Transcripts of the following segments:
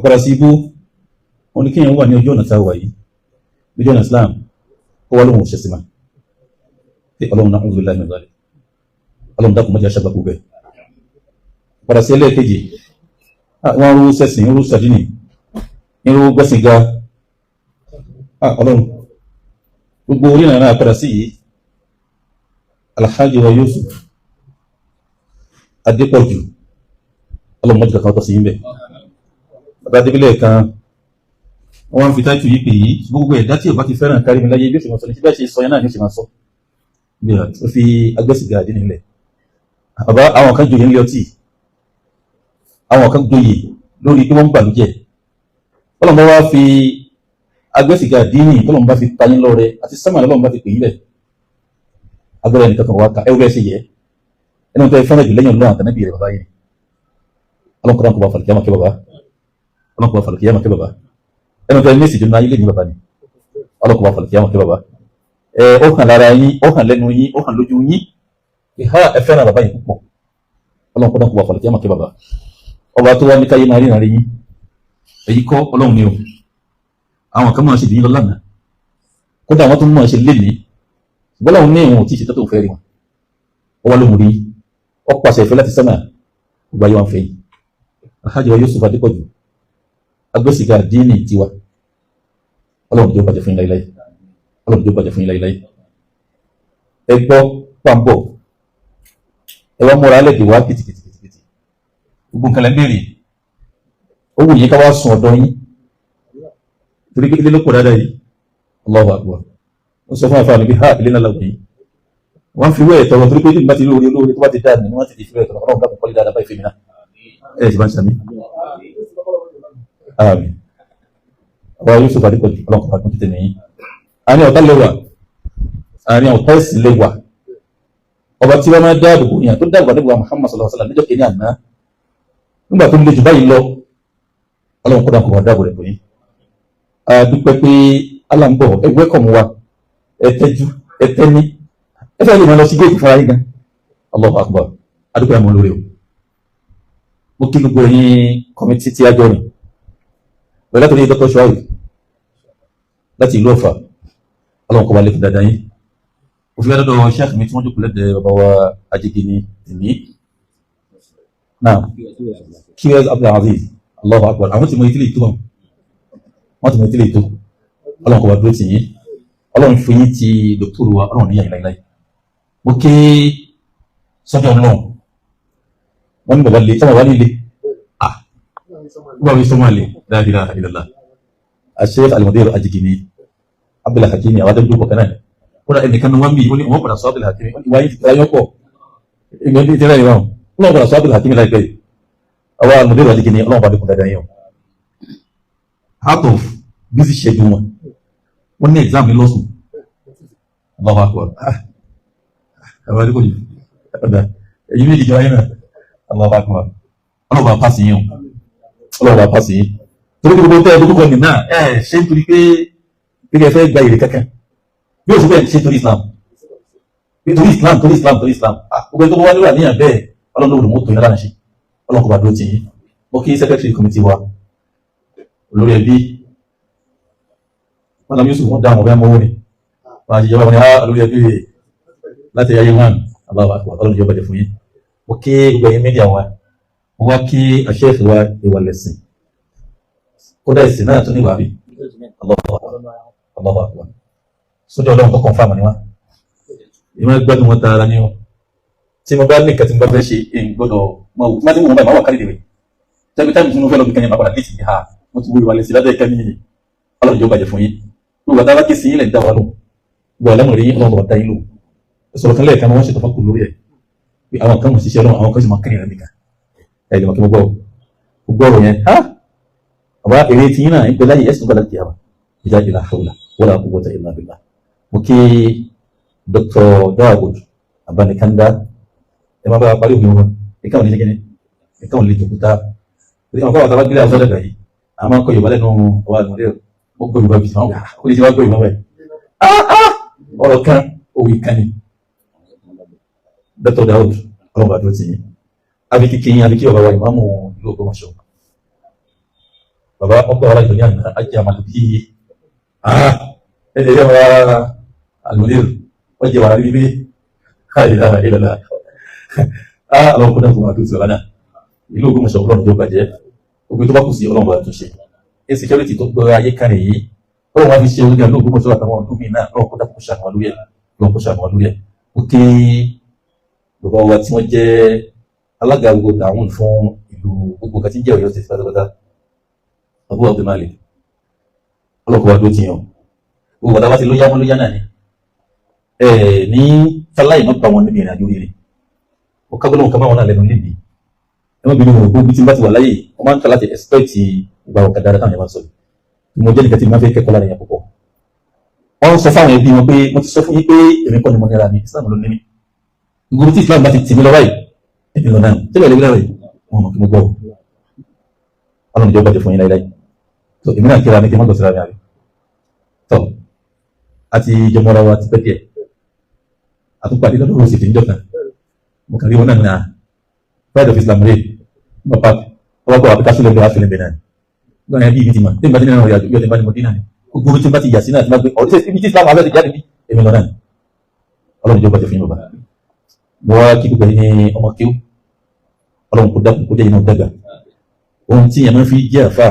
Àpàdà sí ibú wọn ni kéèyàn wà ní ojú ọ̀nà tá a wà yìí, ojú ọ̀nà Islam, kó wá lóhùn òṣèṣì máa pé Ọlọ́run náà ń wí láì mẹ́ta rẹ̀. Ọlọ́run dákun mọ́jà ṣàgbàkú bẹ́ẹ̀. Padà sí ẹlẹ́ẹ̀kejì, wọ́n rú sẹ́sìn, ń rú sàdínì, ń rú gbẹ́sìn ga. Ọlọ́run gbogbo orí ìrìnà padà sí yìí. Alhaji wa Yusuf Adépọ̀jù, Ọlọ́run mọ́jà kankan tọ́ sí yín bẹ́ẹ̀. Bàbá Adébílẹ̀ kan wọ́n fi táìtù yìí pè yìí, gbogbo ẹ̀dá tí ò bá ti fẹ́ràn kárí mi láyé bí ó ṣe máa sọ ní síbẹ̀ ṣe sọ yẹn náà ní ó ṣe máa sọ. Bí ó fi agbẹ́sìgá àdínì ilẹ̀. Bàbá, àwọn kan joyè ńlẹ̀ ọtí, àwọn kan joyè lórí pé wọ́n ń gbàlújẹ́. Ọlọ́run bá wá fi agbẹ́sìgá àdínì, Ọlọ́run bá fi tayín lọ́rẹ àti sẹ́mà, Ọlọ́run bá fi pè yín bẹ̀. Agbára ẹnìkan kan wá ká ẹwúrẹ́ ṣe yẹ ẹni tó fẹ́ràn jù lẹ́yìn Ọlọ́run àtànábì rẹ̀ bàbá yìí. Ọlọ́run kọ́ra kó bá fàlùkìyàmà kẹ́ bàbá. Ọlọ́run kó bá fàlùkìyàmà kẹ́ bàbá. Ẹni tó ní ìsìnkú náà ilé ní bàbá ni. Ọlọ́run kó bá fàlùkìyàmà kẹ́ bàbá. Ẹ ó hàn lára yín, ó hàn lẹ́nu yín, ó hàn lójú yín, ìhá ẹ fẹ́ràn bàbá yìí púpọ̀. Ọlọ́run kó bá fàlùkìyàmà kẹ́ bàbá. Ọba tó wá ní káyé máa ríran rí yín, èyí kọ́ Ọlọ́run ni o. Àwọn kan máa ṣe jù yín lọ lánàá, kódà àwọn tó máa ṣe lénìí, ṣùgbọ́n láwọn ní ìwọ̀n tí ìṣètò tó fẹ́ rí wọn. Ó wá lóhùn rí, ó pàṣẹ ìfẹ́ láti sẹ́mà, gbogbo ayé wọn fẹ́ yìí. Alhaji wa Yusuf Adépọ̀jù, agbésìgá díìnì tiwa, Ọlọ́run jẹ́ ó bàjẹ́ fún yín láíláí. Ọlọ́run jẹ́ ó bàjẹ́ fún yín láíláí. Ẹ gbọ́ pàǹbọ̀, ẹ wá múra alẹ́ dè wá kìtìkìtìkìtì. Gbogbo nǹkan lẹ́ ń béèrè, ó wù yín ká wá sùn ọ̀dọ̀ yín torí pé ilé ló pọ̀ dáadáa yìí. Allahu Akbar. Ó sọ fún àfáà níbi ha ilé náà lọ́wọ́ yìí, wọ́n fi wẹ́ẹ̀ tọrọ torí pé nígbà tí olóore olóore tó bá ti dáa ní wọ́n ti di fi wẹ́ẹ̀ tọrọ. Ọlọ́run dákun kọ́lé dáadáa báyìí fèmí náà. Ẹ̀ sì bá ń sàmì. Àmín. Àwọn Yusuf Adépọ̀jù, Ọlọ́run kò bá tún tètè nìyí. Àárín ọ̀tá lè wà, àárín ọ̀tá ẹ̀sìn lè wà. Ọba tí wọ́n máa dáàbò bò yàn tó dáàbò àdébò Muhammad sallallahu alaihi wasallam níjọ́ kìíní àná nígbà tó ń le jù báyìí lọ, Ọlọ́run kó dáàbò bá dáàbò rẹ̀ bò yín. A dúpẹ́ pé Allah ń bọ̀, ẹ wẹ́kọ̀mù wa, ẹ tẹ́jú, ẹ tẹ́ní, ẹ fẹ́ lè máa lọ sí géètì fúnra yín gan. Allahu Akbar. A dúpẹ́ àmọ́ lórí o. Mo kí gbogbo ẹ̀yin committee tí a jọ rìn pẹ̀lú látòrí Dr. Shuaib láti ìlú Ọ̀fà. Ọlọ́run kó bá lékún dáadáa yín. Òfin adọ́dọ̀ sheikh mi tí wọ́n jókòó lẹ́dẹ̀ẹ́ bàbá wa Ajigini tèmi náà, QS Abdulaziz. Allahu Akbar. Àwọn tí mo ìtìlẹ̀ tó wọ́n tí mo ìtìlẹ̀ tó, Ọlọ́run kó bá dúró tì yín. Ọlọ́run fún yín ti dòkítọ́rù wa, Ọlọ́run níyà yín láíláí. Mo kí sọ́jọ́ náà, wọ́n ní bàbá lè sọ́mọ̀ wá nílé, ah wọ́n wí sọ́mọ̀ lè la ilaha illallah. Sheikh Al-Mudir Ajigini Abdul Hakimi, àwọn adébúgbò kọ̀ọ̀kan náà, kódà ẹnìkan ní wọ́n mi wọ́n ní wọ́n padà sọ Abdul Hakimi wọ́n yìí ti tẹ́lá yọ́pọ̀ ìgbẹ́ ní tẹ́lá ìwọ̀n wọ́n padà sọ Abdul Hakimi láìpẹ́ yìí. Àwọn Al-Mudir Ajigini, Ọlọ́run bá dẹ́kun dáadáa yẹn o. Out of busy schedule wọn, wọ́n ní exam ní lọ́sùn. Allahu Akbar. Àwọn adébúgbò yìí ọ̀dà èyí méjì jọ ayé náà. Allahu Akbar. Ọlọ́run bá pàṣẹ yín o. Ọlọ́run bá pàṣẹ yín torí gbogbo tẹ́ ẹ dúkọ́ ní náà ẹ ṣe nítorí pé bí ẹ fẹ́ gba èrè kankan bí o sì bẹ́ẹ̀ ṣe torí Islam, torí Islam, torí Islam, torí Islam. Gbogbo ẹni tó wá níwà níyàn bẹ́ẹ̀, Ọlọ́run ló mú tó yẹn lára ṣe. Ọlọ́run kò bá dúró tì yín. Mo kí secretary committee wa, olórí ẹbí Malam Yusuf, wọn dá àwọn ọbẹ̀ mọ́wó ni wọn àti ìjọba wọn ni olórí ẹbí rẹ̀ láti ayé wọn. Allahu Akbar. Ọlọ́run yóò bàjẹ́ fún yín. Mo kí gbogbo ẹ̀yin media wa. Mo wá kí àṣẹ́fì wa ìwà lẹ̀sìn, kódà ìsìn náà tún níwà bí. Allahu Akbar, Allahu Akbar. Sójú Ọlọ́run tó confirm ni wá, ìmọ̀ gbádùn wọn tààrà ni wọn. Tí mo bá ní nǹkan tí mo bá fẹ́ ṣe, èyí gbọ́dọ̀ máa wò tí wọ́n ti wọ́n báyìí, máa wà kárí ìdèwé tẹ́gbẹ́ táìmù tí mo fẹ́ lọ bí kan yẹn, máa padà létí ní ha mo ti wo ìwà lẹ̀sìn lábẹ́ ìkànnì yìí. Ọlọ́run yóò bàjẹ́ fún yín. Gbogbo àtàwọn ké sí yín lẹ̀ ń dá wa lò, gbogbo àlámọ̀ rí Ọlọ́run bá dá yín lò. Sọ̀rọ̀ kan lẹ́ẹ̀kan, wọ́n ṣètò fákùn lórí ẹ̀ pé àwọn kan mọ̀ ṣiṣẹ́ Ọlọ́run, àwọn kan sì máa kẹ́yìn rẹ̀ nìkan. Ẹ̀ lè mọ̀ kí mo gbọ́ gbogbo ọ̀rọ̀ yẹn ha àbá èrè tí yín náà ń bẹ láyé ẹ̀sìn gbọ́dọ̀ kìí àbá ìjà ìlà hawla wala quwwata illa billah. Mo kí Dr. Dawud Abanikanda, ẹ má bá wa parí òfin wọn. Ìka òní ṣẹ́gẹ́ni, ìka òní lè jòkúta torí àwọn káwọn tábà gbélé àwọn sọ́dọ̀ yìí, àwọn máa ń kọ Yorùbá lẹ́nu ọba àlùmọ́lẹ́ ó gbọ́ Yorùbá bìí sàn, ó lè ṣe wá gbọ́ Yorùbá báyìí. Ọ̀rọ̀ kan òwe kan ni. Dr. Dawud, ọlọ́run bá dúró tì yín. Àbí kíkí yín, àbí kí ọba wa ìmáàmù ìlú Ògbómọ̀ṣọ́. Bàbá ọgbà wàhálà ìdòní àná ajé àmàlù bí ẹ̀ẹ́dẹ̀ yẹn wà àlùmọ́lẹ́rù wọ́n jẹ wàhálà bíbí káyìlá ìlàlá àwọn ọkùnrin náà kò máa dùn sí ọ̀la náà. Ìlú Ògbómọ̀ṣọ́ ọlọ́run tó bàjẹ́, ogun tó bá kù sí ọlọ́run bá tún ṣe. Insecurity tó gbọ́ ayé kan nìyí, ọlọ́run wá fi ṣe orí ìlú Ògbómọ̀ṣọ́ àtàwọn ọdún míì náà, ọlọ́run kó dákun ṣàánú wa lórí ẹ̀, ọlọ́run kó ṣàánú wa lórí ẹ̀. Ó ké bàbá wa tí wọ́n jẹ́ alága gbogbo tàwọn fún ìlú gbogbo kan tí ń jẹ́ Ọ̀yọ́ State pátápátá, Abu Abdulmalik, ọlọ́run kó wá dó tiyàn. Gbogbo bàtà wá sí lóyá mọ́ lóyá náà ni ní sáláì má bá wọn níbi ìrìn àjò rere. Ó kágbọ́n kan bá wọn náà lẹ́nu níbi ẹ má bínú wọn, gbogbo tí n bá ti wà láyè wọn máa ń kà láti expect gba ọ̀kadà dáadáa táwọn yẹn máa ń sọ yìí. Mo jẹ́ nìkan tí mo máa fẹ́ kẹ́kọ̀ọ́ lára yẹn púpọ̀. Wọ́n sọ fáwọn ẹbí wọn pé mo ti sọ fún yín pé èmi kọ́ ni mo nira mi, Islam ló ní mi. Gbogbo tí Islam bá ti tì mí lọ báyìí èmi lọ náà tẹ́lẹ̀ lè gbéra rẹ̀ wọn mọ̀ kí mo gbọ́ ọ. Ọlọ́run ìjọba jẹ fún yín láíláí. Tó èmi náà kíra mi kí n má gbọ́ síra mi àbí. Tọ́ àti ìjọmọ́ra wa ti pẹ́ díẹ̀. Àtúpàdé lọ́dọ̀ rọ̀ sì fi ń jọ̀kan. Mo kàn rí wọn náà ní Pride of Islam rèé bàbá ọba kọ àbíká sílẹ̀ bẹ́ẹ̀ àfẹlẹ̀ bẹ́ẹ̀ náà gbọ́n yẹn bí ibi ti mọ̀ tí n bá ti nínú ìrìn àjò yóò ti bá ní mo dín náà ni gbogbo tí n bá ti yà sí náà ti máa gbé ọ̀rọ̀ ibi tí Islam abẹ́ ti jáde ní èmi lọ náà ni. Ọlọ́run ìjọba ti fi yín bàbá. Mo wá kí gbogbo ẹ̀yin ọmọ kíw, ọlọ́run kò dákun kó jẹ́ inú dàgbà. Ohun tí yẹn máa fi jẹ́ àfà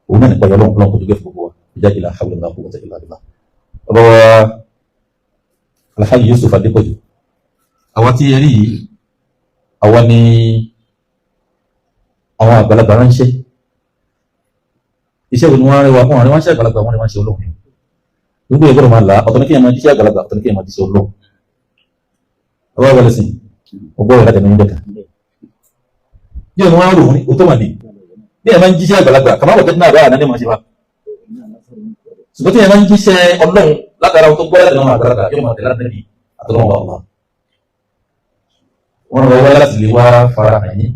òun náà nípa ọlọ́run, ọlọ́run kò dúpẹ́ fún gbogbo wa. Ìjà ìlà hawla wala quwwata illa billah. Bàbá wa Alhaji Yusuf Adépọ̀jù, àwa tí ẹ rí yìí, àwa ni àwọn àgbàlagbà ránṣẹ́. Iṣẹ́ wo ni wọ́n rẹwà wọn rẹwà ṣe àgbàlagbà, wọn rẹwà ṣe olóhùn. Gbogbo ẹgbẹ́rún máa là ọ̀tọ̀ ní kéèyàn máa jíṣẹ́ àgbàlagbà, ọ̀tọ̀ ní kéèyàn máa jíṣẹ́ olóhùn. Ọba wọlé sí ọgbọ́n rẹ̀ láti ẹnu níjọ́ kan. Bí ọ̀nà wọn rò wọ́n ní o tó mà ní bí ẹ̀ máa ń jíṣẹ́ àgbàlagbà kàmá wọ̀ tẹ́tí náà báyà náà ní màá ṣe wá. Ṣùgbọ́n tí ẹ̀ máa ń jíṣẹ́ ọlọ́run látara tó gbọ́ láti náà àgbàlagbà yóò máa tẹ̀lé àtẹ̀lé àtọ́lọ́wọ́ ọ̀la. Wọ́n rọ wá láti lè wá fara hàn yín.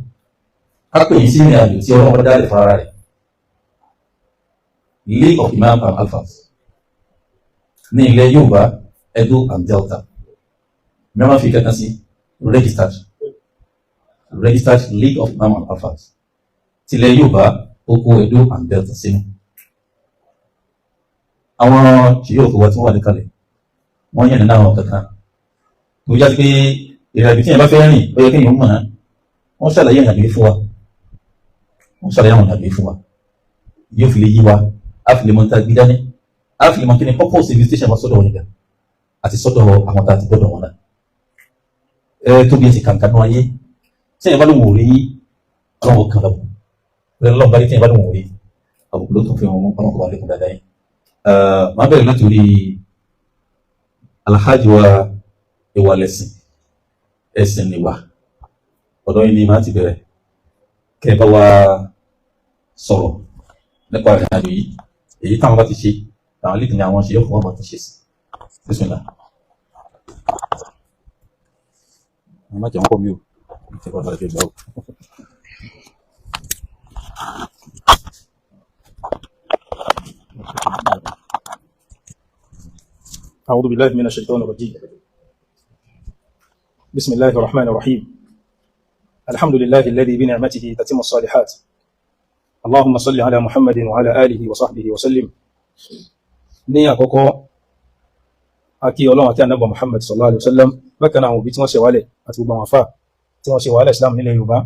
Ká pè yín sí ìrìn àjò tí ọlọ́run dá lè fara rẹ̀. League of Imam and Alfas ní ilẹ̀ Yorùbá, Edo and Delta. Mẹ́wàá fi kankan sí registered League of Imam and Alfas tilẹ̀ Yorùbá, oko Edo and Delta sínú. Àwọn ṣìyẹ́ òkú wa tí wọ́n wà níkàlẹ̀ wọ́n yẹn nínú àwọn kankan tó yá sí pé ìrìn àjò tí yẹn bá fẹ́ rìn ó yẹ kéèyàn mọ̀ ọ́n. Wọ́n ṣàlàyé ìrìn àjò yìí fún wa, wọ́n ṣàlàyé àwọn ìrìn àjò yìí fún wa, yóò fi lè yí wa, a fi lè mọ níta gbé dání, a fi lè mọ kí ni purpose visitation wa sọ́dọ̀ wọn gan àti sọ́dọ̀ àwọn tá a ti gbọ́dọ̀ wọn náà. Ẹ tóbi ẹ sì kàǹkà náà ayé tí yẹn bá lóun ò rí ọlọ́run kan lọ́wọ́ bẹ́ẹ̀ lọ́wọ́ bá rí tí yẹn bá lóun ò rí àbùkù ló tún fi wọn ọlọ́run kó wà lẹ́kùn dáadáa yìí. Màá bẹ̀rẹ̀ láti orí Alhaji wa ìwà lẹ̀sìn ẹ̀sìn nìwà, ọ̀dọ̀ yìí ni màá ti bẹ̀rẹ̀ kẹ́ ẹ bá wa sọ̀rọ̀ nípa ìrìn àjò yìí, èyí táwọn bá ti ṣe àwọn lídìí ni àwọn ṣe yóò fún ọmọ tó ṣe sí. Bismillah. Má jẹun pọ̀ mi o, ṣe kọ́ ọ̀dọ̀ ìgbà o. أعوذ بالله من الشيطان الرجيم. بسم الله الرحمن الرحيم. الحمد لله الذي بنعمته تتم الصالحات. اللهم صل على محمد وعلى آله وصحبه وسلم. Ní àkọ́kọ́, a kí Ọlọ́run àti Ànábì Muhammad sallallahu alaihi wasallam. Bákan náà, àwọn òbí tí wọ́n ṣe wálẹ̀ àti gbogbo àwọn àfáà tí wọ́n ṣe wàhálà Islam nílẹ̀ Yorùbá,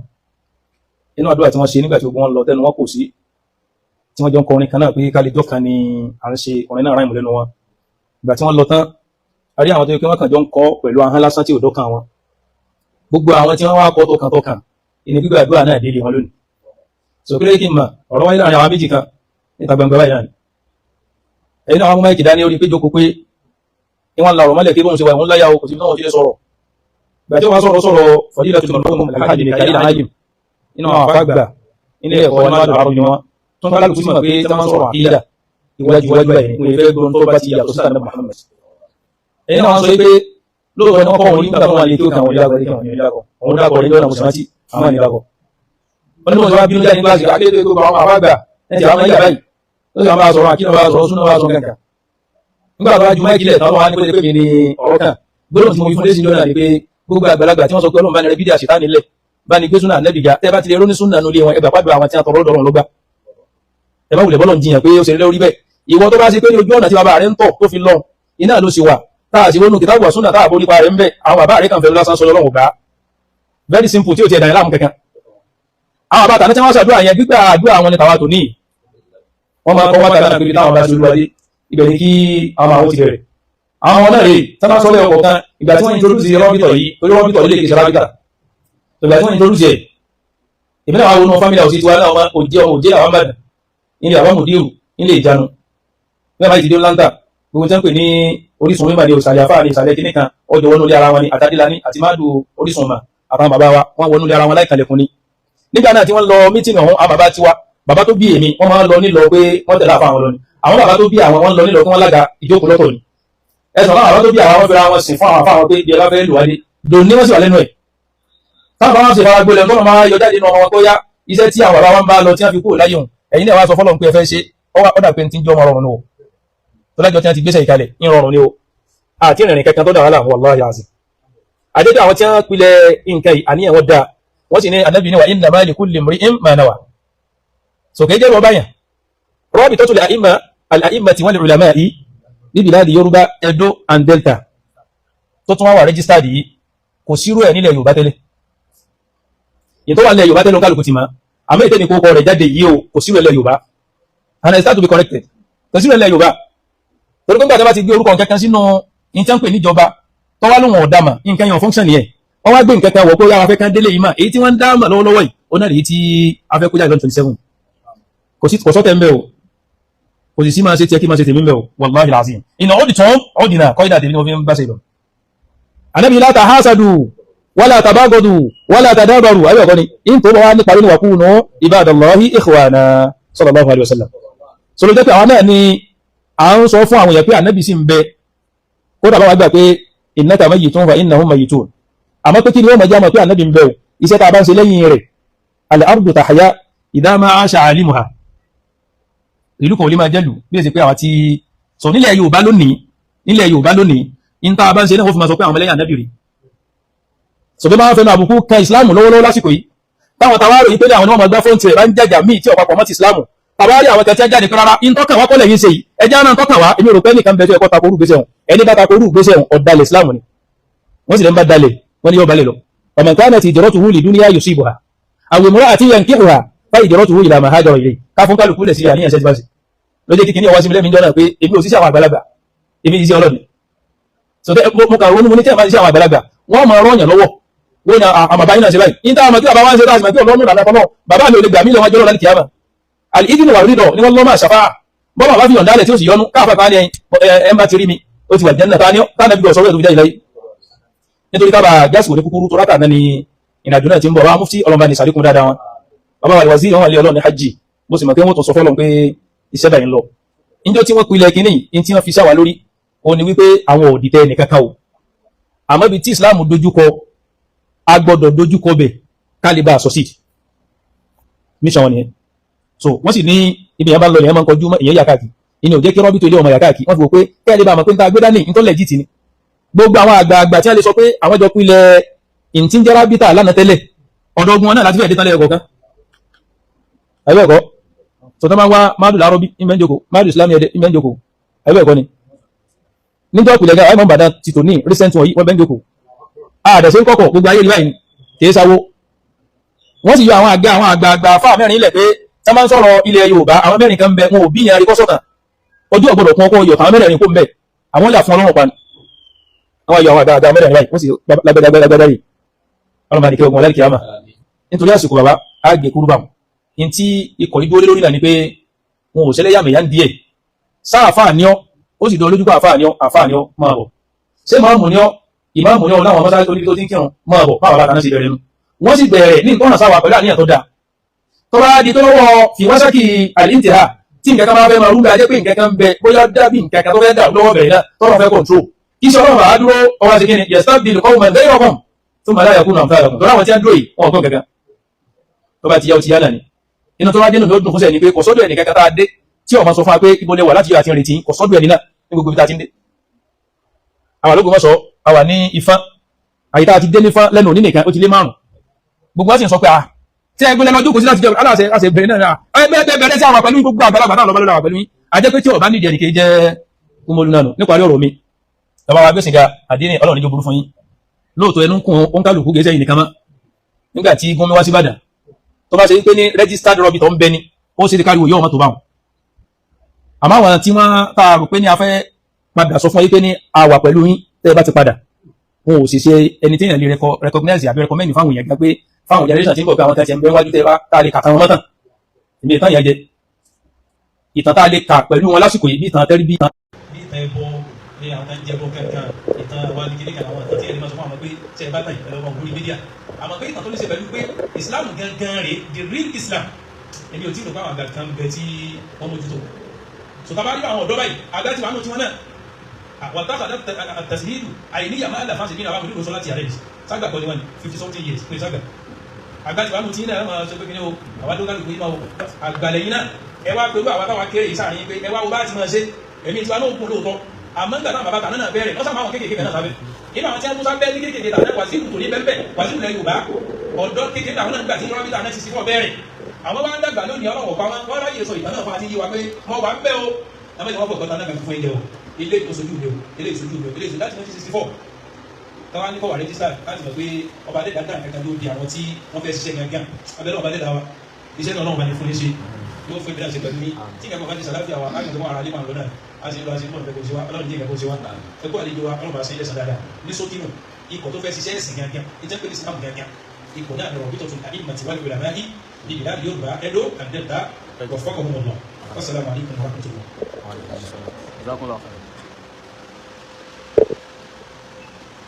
inú àdúrà tí wọ́n ṣe nígbà tí gbogbo wọn lọ tẹnu wọn kò sí, tí wọ́n jọ ń kọrin kan náà pé kálíjọ́ kan ni à ń ṣe orin náà ráìmù lẹ́nu wọn. Ìgbà tí wọ́n lọ tán, a rí àwọn tó yẹ kí wọ́n kàn jọ ń kọ pẹ̀lú ahọ́n lásán tí ò dọ́kàn wọn. Gbogbo àwọn tí wọ́n wá kọ tọkàntọkàn ìní gbígbà àdúrà náà délé wọn lónìí. Sòkèrè kí n mà ọ̀rọ̀ wáyé láàrin àwọn méjì kan níta gbangba báyìí náà ni. Ẹ̀yin náà wọ́n mú máìkì dání orí pé jókòó pé ní wọ́n la ọ̀rọ̀ mọ́lẹ̀ kí bóun ṣe wà òun láyà o, kò sí bí wọ́n ṣe lè sọ̀rọ̀. Ìgbà tí wọ́n sọ̀rọ̀ sọ̀rọ̀ Fadilatul Marhum Alhaji Mikail Alim nínú àwọn àfáàgbà nílé ẹ̀kọ́ ní mádùn àrùn ni wọ́n tó ń kálukú sí mọ̀ pé tí wọ́n sọ̀rọ̀ àkídà iwájú iwájú báyìí ní ìfẹ́ gbọ́n tó bá ti yàtọ̀ sí àná Muhammad. Ẹ̀yin náà wọ́n sọ pé lóòótọ́ ni wọ́n kọ́ wọn nígbà tó wọn lè tó kàn wọ́n ìdákọ̀ kàn wọ́n ìdákọ̀ òun dákọ̀ rẹ̀ lọ́nà mùsùlùmí àmọ́ ìdákọ̀. Wọ́n ní wọ́n ti wá bínú jáde ní kíláàsì akéde gbogbo àwọn àfáàgbà ẹ̀ ti àwọn ìyá báyìí ó sì máa sọ̀rọ̀ àkínà bá sọ̀rọ̀ súnà bá sọ̀rọ̀ kankan. Nígbà tó wá ju máìkì lẹ̀ tán wá ní pé mi ni ọ̀rọ̀ kan gbọ́dọ̀ tí mo fi fún lẹ́sìn lọ́nà ni pé gbogbo àgbàlagbà tí wọ́n sọ pé Ọlọ́run bá ní rẹ bídíà ṣètánì lẹ̀ bá ní gbé súnà nẹ́bì ga tẹ́ bá ti lè róní súnà nulẹ̀ wọn ẹgbà pàdé àwọn tí wọ́n tọrọ lọ́dọ̀ Ọlọ́run ló gbà. Ẹ má wulẹ̀ bọ́lọ̀ ń jiyàn pé ó ṣe lórí bẹ́ẹ̀. Ìwọ tó bá ṣe pé ní ojú ọ̀nà tí bàbá rẹ̀ ń tọ̀ tó fi lọ iná ló sì wà, tá a sì wọnú kìtàbù àsúnà tá a bó nípa rẹ̀ ń bẹ̀, àwọn bàbá rẹ̀ kàn fẹ́ lásán sọ lọ́wọ́ gbà. Very simple, tí ò ti ẹ̀dà yẹn láàmú kankan. Àwọn bàbá tàní tí wọ́n ṣàdúrà yẹn, gbígbà àdúrà wọn ni tàwa tò ní. Wọ́n máa kọ́ wákàtí náà pé táwọn bá ṣe olúwadé, ibẹ̀ ni kí àwọn ti bẹ̀rẹ̀. Àwọn ọmọ náà rè sábà sọ́lẹ̀ ọkọ̀ kan. Ìgbà tí wọ́n introduce rọ́bìtọ̀ yìí, torí rọ́bìtọ̀ yìí lè kí ṣe rábìtà, ìgbà tí wọ́n introduce ẹ̀, èmi náà wà wọnú family house tiwa náà, ọmọ òjé, ọmọ òjé làwọn bàdàn nílé àwọn mùdírù nílé ìjánu. Bí wọ́n bá ti dé láńtà, gbogbo tí wọ́n pè ní orísun mímọ̀ ní òsàlẹ̀ àfáà ní ìsàlẹ̀ kìíní kan, ọjọ́ wọnú ilé ara wọn ni àtàdílà ní àti máàdù orísun mà àtàwọn bàbá wa, wọ́n wọnú ilé ara wọn láìkàlẹ̀kùn ni. Nígbà náà tí wọ́n lọ meeting ọ̀hún, àwọn bàbá tiwa, bàbá tó bí èmi, wọ́n máa ń lọ nílọ pé wọ́n tẹ̀lé àfa àwọn lọ ni. Àwọn bàbá tó bí àwọn, wọ́n lọ nílọ kí wọ́n lága ìjókòó lọ́tọ̀ ni. Ẹ̀sùn àwọn bàbá tó bí àwọn, wọ́n fẹ́ra wọn sìn fún àwọn afá wọn pé bí ẹ bá fẹ́ lù wá dé dòní, wọ́n sì wà lẹ́nu ẹ̀. Táwọn bàbá wọn sì fara gbolẹ̀, tọ́nà máa yọ jáde nínú ọmọ wọn kó yá iṣẹ́ tí àwọn bàbá wọn bá lọ tí wọ́n fi kúrò láyé òun. Ẹ̀yin náà wá sọ fọlọ́n pé ẹ fẹ́ ṣe, ọ̀dà pé ti ń jọ́ ọmọ rọrùn ni o, tó lájọ tí wọ́n ti gbéṣẹ́ ìkalẹ̀ ń rọrùn ni o, àti ìrìnrìn kankan tó dà wàhálà, wallahi azim. Àdéjọ àwọn tí wọ́n pilẹ̀ nǹkan yìí, àníyàn wọn dáa, wọ́n sì ní Ànábì ní wa innama likulli imri'in ma nawa. Sòkè jẹ́ bọ́ báyàn rabitatul a'imma al-a'immati wal ulama'i ní biladi Yorùbá, Edo and Delta, tó tún wá wà registered yìí, kò sírú ẹ̀ nílẹ̀ Yorùbá tẹ́lẹ̀. Ìyẹn tó wà nílẹ̀ Yorùbá tẹ́lẹ̀, kálukú ti mọ̀. Àmọ́ ìtẹ́ni kó kọ rẹ̀ jáde yìí o, kò sírú ẹ̀ nílẹ̀ Yorùbá, and I start to be corrected. Kò sírú ẹ̀ nílẹ̀ Yorùbá, torí pé gbàdá bá ti gbé orúkọ nǹkan kan sínú ní tí wọ́n ń pè níjọba, tó wá lóhùn ọ̀dàmà, nǹkan yẹn function yẹn. Wọ́n wá gbé nǹkan kan wọ̀ pé yára fẹ́ kán délé yìí mà. Èyí tí wọ́n ń dá mà lọ́wọ́lọ́wọ́ yìí, ó náà lèyí tí a fẹ́ kó jáde lọ́n 27. Kò sí kò sọ́tẹ̀ ń bẹ̀ o, kò sì sí máa ṣe tiẹ̀ kí máa ṣe tèmi ń bẹ̀ o. Wallahi alazim, ìnà ó di tán, ó dìnnà kọ́ ìdá tèmi ni mo fi ń bá ṣe lọ. Ànábì la tahasadu wala tabagadu wala tadabaru, ayé ọ̀kọ́ ni in tó bá wá nípa nínú wa kunu ibadallahi ikhwana, sallallahu alaihi wasallam. So ló jẹ́ pé àwọn náà ni à ń sọ fún àwọn èèyàn pé Ànábì sì ń bẹ, kódà bá wá gbà pé innaka mayyitun fa innahum mayyitun. Àmọ́ pé kí ni wọ́n mọ̀ jẹ́ àmọ́ pé Ànábì ń bẹ o, iṣẹ́ tá a bá ń ṣe lẹ́yìn rẹ̀, al-ardu tahya idha ma 'asha 'alimuha. Ìlú kan ò lè máa jẹ́lù bí èsì pé àwọn tí sọ nílẹ̀ Yorùbá lónìí, nílẹ̀ Yorùbá lónìí, in tá a bá ń ṣe náà, wọ́n fi máa sọ pé àwọn ọmọlẹ́yìn Ànábì rí sọ pé máa ń fẹnu àbùkù kan ìsìláàmù lọ́wọ́lọ́wọ́ lásìkò yìí. Táwọn tàwárò yìí pé àwọn ni wọ́n máa gbá fóònù tirẹ̀ bá ń jàjà míì tí ọ̀pápọ̀ mọ́ ti ìsìláàmù, tàwárí àwọn kan tí wọ́n jáde pé rárá, in tọ́kàn wá kọ́lẹ̀ yín ṣe yìí, ẹjẹ́ náà tọ́kàn wá. Èmi rò pé nìkan bẹ tó ẹ̀kọ́ tako orú gbèsè hàn. Ẹni bá tako orú gbèsè hàn, ọ̀dàlẹ̀ ìsìláàmù ni. Wọ́n sì lè ń bá dalẹ̀, wọ́n ní yóò balẹ̀ lọ. Faman kanat hijratuhu lidunya yusibuha aw imra'atin yankihuha fa hijratuhu ila ma hajara ilayhi. Ká fún kálukú lẹ̀ sí àníyàn ṣẹ́ ti bá sí ló jẹ́ kíkí ní ọwá sí mi lẹ́mìí jọ́nà pé èmi ò sí sí àwọn àgbàlagbà, èmi ti sí ọlọ́ni. So mo kà ronú, mo ní tí a bá ti sí àwọn àgbàlagbà, wọ́n máa rọ́ọ̀yàn lọ́wọ́. Wọ́n ní àwọn bàbá yín náà ṣe báyìí ní táwọn tí bàbá wa ń ṣe, táwọn tí ọlọ́run lànà tọ́lọ́, bàbá mi ò lè gbà mí lọ́wọ́ jọ́lọ́ láti kìámà. Àlìídìní wà rídọ̀ ni wọ́n lọ́ máa ṣàfáà bọ́ bàbá fi yọ̀ǹdálẹ̀ tí ó sì yọnu káàfà ká ní ẹ bá ti rí mi, ó ti wà jẹ́ náà tánà bí ọ̀sọ́rọ̀ tó fi jáde láyé. Nítorí kábà gáàsì wòlé kúkúrú tó látà náà ni ìrìnàjò náà ti ń bọ̀ wá. Mufti, ọlọ́mọba ní sàlékún dáadáa wọn. Bàbá wa waziri, wọn wà lé ọlọ́run ní hajj, bó sì mọ̀ pé wọ́n tún sọ fọ́lọ́run pé iṣẹ́ báyìí ń lọ. Níjọ́ tí wọ́n pilẹ̀ kínní ní tí wọ́n fi sáwà lórí, ó ní wípé àwọn òdìtẹ́ nìkan kan o, àmọ́ ibi tí Islam dojúkọ, a gbọ́dọ̀ dojúkọ bẹ̀ kálíbà succeed. Mission wọn nìyẹn. So wọ́n sì ní ibi yẹn bá ń lọ ìyẹn máa ń kọjú mọ́ ìyẹn yà káàkiri. Ìní ò jẹ́ kí rọ́bì tó ilé ọmọ yà káàkiri. Wọ́n fi wò pé kẹ́lẹ́ bá mọ̀ pé ń ta gbé dání ń tó legit ni. Gbogbo àwọn àgbààgbà tí wọ́n lè sọ pé àwọn jọ pilẹ̀ ìntí ń jẹ́ rábítà lánàá tẹ́lẹ̀, ọ̀dọ́gun wọn náà láti fẹ́ẹ̀ dé tán lẹ́yọ̀ kọ̀ọ̀kan. Àbẹ́ ẹ̀kọ́ tó tọ́ máa ń wá madu lárọ́bí ìmẹ́ ń jókòó, madu islami ẹ̀dẹ́ ìmẹ́ ń jókòó. Àbẹ́ ẹ̀kọ́ ni níjọ́ ìpìlẹ̀ gan, àwọn ìbàdàn ti tò ní recent wọ̀nyí, wọ́n bẹ́ ń jókòó. Àdẹ̀sẹ̀ ń kọ́kọ̀ gbogbo ayé ní báyìí kìí sáwó. Wọ́n sì yọ àwọn àgbà, àwọn àgbààgbà fáà mẹ́rin ilẹ̀ pé tí wọ́n bá ń sọ̀rọ̀ ilẹ̀ Yorùbá, àwọn mẹ́rin kan bẹ, wọn ò bí yẹn aríkọ́sọ̀tàn ojú ọ̀gbọ́dọ̀ kún ọkọ̀ yọ̀ àwọn mẹ́rin kó ń bẹ, àwọn yà fún ọlọ́run pa ni. Àwọn yọ àwọn àgbààgbà mẹ́rin báyìí, wọ́n sì lágbàdàgbàdàgbàdà yìí, ọlọ́mọ àdìkẹ́ ogun ọlẹ́kìá mà. Nítorí àsìkò, bàbá á gbé kúrú bá wọn. Ní tí ikọ̀ yìí dúró lé lórí náà ni pé wọn ò ṣẹlẹ̀ yàmẹ̀yà ń díẹ̀ sáà àfáà ní ọ́, ó sì dán lójú pé àfáà ní ọ́, àfáà ní ọ́, máa bọ̀. Ṣé máàmù ní ọ́, ìmáàmù ní ọ́ láwọn mọ́sálásí tó níbi tó ti ń kírun, máa bọ̀. Báwa bá náà sì bẹ̀rẹ̀ nu, wọ́n sì bẹ̀rẹ̀ ní nǹkan ọ̀nà sáwà pẹ̀lú àníyàn tó dáa. Tó bá di tó lọ́wọ́ fìwásákì àlìntìhà, tí nǹkan kan bá fẹ́ máa rúgbà, jẹ́ pé nǹkan kan ń bẹ, bóyá dábì nǹkan kan tó fẹ́ dà lọ́wọ́ bẹ̀rẹ̀ náà tọ́lọ́ fẹ́ control kí sọ ọlọ́run bá dúró, ọba ṣe kíni yastabdil qawman ghayrakum thumma la yakunu amthalakum. Tó láwọn tí wọ́n dúró yìí, wọn ò gbọ́n kankan. Tó bá ti yá, ó ti yá náà ni. Inú tó bá dénú mi ó dùn fún sẹ́ni pé kò sọ́dọ̀ ẹnì kankan tá a dé tí ó máa sọ fún wa pé ibo lẹ wà láti yọ àti ìrètí. Kò sọ́dọ̀ ẹni náà ní gbogbo ibi tá a ti ń dé. Àwọn àlógún mọ́sọ̀ àwà ní Ifán, àyíká àti dé nífán lẹ́nu òní nìkan, ó ti lé márùn. Gbogbo wa sì ń sọ pé ah, Tí ẹgbẹ́ lẹ́nu ọjọ́ kò sí láti jẹ́ aláṣẹ aláṣẹ bẹ̀rẹ̀ náà ẹgbẹ́ bẹ̀rẹ̀ sí àwọn pẹ̀lú gbogbo àgbàlagbà náà lọ́ba lọ́la pẹ̀lú yín. A jẹ́ pé tí ọba nídìí ẹnìkejì jẹ́ kúmọ́lú náà nù. Níparí ọ̀rọ̀ mi, bàbá wa gbèsè ga àdínì Ọlọ́run níjó burú fún yín. Lóòótọ́ ẹnu kún òǹkàlùkù gẹ̀ẹ́sẹ̀ yìí nìkan mọ́. Nígbà tí Gúnmi wá sí Ìbàdàn, tó bá ṣe pé ní registered rubbish tó ń bẹ ni, ó ṣe ti káríwò yóò mọ́ tó bá wọn. Àmọ́ àwọn tí wọ́n tá a rò pé ní a fẹ́ padà sọ fún yín pé ní a wà pẹ̀lú yín tẹ́ ẹ bá ti padà, wọn ò sì ṣe ẹni tí èèyàn lè recognize àbí recommend fáwọn èèyàn gan pé fáwọn generation tí ń bọ̀ pé àwọn tẹ́tí ń bẹ wájú tẹ́ bá tá a lè kà tán wọn mọ́tàn. Èmi ìtàn yẹn jẹ ìtàn tá a lè kà pẹ̀lú wọn lásìkò yìí bí ìtàn tẹ́rí bí ìtàn. Bí ìtàn ẹbọ ní àwọn tán jẹbọ kankan, ìtàn wa ní kíní kan, àwọn ìtàn tí ẹni máa sọ fún àwọn pé tẹ ẹ bá tàn ẹ lọ́wọ́ lórí mídíà. Àmọ́ pé ìtàn tó ní ṣe pẹ̀lú pé Islam gangan rèé, the real Islam, èmi ò tí ì rò pé àwọn àgbà kan bẹ tí wọ́n mójútó. Sọ̀tà bá rí àwọn ọ̀dọ́ báyìí, àgbà tí wàá nù tiwọn náà wàtàkàdà àtàsíhìlù àìníyà máa là fásitì bí àwọn àmọ̀dúró sọ láti àrẹ yìí ságbà kọ́ ni wọ́n ní 50 something years pé ságbà àgbà tí wàá nù tí náà máa sọ pé kí ni o àwa tó kálukú yìí máa wò àgbàlẹ̀ yìí náà ẹ wá pẹ̀lú àwa táwa kéré yìí sáàrin pé ẹ wá wo bá ti máa ṣe èmi tiwa náà kún lóòótọ́. Àmọ́ nígbà táwọn bàbá tàná náà bẹ̀rẹ̀ wọ́n sábà àwọn kéékèèké kan náà sábẹ́ inú àwọn tí wọ́n tún sábẹ́ ní kéékèèké tàná wàsíù tó ní bẹ́ẹ̀ wàsíù lẹ Yorùbá ọ̀dọ́ kéékèèké àwọn náà nígbà tí rọ́bìtà náà ti sí fún ọbẹ̀rẹ̀ àwọn wá ń dàgbà lónìí ọlọ́wọ̀ pa wọn wọ́n ráyè sọ ìtàn náà fún àti yí wa pé mo wà ń bẹ́ o àmọ́ ìwọ́n bọ̀ kọ́ta náà kàn fún ẹ̀jẹ̀ o ilé ìsojú mi o ilé ìsojú mi o ilé ìsojú láti 1964 táwa ní kọ́ wà rẹ́jísítà láti mọ̀ pé ọba adẹ́dá dá nǹkan tó di àwọn tí wọ́n fẹ́ ṣiṣẹ́ gangan abẹ́rẹ́ ọba adẹ́dá wa iṣẹ́ náà ọlọ́run bá ní fún ní ṣe yóò fún ìbílẹ̀ ṣe pẹ̀lú mi tí nǹkan kan ti sàláfíà wa láti mọ̀ ara lé màá lọ náà a sì ń lọ a sì ń bọ̀ nǹkan kò sí wa ọlọ́run ní nǹkan kò sí wa ẹ kó àlejò wa ọlọ́run bá ṣe ilé sàn dáadáa ní sókínù ikọ̀ tó fẹ́ ṣiṣẹ́ ẹ̀sìn gangan ìjẹ́ pé Islam gangan ikọ̀ náà lọ́rọ̀ bí tuntun àbí màtíwájú ìlànà yìí ní ìlànà Yorùbá Edo and Delta wafaqahumullah. Wassalamu alaikum warahmatullah. Jazakumullah khair.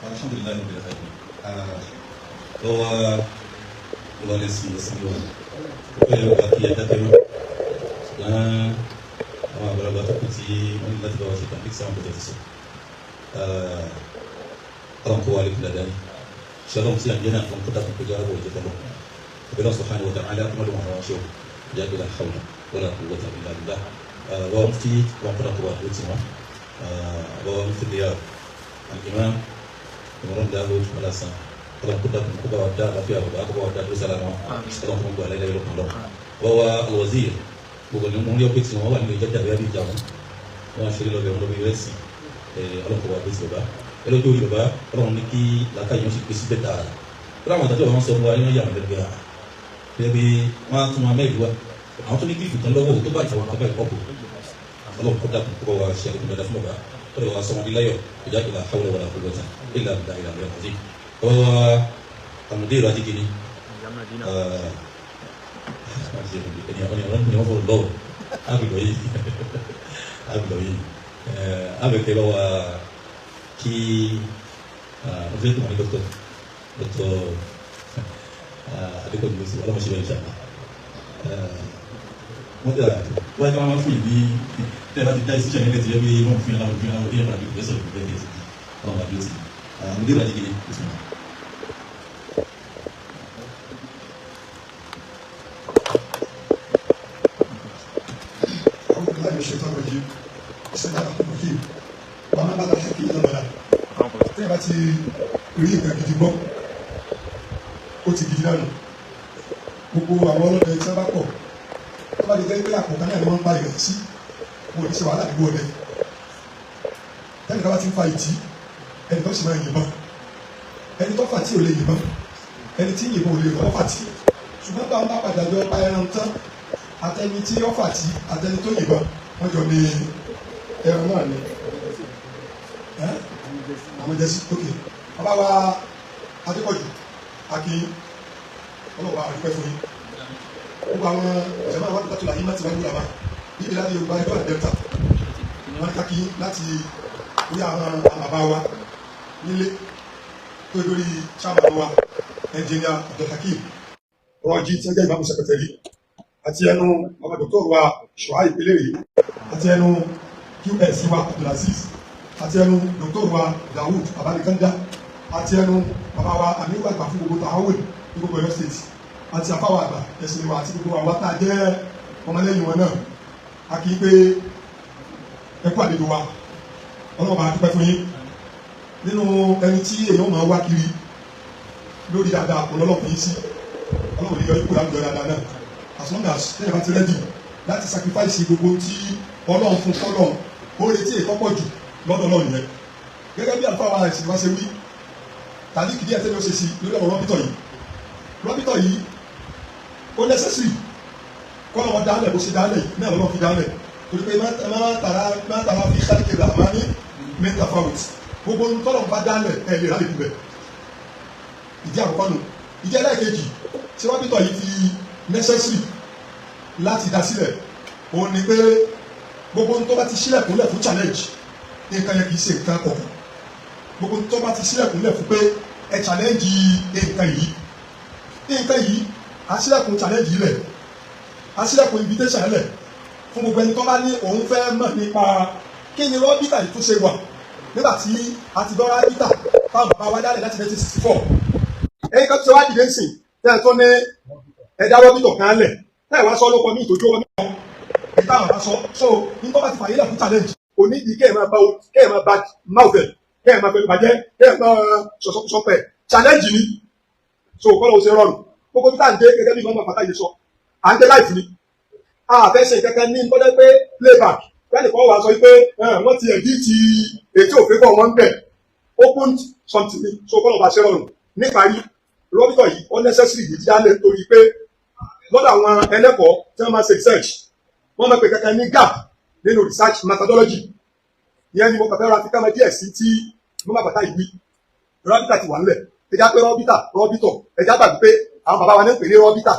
Alhamdulilayi rabbil alamin. Lọ́wọ́ ìwọlé sí ẹ̀sìn wa ó yẹ ká kí ẹja tẹ́lẹ̀ ṣùgbọ́n àwọn àgbàlagbà tó kù tí wọ́n ní láti bá wa ṣe tàbí sáwọn kò tẹ̀sí sọ ọlọ́run kó wa lè kúlẹ̀ dání ṣọlọ́run tí à ń jẹ́ náà kó dàkún kó jára bọ̀ jẹ́ tọ́lọ́ ìbílẹ̀ subhanahu wa ta'ala kó má lè wọn àwọn ṣe o jáde la hawla wala quwwata illa billah. Wọ́n fi wọn kó dàkún wa tó ti wọn wọ́n fi lè al-imam Imran Dawud Malasan ọlọ́run kó dàkún kó bá wa dá àlàáfíà bàbá kó bá wa dá dúró sára wọn ọlọ́run kó gbọ́ àlẹ́ lọ́kàn lọ. Wọ́n wá al-wazir gbogbo ní wọ́n yọ pé tí wọ́n wà nínú ìjọba àbí ìjà wọn wọ́n ṣeré lọ́bẹ̀ wọn lọ́bẹ̀ us ọlọ́run kó wa dé sí bàbá ẹlọ́jọ́ orí bàbá ọlọ́run ní kí làákàyè wọn sì pèsè bẹ́ẹ̀ tààrà kó láwọn àtàjọ wọn sọ fún wa yóò yà wọn lẹ́nu gbéra bẹ́ẹ̀ bí wọ́n á tún wọn mẹ́rin wá àwọn tó ní kí ìfìtàn lọ́wọ́ tó bá ìtàwọn àbá ìkọ́kù ọlọ́run kó dàkún kó bá wa ṣe àlékún dáadáa fún bàbá kó lè wá sọ wọn láyọ̀ ìjà ìlà hawla wala quwwata illa billahi al-aliyyil azim. Ọwọ́ àmùdé ìrọ̀ ajíkiri lọ́wọ́ àbìlọ̀ yìí àbìlọ̀ yìí àbẹ̀kẹ́ bá wa kí wọ́n ti wọ́n ní dókítà dókítà Adékọ̀jù ló sì ọlọ́mọ ṣe bẹ́ẹ̀ ṣàlá wọ́n ti wọ́n ti wọ́n fún ìbí tẹ́ bá ti dá ìṣiṣẹ́ nílẹ̀ tí yẹ bí wọ́n fún yàrá fún yàrá yàrá bí pòfẹ́sọ̀ ìbí bẹ́ẹ̀ ní ọlọ́mọ àdúró sí àmúdé ìrọ̀ ajíkiri bismillah. أعوذ بالله من الشيطان الرجيم بسم الله الرحمن الرحيم وما بعد الحق إلا الضلال. Téèyàn bá ti rí nǹkan gidi gbọ́, ó ti gidi lánàá. Gbogbo àwọn ọlọ́dẹ tí wọ́n bá pọ̀, tó bá di jẹ́ pé àpò kan náà ni wọ́n ń pa ìrẹ̀ sí, wọn ò ní ṣe wàhálà nígbó ọdẹ. Tẹ́nìkan bá ti ń fa ìtì, ẹnì kan sì máa yìnbọn. Ẹni tó fà tí ò lè yìnbọn, ẹni tí yìnbọn ò lè fọwọ́ fà tí. Ṣùgbọ́n báwọn bá padà jọ pa ẹran tán, àtẹni tí ó fà tí àtẹni tó yìnbọn wọ́n jọ ní ẹran náà ni àwọn jẹsí. Ok, bàbá wa Adépọ̀jù Akin, ọlọ́wà àdúpẹ́ fún yín. Gbogbo àwọn ìjọba àwọn àdúgbò láyé láti wájú làbá bíbí láti Yorùbá ẹgbẹ́ àdẹ́ta wọn ní kákí láti orí àwọn bàbá wa nílé tó lórí chairman wa ẹnjìnìà Abdulhakeem Rọjí tí wọ́n jẹ́ ìbámu sẹkẹtẹrì, àti ẹnu bàbá dòkítọ́rù wa Ṣùháì Eléyìí, àti ẹnu QS wa Abdulaziz, àti ẹnu dòkítọ́rù wa Dawood Abanikanda, àti ẹnu bàbá wa Amiru àgbà fún gbogbo Tahawul ní gbogbo Ọ̀yọ́ state, àti àfáwà àgbà ẹ̀sìn wa, àti gbogbo àwa tá a jẹ́ ọmọlẹ́yìn wọn náà. A kì í pé ẹ kú àlejò wa, ọlọ́run bá dúpẹ́ fún yín. Nínú ẹni tí èèyàn máa wá kiri lórí dáadáa kò lọ́lọ́ fún yín sí. Ọlọ́run ní yọ ikú láwùjọ dáadáa náà. As long as tẹ́lẹ̀ bá ti ready láti sacrifice gbogbo tí Ọlọ́run fún fọ́lọ́run, ó retí ìkọ́pọ̀ jù lọ́dọ̀ Ọlọ́run yẹn. Gẹ́gẹ́ bí àlùfáà wa ẹ̀sìn wá ṣe wí, tàbí kìdí ẹ̀ tẹ́lẹ̀ ó ṣe sí lórí ọ̀rọ̀ rọ́bìtọ̀ yìí. Rọ́bìtọ̀ yìí ó necessary kọ́lọ́ wọn dálẹ̀ bó ṣe dálẹ̀ yìí náà lọ́wọ́ fi dálẹ̀, torí pé má tara fi kálíkì rà má ní mẹ́ta fáwọ̀tì gbogbo ohun tọ́lọ̀ bá dálẹ̀ ẹ̀ lè rálẹ̀ ibẹ̀. Ìdí àkọ́kọ́ nù. Ìdí ẹlẹ́ẹ̀kejì tí rọ́bìtọ̀ yìí fi necessary láti dá sílẹ̀ òun ni pé gbogbo ohun tó bá ti sílẹ̀kùnlẹ̀ fún challenge, nǹkan yẹn kì í ṣe nǹkan kọ̀ọ̀kan. Gbogbo ohun tó bá ti sílẹ̀kùnlẹ̀ fún pé ẹ challenge nǹkan yìí, nǹkan yìí a sílẹ̀kùn challenge yìí lẹ̀, a sílẹ̀kùn invitation lẹ̀ fún gbogbo ẹni tó bá ní òun fẹ́ mọ̀ nípa kí ni rọ́bìtà yìí tún ṣe wà nígbà tí a ti gbọ́ rọ́bìtà táwọn bàbá wa dálẹ̀ láti 1964. Ẹ̀yin kan tó ṣe wá dìde ńsìn tẹ́ ẹ tó ní ẹ̀dá rọ́bìtà kan lẹ̀ tẹ́ ẹ wá sọ lóko ní ìtòjú ọmọ mi ẹ̀ táwọn bá sọ. So ní tó bá ti fàyè lẹ̀ fún challenge, kò ní ìdí kẹ́ ẹ̀ máa bá o kẹ́ ẹ̀ máa bá mouth ẹ̀, kẹ́ ẹ̀ máa fẹ́ bàjẹ́, kẹ́ ẹ̀ máa sọ̀sọ̀kúsọ pẹ̀. Challenge ni. So kọ́lọ́ ò ṣe rọrùn gbogbo bí tá à ń dé gẹ́gẹ́ bí mọ́mọ́ pàtàkì sọ, à ń dé láìfù ni a fẹ́ ṣe kankan ní tọ́jọ́ pé playback lẹ́nu kan wà sọ pé wọ́n ti ẹ̀dí ti ètí òfin bọ̀ wọ́n ń bẹ̀ open something ni. So kọ́lọ́ bá ṣe rọrùn. Níparí, rọ́bìtọ̀ yìí ó necessary yìí dídá nítorí pé lọ́dọ̀ àwọn ẹlẹ́kọ̀ọ́ tí wọ́n máa ṣe research, wọ́n máa pè kankan ní gap nínú research methodology. Ìyẹn ni mo kàn fẹ́ ra fi ká máa díẹ̀ sí tí mo máa bàtà ìwí rọ́bìtà ti wà nílẹ̀. Ẹja pé rọ́bìtà rọ́bìtọ̀, ẹja gbàgbé pé àwọn bàbá wa ní pè ní rọ́bìtà,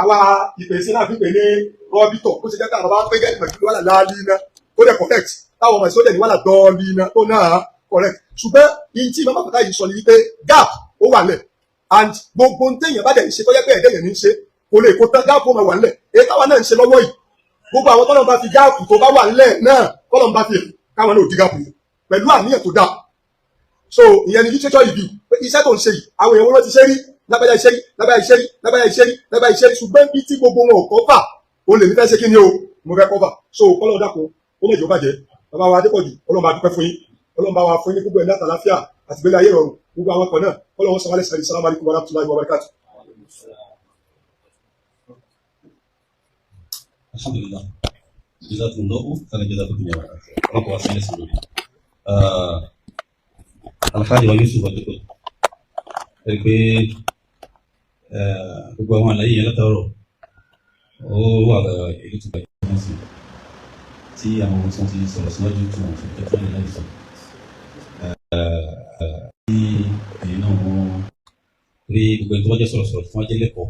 àwa ìpèsè náà fi pè ní rọ́bìtọ̀. Ó ṣe jẹ́ káwọn bàbá pé gẹ́gẹ́ pẹ̀lú wàhálà láàlí iná ó dẹ̀ correct, táwọn ọmọ ìsọdẹ̀ ní wàhálà dọ́ọ̀lì iná tó náà correct. Ṣùgbọ́n ìyìn tí màmá bàtà yìí sọ ni wípé gap ó wà lẹ̀, and gbogbo ń téèyàn bá dẹ̀ ń ṣe tó yẹ pé ẹ̀dẹ̀ yẹn ní í ṣe kò lè kó tán, gap ó máa wà nílẹ̀. Èyí táwa náà ń ṣe lọ́wọ́ yìí, gbogbo àwọn tọ́lọ́ bá fi gap tó bá wà nílẹ̀ náà, tọ́lọ́ bá fi káwọn náà ò dí gap yìí pẹ̀lú àníyàn tó dáa. So ìyẹn ni literature review pé iṣẹ́ tó ń ṣe yìí, àwọn èèyàn wọn ló ti ṣe rí, lágbájá iṣẹ́ rí, lágbájá iṣẹ́ rí, lágbájá iṣẹ́ rí, lágbájá iṣẹ́ rí, ṣùgbọ́n bí tí gbogbo wọn ò cover ó lè ní fẹ́ ṣe kí ni o mo fẹ́ cover. So kọ́lọ́ dàkún ó mọ̀jọ́ bàjẹ́. Bàbá wa Adépọ̀jù, Ọlọ́run bá dúpẹ́ fún yín, Ọlọ́run bá wa fún yín ní gbogbo ẹ̀mí àtàláfíà àti gbélé ayé rọrùn, gbogbo àwọn ọkọ̀ náà kọ́lọ́ wọn sọ wálé sàlẹ̀. Salamu alaykum wa rahmatulahi wa barakatuh. Alhamdulillah, jazakumullahu khairan, jazakumullahu khairan. Ọlọ́kọ̀ wa sílẹ̀ sí lórí Alhaji wa Yusuf Adépọ̀jù. Ẹ rí pé gbogbo àwọn àlàyé yẹn látàárọ̀ ó wà èyí tó bá yẹn sí tí àwọn ohun tí wọ́n ti sọ̀rọ̀ síwájú tí wọ́n fi tẹ́tí láì sọ tí èyí náà wọ́n rí gbogbo ẹni tó bá jẹ́ sọ̀rọ̀sọ̀rọ̀ tí wọ́n jẹ́ lẹ́kọ̀ọ́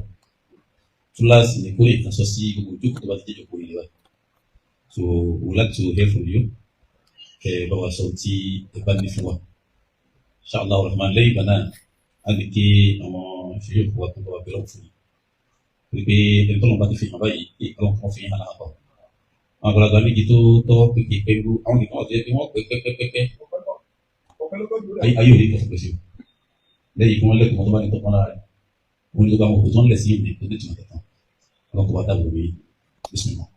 túláàsì ní kó lè kàn sọ sí gbogbo ìjókòó tó bá ti jẹ́ ìjókòó yìí wá. So we would like to hear from you. Kẹ bá wa sọ tí ẹ bá ní fún wa, inshallah rahman. Lẹ́yìn ìgbà náà á lè ké àwọn ìṣèlú ìkó wa tó bá wa bẹ̀rẹ̀ fún yìí pé ẹni tọ́lọ́mọba ti fi hàn báyìí pé ọlọ́run kan fi hàn láàbọ̀ àwọn àgbàlagbà méjì tó tọ́ pé kì í pẹ́ gbó àwọn nìkan ọ̀tọ̀ yẹ pé wọ́n pẹ́ pẹ́pẹ́pẹ́ ayé òde ìtọ́sọ̀ pèsè lẹ́yìn kí wọ́n lẹ́kọ̀ọ́ tó bá ní tọ́pọ́n lára rẹ̀ wọ́n ní gbogbo àwọn òkú tó ń lẹ̀ sí ìdè tó ní tìmọ̀ tẹ̀tàn ọlọ́kọ̀ bá dáàbò wí bísímọ̀.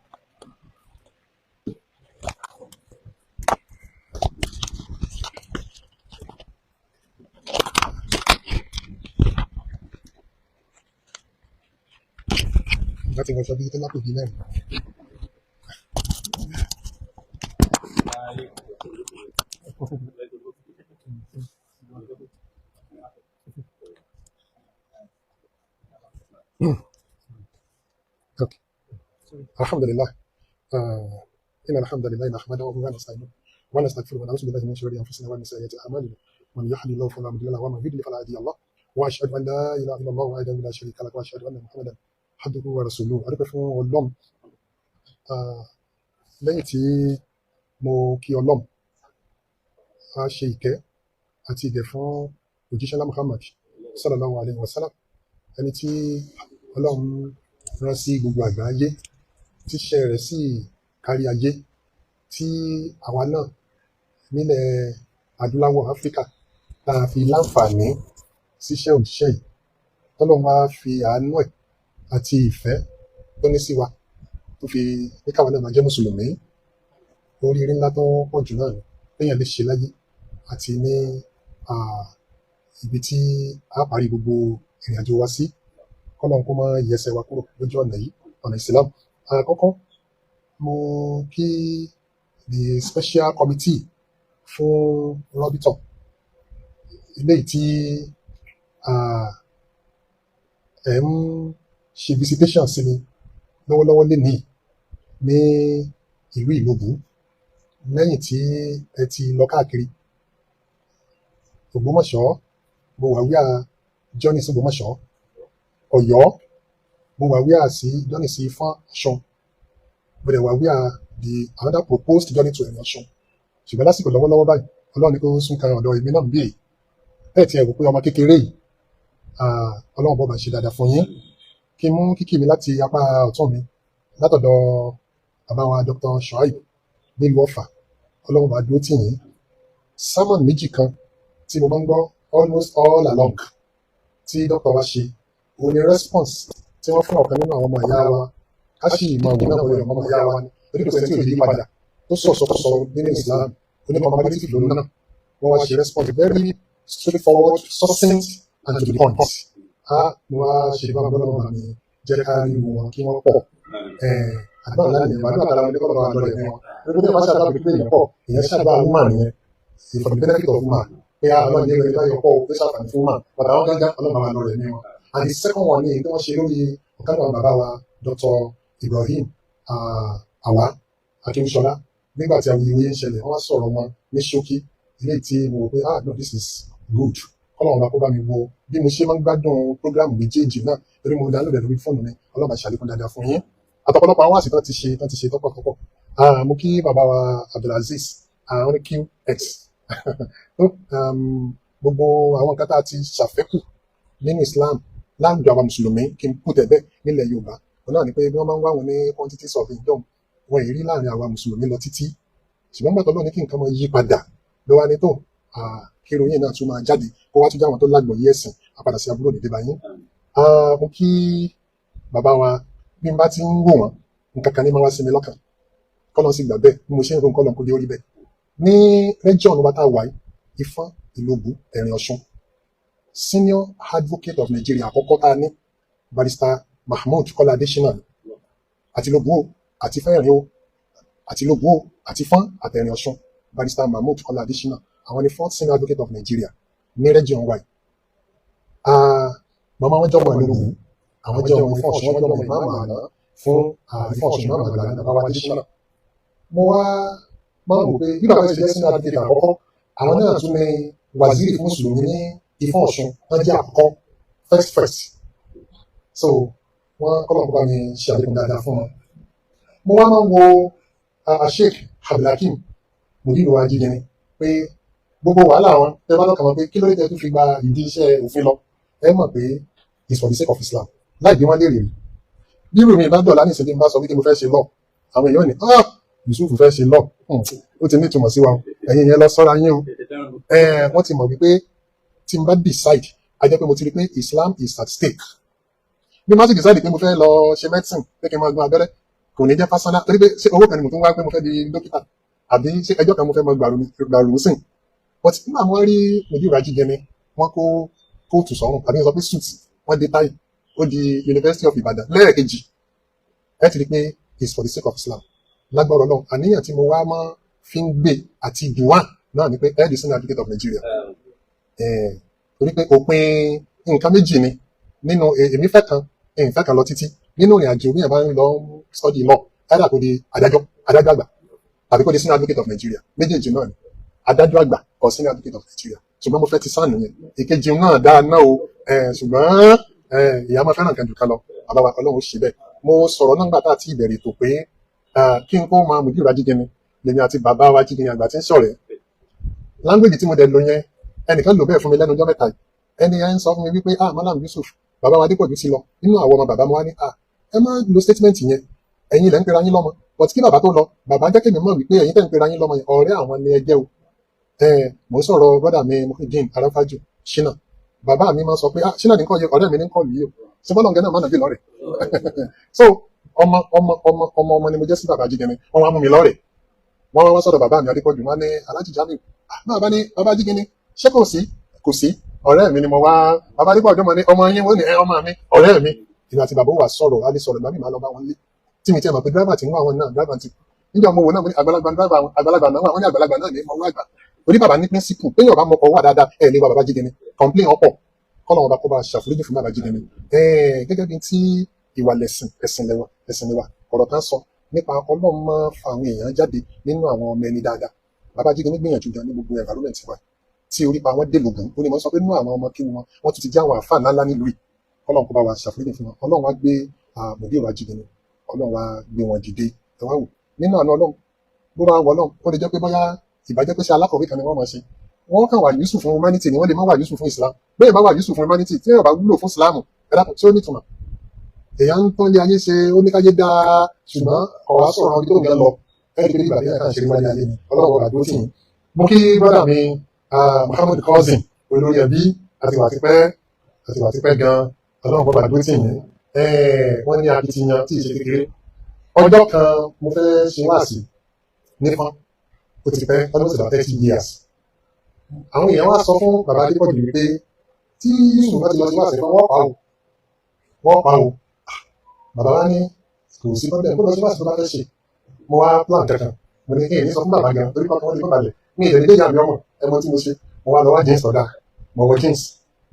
Láti wọṣọ bíi tó lápò bíi mẹ́rin. Okay. الحمد لله، إن الحمد لله نحمده ونستعينه ونستغفره ونعوذ بالله من شرور أنفسنا ومن سيئات أعمالنا، من يهده الله فلا مضل له ومن يضلل فلا هادي له، وأشهد أن لا إله إلا الله وحده لا شريك له، وأشهد أن محمدا عبده ورسوله. Adúpẹ́ fún Ọlọ́run. Lẹ́yìn tí mo kí Ọlọ́run, a ṣe ìkẹ́ àti ìgẹ̀ fún òjíṣẹ́ ńlá Muhammad sallallahu alayhi wa sallam, ẹni tí Ọlọ́run rán sí gbogbo àgbáyé, tíṣẹ́ rẹ̀ sì kárí ayé, tí àwa náà nílẹ̀ adúláwọ̀ Áfíríkà tá a fi láǹfààní síṣẹ́ òjíṣẹ́ yìí, tọ́lọ́run wá fi àánú ẹ̀ àti ìfẹ́ tó ní sí wa tó fi ní káwa náà máa jẹ́ mùsùlùmí. Oríire ńlá tó pọ̀ jù náà ni téèyàn lè ṣe láyé àti ní ibi tí a parí gbogbo ìrìn àjò wa sí. Kọ́lọ́n kó má yẹsẹ̀ wa kúrò lójú ọ̀nà yìí, ọ̀nà Islam. Àkọ́kọ́, mo kí the special committee fún Rọ́bítọ̀ eléyìí tí ẹ̀ ń ṣe visitation sí mi lọ́wọ́lọ́wọ́ lénìí ní ìlú Ìlobù, lẹ́yìn tí ẹ ti lọ káàkiri Ògbómọ̀ṣọ́. Mo wà wíà journey sí Ògbómọ̀ṣọ́, Ọ̀yọ́, mo wà wíà sí journey sí Ifọ̀n, Ọ̀ṣun. Mo dẹ̀ wà wíà the another proposed journey to Ẹ̀rìn Ọ̀ṣun, ṣùgbọ́n lásìkò lọ́wọ́lọ́wọ́ báyìí, Ọlọ́run ní kó sún kan ọ̀dọ̀ èmi náà bíi bẹ́ẹ̀ tí ẹ rò pé ọmọ kékeré yìí. Ọlọ́run bọ́ bá ṣe dáadáa fún yín. Kí n mú kíkì mi láti apá ọ̀tún mi, látọ̀dọ̀ bàbá wa Dr. Shuaib nílùú Ọ̀fà. Ọlọ́run bá dúró tì yín. Sermon méjì kan tí mo máa ń gbọ́ almost all along tí dr wa ṣe, òun ni response tí wọ́n fún ọ̀kan nínú àwọn ọmọ ìyá wa, ká sì máa wò náà wọlé ọmọ ìyá wa ni, torí kò sẹ́ni tí ò lè yí padà, tó sọ̀sọ̀kọsọ nínú Islam, oní comparative lòun náà. Wọ́n wá ṣe response, very straightforward, succinct and to the point. A mo wá ṣe bá bọ́lá bá mi jẹ́ ká rí wọn kí wọ́n pọ̀. Àdúrà ńlá nìyẹn. Àdúrà tara wọn ní kọ́lọ́ bá lọ ẹ̀mí wọn. Lórí bí wọ́n ṣàdúrà pé èèyàn pọ̀, èèyàn ṣàdúrà woman yẹn for the benefit of woman, pé Ọlọ́run ní ẹgbẹ́ báyọ̀ pọ̀, ó ṣàǹfààní fún woman, bàtà wọn gángan, Ọlọ́run bá lọ ẹ̀mí wọn. And the second one ni èyí tí wọ́n ṣe lórí ọ̀kan náà, bàbá wa Dr. Ibrahim Awa Akínṣọlá, nígbà tí awuyewuye ń ṣẹlẹ̀, wọ́n wá sọ̀rọ̀ wọn ní ṣókí, eléyìí tí mo rò pé, ah no, this is good. Kọ́lọ́run bá kó bá mi wo bí mo ṣe máa ń gbádùn program méjèèjì náà, torí mo download ẹ̀ lórí fóònù mi. Ọlọ́run bá ṣàlékún dáadáa fún yín àtọ̀pọ̀lọpọ̀ àwọn àsìkò tán ti ṣe tọ́pọ̀tọ́pọ̀. Mo kí bàbá wa Abdulaziz, àwọn ní QX. Gbogbo àwọn nǹkan tá a ti ṣàfẹ́kù nínú Islam láwùjọ àwọn mùsùlùmí, kí n put ẹ̀ bẹ́ẹ̀, nílẹ̀ Yorùbá, òun náà ni pé bí wọ́n máa ń wá wọn ní quantities of income, wọn ì rí láàrin àwa mùsùlùmí lọ títí. Ṣùgbọ́n gbàtọ́ lónìí, kí nǹkan máa yí padà ló wá ní tó kí ìròyìn náà tún máa jáde, kó wá tún jáwọn tó lágbọ̀ọ́yé ẹ̀sìn àpadà sí àbúrò nídìí báyìí. Mo kí bàbá wa. Bí n bá ti ń wò wọ́n, nǹkan kan ní máa wá sí mi lọ́kàn, kọ́lọ́n sì gbà bẹ́ẹ̀. Bí mo ṣe ń ro nǹkan kó dé orí bẹ́ẹ̀ ní region wa tá a wà yìí, Ifọ̀n, Ìlobù, Ẹ̀rìn Ọ̀ṣun, senior advocate of Nigeria àkọ́kọ́ tá a ní, Barrister Mahmood Kọ́lá Adésínà, àti Ìlobù o, àti Fẹ́rìn o, àti Ìlobù o, àti Ifọ̀n àtẹ̀rìn Ọ̀ṣun, Barrister Mahmood Kọ́lá Adésínà, àwọn ni fourth senior advocate of Nigeria ní region wa yìí. Màmá wọn jọmọ Ìlobù, àwọn jẹ́ ọmọ Ifọ̀n Ọ̀ṣun, wọn jọmọ ìmáàmù àná fún Ifọ̀n Ọ̀ṣun, ìmáàmù àgbà ní bàbá wa Adésínà. Mo wá máa ń wò pé bí bàbá ṣe jẹ́ senior advocate àkọ́kọ́, àwọn náà tún ní waziri fún mùsùlùmí ní Ifọ̀n Ọ̀ṣun, wọ́n jẹ́ àkọ́kọ́, first first. So wọ́n kọ́lọ̀ kó bá mi ṣe àlékún dáadáa fún wọn. Mo wá máa ń wo Sheikh Abdulhakeem Mudiru Ajínigbé pé gbogbo wàhálà wọn tẹ bá lọ́kàn wọn pé kí ló dé tẹ tún fi gba ìdí iṣẹ́ òfin lọ, ẹ mọ̀ pé it's for the sake of Islam, láì bí wọ́n léèrè rí. Bí irú mi bá dọ̀lá ní ìṣẹ́jú, bá sọ wípé mo fẹ́ ṣe law, àwọn èèyàn ní, "Ah, Yusuf fẹ́ ṣe law, ó ti ní ìtumọ̀ sí wa o. Ẹ̀yin yẹn lọ sọ́ra yín o." Wọ́n ti mọ̀ wípé tí n bá decide, a jẹ́ pé mo ti rí pé Islam is at stake. Bí má sì decide pé mo fẹ́ lọ ṣe medicine, pé kí n máa gún abẹ́rẹ́, kò ní jẹ́ personal, torí pé ṣé owó kan ni mo tún wá pé mo fẹ́ di dókítà, àbí ṣé ẹjọ́ kan mo fẹ́ máa gbàrú sìn? But nígbà wọ́n rí ojú ìrajì jẹni, wọ́n kó kóòtù sọ́rùn, tàbí sọ pé suit, wọ́n dé táyì, ó di University of Ibadan lẹ́ẹ̀kejì, ẹ ti rí pé it's for the sake of Islam. Lágbára Ọlọ́run, àníyàn tí mo wá máa fi ń gbé àti dùwà náà ni pé ẹ di senior advocate of Nigeria, torí pé òpin nǹkan méjì ni nínú èmi fẹ́ kan, ìfẹ́ kan lọ títí nínú ìrìn àjò. Bí ẹ̀ bá ń lọ study law, either kó di adájọ́ àgbà tàbí kó di senior advocate of Nigeria. Méjèèjì náà ni, adájọ́ àgbà or senior advocate of Nigeria. Ṣùgbọ́n mo fẹ́ ti sáànù yẹn, ìkejì náà dáa náà o, ṣùgbọ́n ìyá máa fẹ́ràn kan jù kan lọ. Bàbá wa, Ọlọ́run ó ṣe bẹ́ẹ̀. Mo sọ̀rọ̀ náà nígbà tá a ti ìbẹ̀rẹ̀ ètò pé kí n kó máa Mudiru Ajígini, lèmi àti bàbá wa Ajígini àgbà tí ń ṣọ̀rẹ́. Language tí mo dẹ̀ lò yẹn, ẹnìkan lò bẹ́ẹ̀ fún mi lẹ́nu ọjọ́ mẹ́ta yìí. Ẹni yẹn ń sọ fún mi wípé, "Ah, Malam Yusuf, bàbá wa Adépọ̀jù ti lọ nínú àwọn ọmọ bàbá." Mo wá ní, "Ah, ẹ má lo statement yẹn, ẹ̀yin lẹ́ ń pera yín lọ́mọ." But kí bàbá tó lọ, bàbá jẹ́ kémi mọ̀ wípé ẹ̀yin tẹ́ ń pera yín lọ́mọ yẹn, ọ̀rẹ́ àwọn ni ẹ jẹ́ o. Ẹ mò ń sọ̀rọ̀ brother mi Muhyiddin Arafaju Shina. Bàbá mi máa sọ pé, "Ah, Shina ní kọ́ yẹ, ọ̀rẹ́ mi ní kọ́ yìí o." Ṣé bọ́lá ọ̀gá náà má nàbí lọ́rẹ̀? So ọmọ ọmọ ọmọ ọmọ ọmọ ni mo jẹ́ sí bàbá Ajígini. Wọ́n wá mú mi lọ́rẹ̀, wọ́n wá sọ̀rọ̀ bàbá mi Adépọ̀jù, wọ́n ní Alhaji Jamiu. Ah, bàbá ní bàbá Ajígini, ṣé kò sí? Kò sí, ọ̀rẹ́ mi ni mo wá. Bàbá Adépọ̀jù mọ̀ ní ọmọ yín, wọ́n ní ẹ ọmọ mi, ọ̀rẹ́ mi. Èmi àti bàbá wa sọ̀rọ̀, a lè sọ̀rọ̀ ìgbà mi máa lọ bá wọn lé tí mi ti mọ̀ pé driver ti ń wá wọn náà, driver ti kú. Níjọ́ mo wò náà, mo ní àgbàlagbà driver wọn, àgbàlagbà náà wà, wọ́n ní àgbàlagbà náà ní mọ̀ wá àgbà torí bàbá ní principle pé yóò bá mọkọ̀ wà dáadáa ẹ̀ lè wà. Bàbá Jídé ni complain ọ̀pọ̀, kọ́nà ọba kó bá ṣàforíjì fún bàbá Jídé ni. Gẹ́gẹ́ bí tí ìwà lẹ̀sìn, ẹ̀sìn lẹ́wà, ẹ̀sìn lẹ́wà. Ọ̀rọ̀ kan sọ nípa Ọlọ́run máa fa àwọn èèyàn jáde nínú àwọn ọmọ ẹni dáadáa. Bàbá Jídé ní gbìyànjú gan ní gbogbo environment wa tí orí pa wọn dé lògùn. Ó ní mo sọ pé nínú àwọn ọmọ kí wọn, wọn tún ti jẹ́ àwọn àfáà ńláńlá nílùú yìí. Ọlọ́run kó bá wa ṣàforíjì fún wọn. Ọlọ́run wá gbé mùdírù Ajídé ni, Ọlọ́run wá gbé wọn dìde. Ẹ wá wò nínú àná Ọlọ́run, bó bá wọ Ọlọ́run, ó lè jẹ́ pé bóyá ìbàjẹ́ pé ṣe alákọ̀wé kan ni wọ́n máa ṣe, wọ́n kàn wà useful fún humanity ni, wọ́n lè má wà useful fún Islam. Bẹ́ẹ̀ bá wà useful fún humanity, tí èèyàn bá wúlò fún Islam, ẹ dákun, tí ó nítumọ̀? Èèyàn ń tán lé ayé ṣe, ó ní káyé dáa, ṣùgbọ́n ọ̀wá sọ̀rọ̀ ibi tó ń lọ. Ẹ rí i pé ìgbà tí èèyàn kàn ṣe wáyé ayé ni. Ọlọ́run ọ̀gá tó tì yín. Mo kí brother mi Muhammad Cousin, olórí ẹbí, àti wà tipẹ́, àti wà tipẹ́ gan. Ọlọ́run bọ́ba tó tì yín. Wọ́n ní akitiyan tí ì ṣe kékeré. Ọjọ́ kan mo fẹ́ ṣe wáàsí nífọ́n, ó ti pẹ́, almost about 30 years. Àwọn èèyàn wá sọ fún bàbá Adépọ̀jù wípé tí Yusuf bá ti lọ sí wáàsí fún, wọ́n pa o, wọ́n pa o. Bàbá wa ní kò sí problem, kó lọ sí wáàsí tó bá fẹ́ ṣe. Mo wá plan kankan, mo ní kí n ní sọ fún bàbá gan torí kọ́kọ́ wọ́n ti balẹ̀ ní ìdẹ̀ni dé ìyá mi ọmọ ẹ mọ tí mo ṣe. Mo wá lọ wá jeans ọ̀dà, mo wọ jeans,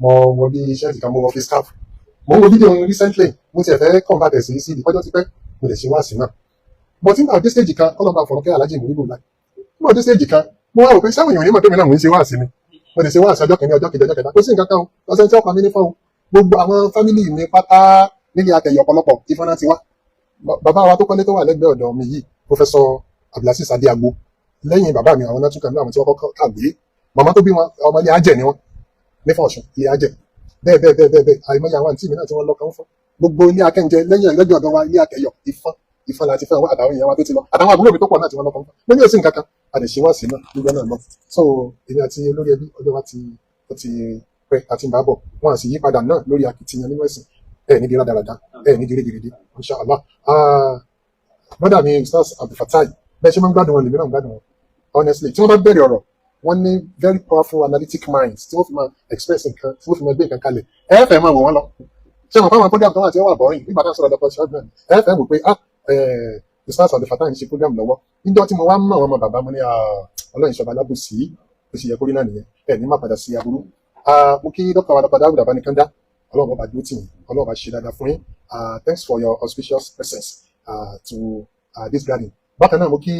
mo wọ bí shirt kan, mo wọ face cap. Mo ń wo fídíò recently, mo tiẹ̀ fẹ́ convert ẹ̀ sí CD, ọjọ́ ti pẹ́. Mo lè ṣe wáàsí náà, but nígbà dé stage kan, kọ́lọ́ bá fọ̀rọ̀ kẹ́ alájì ìmúrígbò láì. Nígbà dé stage kan, mo wá rò pé sáwọn èèyàn onímọ̀ tó mi náà mò ń ṣe wáàsí ni. Mo lè ṣe wáàsí ọjọ́ kìíní, ọjọ́ kejì, ọjọ́ kẹta, kò sí nǹkan kan o, lọ́sẹ̀ tí ọkọ̀ mi ní fún o. Gbogbo àwọn family mi pátá nílé akẹyọ, ọ̀pọ̀lọpọ̀ ìfọ́nà ti wá. Bàbá wa tó kọ́lé tó wà lẹ́gbẹ̀ẹ́ ọ̀dọ̀ mi yìí, Professor Abdulaziz Adéagbo, lẹ́yìn bàbá mi, àwọn náà tún kàn ní àwọn tí wọ́n kọ́kọ́ kàwé. Màmá tó bí wọn, ọmọ ilé ajẹ́ ni wọ́n nífọ̀n Ọ̀ṣun, ilé ajẹ́, bẹ́ẹ̀ bẹ́ẹ̀ bẹ́ẹ̀ bẹ́ẹ̀ bẹ́ẹ̀. Àìmọye àwọn àǹtí mi náà tí wọ́n lọ́kàn fún gbogbo ilé akẹ́ńjẹ lẹ́yìn lẹ́gbẹ̀ẹ́ ọ̀dọ̀ wa, ilé akẹyọ, ìfọ́n ìfọ́n láti fẹ́ wọn, àtàwọn èèyàn wa tó ti lọ, àtàwọn àbúrò mi tó pọ̀ náà tí wọ́n lọ́kàn fún. Mo ní òsì nǹkan kan, a lè ṣe wá sí náà gbígbẹ́ náà lọ. So èmi àti olórí ẹbí, ọjọ́ wa ti ó ti pẹ́ àti ń bá bọ̀, wọn à sì yí padà náà lórí akitiyan nínú ẹ̀sìn ẹ̀ níbi rádaràda ẹ̀ níbi rédèrèdè, inshallah. Brother mi Ustaz Abdulfatai, bẹ́ẹ̀ ṣe máa ń gbádùn wọn lèmi náà ń gbádùn wọn. Honestly, tí wọ́n bá bẹ̀rẹ̀ ọ̀rọ̀, wọ́n ní very powerful analytic minds tí wọ́n fi máa express nǹkan, tí wọ́n fi máa gbé nǹkan kalẹ̀. Ẹ fẹ́ máa wò wọ́n lọ. Ṣé wọn fáwọn program tó wà tí ó wà boring nígbà tá à ń sọ̀rọ̀ Dr. Shadman, ẹ fẹ́ wò pé ah, Ustaz Abdulfatai ń ṣe program lọ́wọ́. Níjọ́ tí mo wá mọ̀ wọn mọ bàbá, mo ní Ọlọ́run ìṣọba alábòsí, ó sì yẹ kórí náà nìyẹn. Ẹ ní má padà sí aburú. Mo kí Dr. wa, Dr. Dawud Abanikanda. Ọlọ́run ọba dúró tì yín, Ọlọ́run ọba ṣe dáadáa fún yín. Thanks for your auspicious presence to this gathering. Bákan náà, mo kí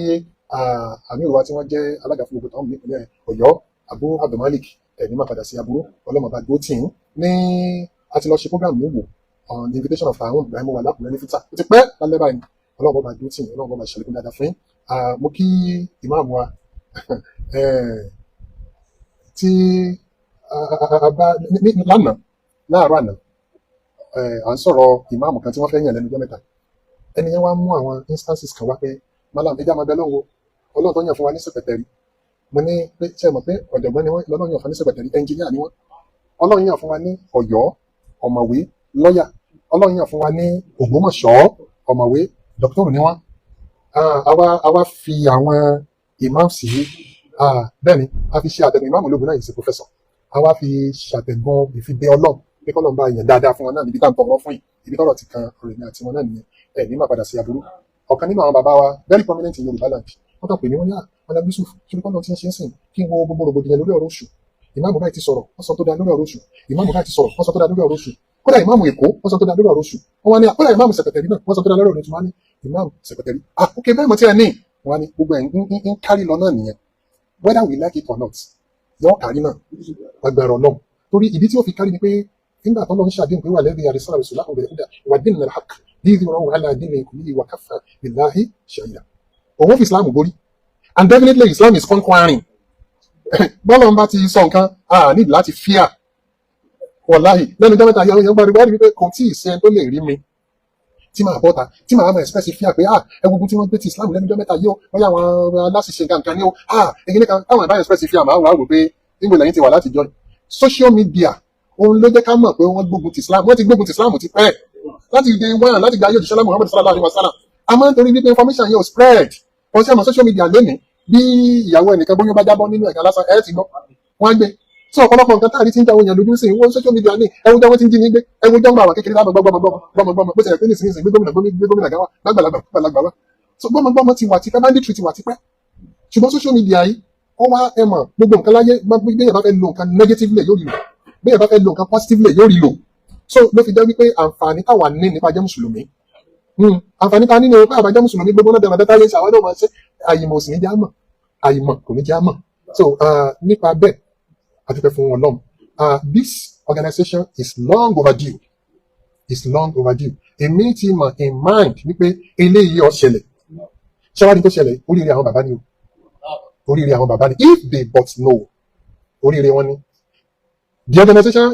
àmì ìwà tí wọ́n jẹ́ alága fún gbogbo táwọn nípìnlẹ̀ Ọ̀yọ́, Abu Abdulmalik. Ẹ̀ ní má padà sí aburú, Ọlọ́run ọba dúró tì yín. Ní a ti lọ ṣe program ní Ìwò on the invitation of our own Ibrahim wà lákùnrin ní fúta, ó ti pẹ́ lálẹ́ báyìí. Ọlọ́run ọba dúró tì yín, Ọlọ́run ọba ṣàlékún dáadáa fún yín. Mo kí ìmáàmù wa tí a bá lánàá, láàárọ̀ àná, à ń sọ̀rọ̀ ìmáàmù kan tí wọ́n fẹ́ yàn lẹ́nu ọjọ́ mẹ́ta. Ẹni yẹn wá mú àwọn instances kan wá pé, "Malam, ẹja máa bẹ lọ́wọ́ Ọlọ́run tó yàn fún wa ní sẹ̀pẹ̀tẹ̀rì." Mo ní pé ṣé ẹ mọ̀ pé ọ̀jọ̀gbọ́n ni wọ́n, lọ́lọ́run yàn fún ní sẹ̀pẹ̀tẹ̀rì, ẹnjìníà ni wọ́n. Ọlọ́run yàn fún wa ní Ọ̀yọ́, ọ̀mọ̀wé lọ́yà. Ọlọ́run yàn fún wa ní Ògbómọ̀ṣọ́, ọ̀mọ̀wé dọ́kítọ́rù ni wọ́n. Àwa fi àwọn imams yìí, bẹ́ẹ̀ ni a fi ṣe àtẹ̀gùn. Ìmáàmù ológun náà yìí ṣe professor, àwa fi ṣàtẹ̀gùn ìfibẹ́ Ọlọ́run pé kọ́lọ́n bá yàn dáadáa fún wọn náà níbi tá à ń tọrọ fún yìí. Ibi tọ́rọ̀ ti kan ọ̀rẹ́ mi àti wọn náà nìyẹn. Ẹ̀ ní má padà sí aburú. Ọ̀kan nínú àwọn bàbá wa, very prominent in Yorùbá land, wọ́n kàn pè mí, wọ́n ní àwọn Yusuf ṣùgbọ́n kọ́lọ́n ti ń ṣe é sìn kí n wo gbogbo rògbòdìyàn lórí ọ̀rọ̀ oṣù. Ìmáàmù báyìí ti sọ̀rọ̀, wọ́n sọ tó dáa lórí ọ̀rọ̀ oṣù. Ìmáàmù báyìí ti sọ̀rọ̀, wọ́n sọ tó dáa lórí ọ̀rọ̀ oṣù. Kódà ìmáàmù Èkó, wọ́n sọ tó dáa lórí ọ̀rọ̀ oṣù. Wọ́n wá ní kódà ìmáàmù sẹ̀pẹ̀tẹ̀rì náà, wọ́n sọ tó dáa lórí ọ̀rọ̀ oṣù. Wọ́n á ní ìmáàmù sẹ̀pẹ̀tẹ̀rì, ah, ok, bẹ́ẹ̀ mo ti ẹ̀ ní. Wọ́n á ní gbogbo ẹ̀ ń kárí lọ náà nìyẹn. Whether we like it or not, yọ kárí náà agbára Ọlọ́run, torí ìdí tí ó fi kárí ni pé nígbà tó lọ ń ṣàdéhùn pé wà lẹ́bi àrísàlá rẹ̀ sọ̀lá òbẹ̀rẹ̀ kúdà wà dín ní alhaq dídí wọn wà á dín ní ìkùnlé wà káfà billahi shahida. Òun fi Islam borí, and definitely Islam is conquering. Bọ́lá ń bá ti sọ nǹkan, a ní láti fear. Wàláhì, lẹ́nu ọjọ́ mẹ́ta yẹn, gbọ́dọ̀ wá rí wípé kò tí ì sẹ́ni tó lè rí mi tí màá bọ́ta tí màá máa express fear pé ah, ẹgbùgbùn tí wọ́n gbé ti Islam lẹ́nu ọjọ́ mẹ́ta yìí ó, bóyá àwọn aláṣìṣe nǹkan kan ní ó, ah, èyí nìkan táwọn ìbáyọ̀ express fear, màá wà wò pé níbo lẹ́yìn ti wà láti join social media. Òun ló jẹ́ ká mọ̀ pé wọ́n gbógun ti Islam. Wọ́n ti gbógun ti Islam ti pẹ́, láti day one, láti gba ayé òjíṣẹ́ Muhammad sallallahu alayhi wa sallam. Àmọ́ nítorí wípé information yẹn ò spread, wọ́n sì àmọ́ social media lónìí, bí ìyàwó ẹnìkan bóyá bá jábọ́ nínú ẹ̀ka lásán, ẹ̀ ti gbọ́, wọ́n á gbé. So ọ̀pọ̀lọpọ̀ nǹkan táàrí tí ń jáwọ́ yẹn lójú sí wọ́n social media ní ẹwù jẹ́ wọ́n ti ń jí ní gbé, ẹwù jẹ́ ń gbà wá kékeré lábọ̀ gbọ́mọ gbọ́mọ gbọ́mọ gbọ́mọ, bó ti rẹ̀ pé nísinsìnyí gbé gómìnà gbé gómìnà gáwà lágbàlagbà gbàlagbà wá. So gbọ́mọ gbọ́mọ ti wà tipẹ́, banditry ti wà tipẹ́, ṣùgbọ́n social media yìí ó wá ẹ mọ̀ gbogbo nǹkan láyé. Bí èèyàn bá fẹ́ lo nǹkan negatively, yóò rí lò. Bí èèyàn bá fẹ́ lo nǹkan positively, yóò rí lò. So ló fi jẹ́ wípé àǹfààní táwa ní nípa jẹ́ mùsùlùmí, àǹfààní ta nínú pé àbájá mùsùlùmí, gbogbo náà dáradára táyé ṣe àwọn náà máa ṣe, àyìmọ̀ ò sì ní já mọ̀, àyìmọ̀ kò ní já mọ̀. So nípa bẹ́ẹ̀, a dúpẹ́ fún Ọlọ́run. This organization is long overdue, is long overdue. Èmi ti mọ̀ in mind wípé eléyìí ó ṣẹlẹ̀. Ṣẹ́wádìí tó ṣẹlẹ̀, oríire àwọn bàbá ni o, oríire àwọn bàbá ni. If they but know, oríire wọn ni. The organization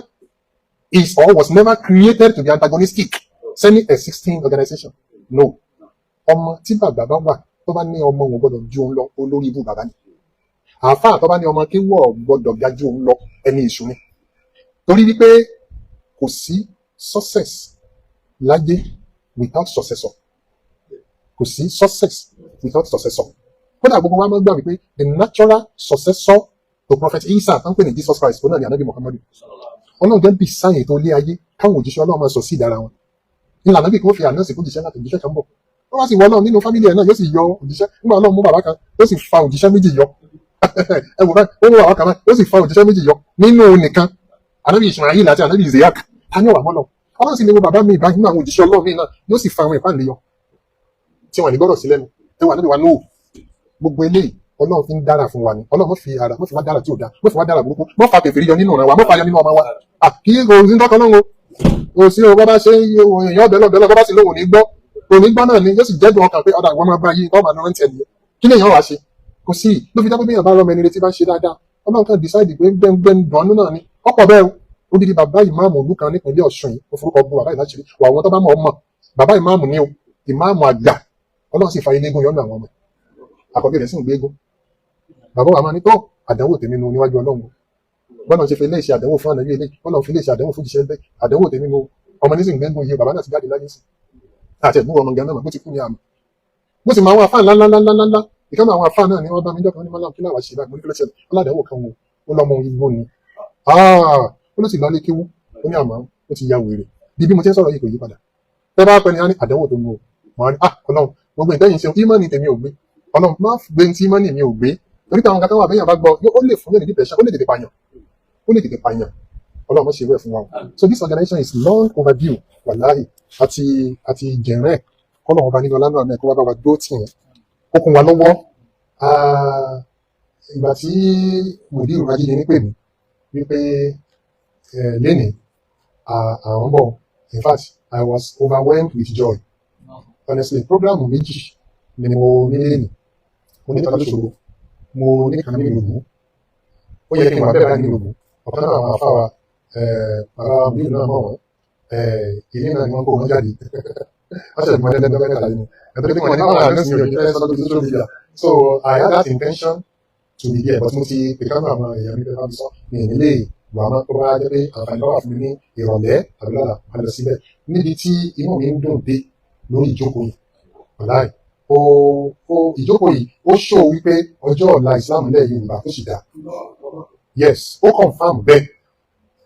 is or was never created to be antagonistic to any existing organization, no. Ọmọ tí bàbá bá wà, tó bá ní ọmọ òun gbọ́dọ̀ ju òun lọ, olórí ibú bàbá ni. Àáfàá tó bá ní ọmọ kí wọ́n gbọ́dọ̀ ga ju òun lọ, ẹni ìṣù ni. Torí wípé kò sí success láyé without successor, kò sí success without successor. Kódà gbogbo wa máa ń gbà wípé the natural successor to Prophet Isa tó ń pè ní Jesus Christ, òun náà ní Anabi Muhammadu. Ọlọ́run jẹ́ bí sáyẹn tó lé ayé káwọn òjíṣẹ́ Ọlọ́run máa sọ sí ìdára wọn ìlànà bí kò fi àná sí kó jíṣẹ́ láti òjíṣẹ́ kan bọ̀. Wọ́n wá sí wọ náà nínú family ẹ̀ náà, yóò sì yọ òjíṣẹ́. Nígbà Ọlọ́run mú bàbá kan, ó sì fa òjíṣẹ́ méjì yọ. Ẹ wò báyìí, ó mú bàbá kan báyìí, ó sì fa òjíṣẹ́ méjì yọ nínú nìkan, Anabi Ismail àti Anabi Isiaq. Ta ní ọ̀wà mọ́lọ? Ọlọ́run sì lè wo bàbá mi ìbá nínú àwọn òjíṣẹ́ Ọlọ́run mi náà, yóò sì fa àwọn ìpáǹlẹ̀ yọ tí wọ́n ní gbọ́dọ̀ sí lẹ́nu. Ẹ wà níbi wa nóò. Gbogbo eléyìí, Ọlọ́run fi ń dára fún wa ni. Ọlọ́run mọ́ fi ara mọ́ fi wá dára tí ò dá, mọ́ fi wá dára burúkú, mọ́ fa kèfèrí yọ nínú ọ̀ràn wa, mọ́ fa yọ nínú ọmọ wa. Kí kò sí tọ́kọ lọ́wọ́ kò sí o. Bá ṣe èèyàn ọbẹ̀ lọ́bẹ̀ lọ́bẹ̀, bá sì lóhùn ní gbọ́, kò ní gbọ́ náà ni. Yóò sì jẹ́dùn ọkàn pé ọ̀dà ìwọ́n máa bá yí kọ́ máa rántí ẹ̀ nìyẹn. Kí lèèyàn wá ṣe? Kò sí. Ló fi dápẹ́ bí èèyàn bá rọmọ ẹni retí bá ń ṣe dáadáa, Ọlọ́run kan decide pé gbẹ́ngbẹ́ng dùnánú náà ni. Ọ̀pọ̀ bẹ́ẹ̀ o. Odidi bàbá ìmáàmù ìlú kan nípìnlẹ̀ Ọ̀ṣun yìí, ó forúkọ bu bàbá ìláṣìírí wà. Àwọn tó bá mọ̀ ọ́ mọ̀, bàbá ìmáàmù ni o, ìmáàmù àgbà. Ọlọ́run sì fa ilé eégún yọ̀nà àwọn ọmọ àkọ́bí rẹ̀ sì ń gbé eégún. Bàbá wa máa ní tó àdánwò tèmi nu níwájú Ọlọ́run. Bọ́lá ṣe fi ilé ìṣe àdánwò fún ànábì ilé, bọ́lá fi ilé ìṣe àdánwò fún ìṣẹ́ bẹ́ẹ̀, àdánwò tèmi nu. Ọmọ ní sì ń gbé eégún yìí. Bàbá náà ti jáde láyé sí àti ẹ̀gbọ́n ọmọ gan náà bó ti kú ní àmọ́. Mo sì mọ àwọn afáà ńláńláńláńlá. Ìkànnì àwọn afáà náà ni wọ́n bá mi jọ́kan ní mọ́lá kí láwàá ṣe báyìí. Mo ní kí ló ṣẹlẹ̀? Ọládàáwò kan wò ó lọ́mọ igbó ni, ó ló sì lọ lé kéwú. Ó ní àmọ́ ó ti ya wèrè bí mo ti ń sọ̀rọ̀ yìí, kò yí padà. Tẹ́ bá pẹ́ ni á ní àdánwò tó mú o. Mo á ní, ah, Ọlọ́run, gbogbo ìtẹ́yìn ṣe, ìmọ̀ni tèmi ò gbé. Ọlọ́run má gbé tí ìmọ̀ni mi ò gbé, torí táwọn kan tó wà bẹ́yàn bá gbọ́, ó lè fún yẹn ní depression, ó lè tètè pààyàn, ó lè tètè pààyàn. Ọlọ́run má ṣe wẹ̀ fún wa o. So this organization is long overdue, wàláhì, àti jẹ̀rẹ̀. Kọ́lọ̀ ọba nínú ọlá náà kó wá bá wa dó tì yẹn, ó kún wa lọ́wọ́. Ìgbà tí mùdírù ajínigbé pè mí wípé lénìí àwọn bọ̀, in fact, I was overwhelmed with joy, honestly. Program méjì ni mo ní lénìí. Mo ní kan lóṣogbo, mo ní kan ní Ìlòbù. Ó yẹ kí n wà bẹ́ẹ̀ báyìí ní Ìlòbù. Ọ̀kan náà àwọn afáwa, bàbá mùdírù náà mọ̀ wọ́n, ìdí náà ni wọ́n kó wọn jáde. Wọ́n ṣẹ̀dùn mọ́ ẹlẹ́dẹ́ mẹ́ta yìí ni ẹ̀tọ́ pé wọ́n ní wọ́n àdírẹ́sì mi ò ní fẹ́ sọ lórí social media. So I had that intention to be there, but mo ti pè kánú àwọn èèyàn mi pé wọ́n fi sọ mi nílé wà á tó bá jẹ́ pé àǹfààní bá wà fún mi ní ìrọ̀lẹ́ tàbí lọ́la, máa lọ síbẹ̀. Níbi tí inú mi ń dùn dé lórí ìjókòó yìí, wàláì, ó ìjókòó yìí ó ṣó wípé ọjọ́ ọ̀la Islam ilẹ̀ Yorùbá ó sì dáa. Yes, ó confirm bẹ́ẹ̀,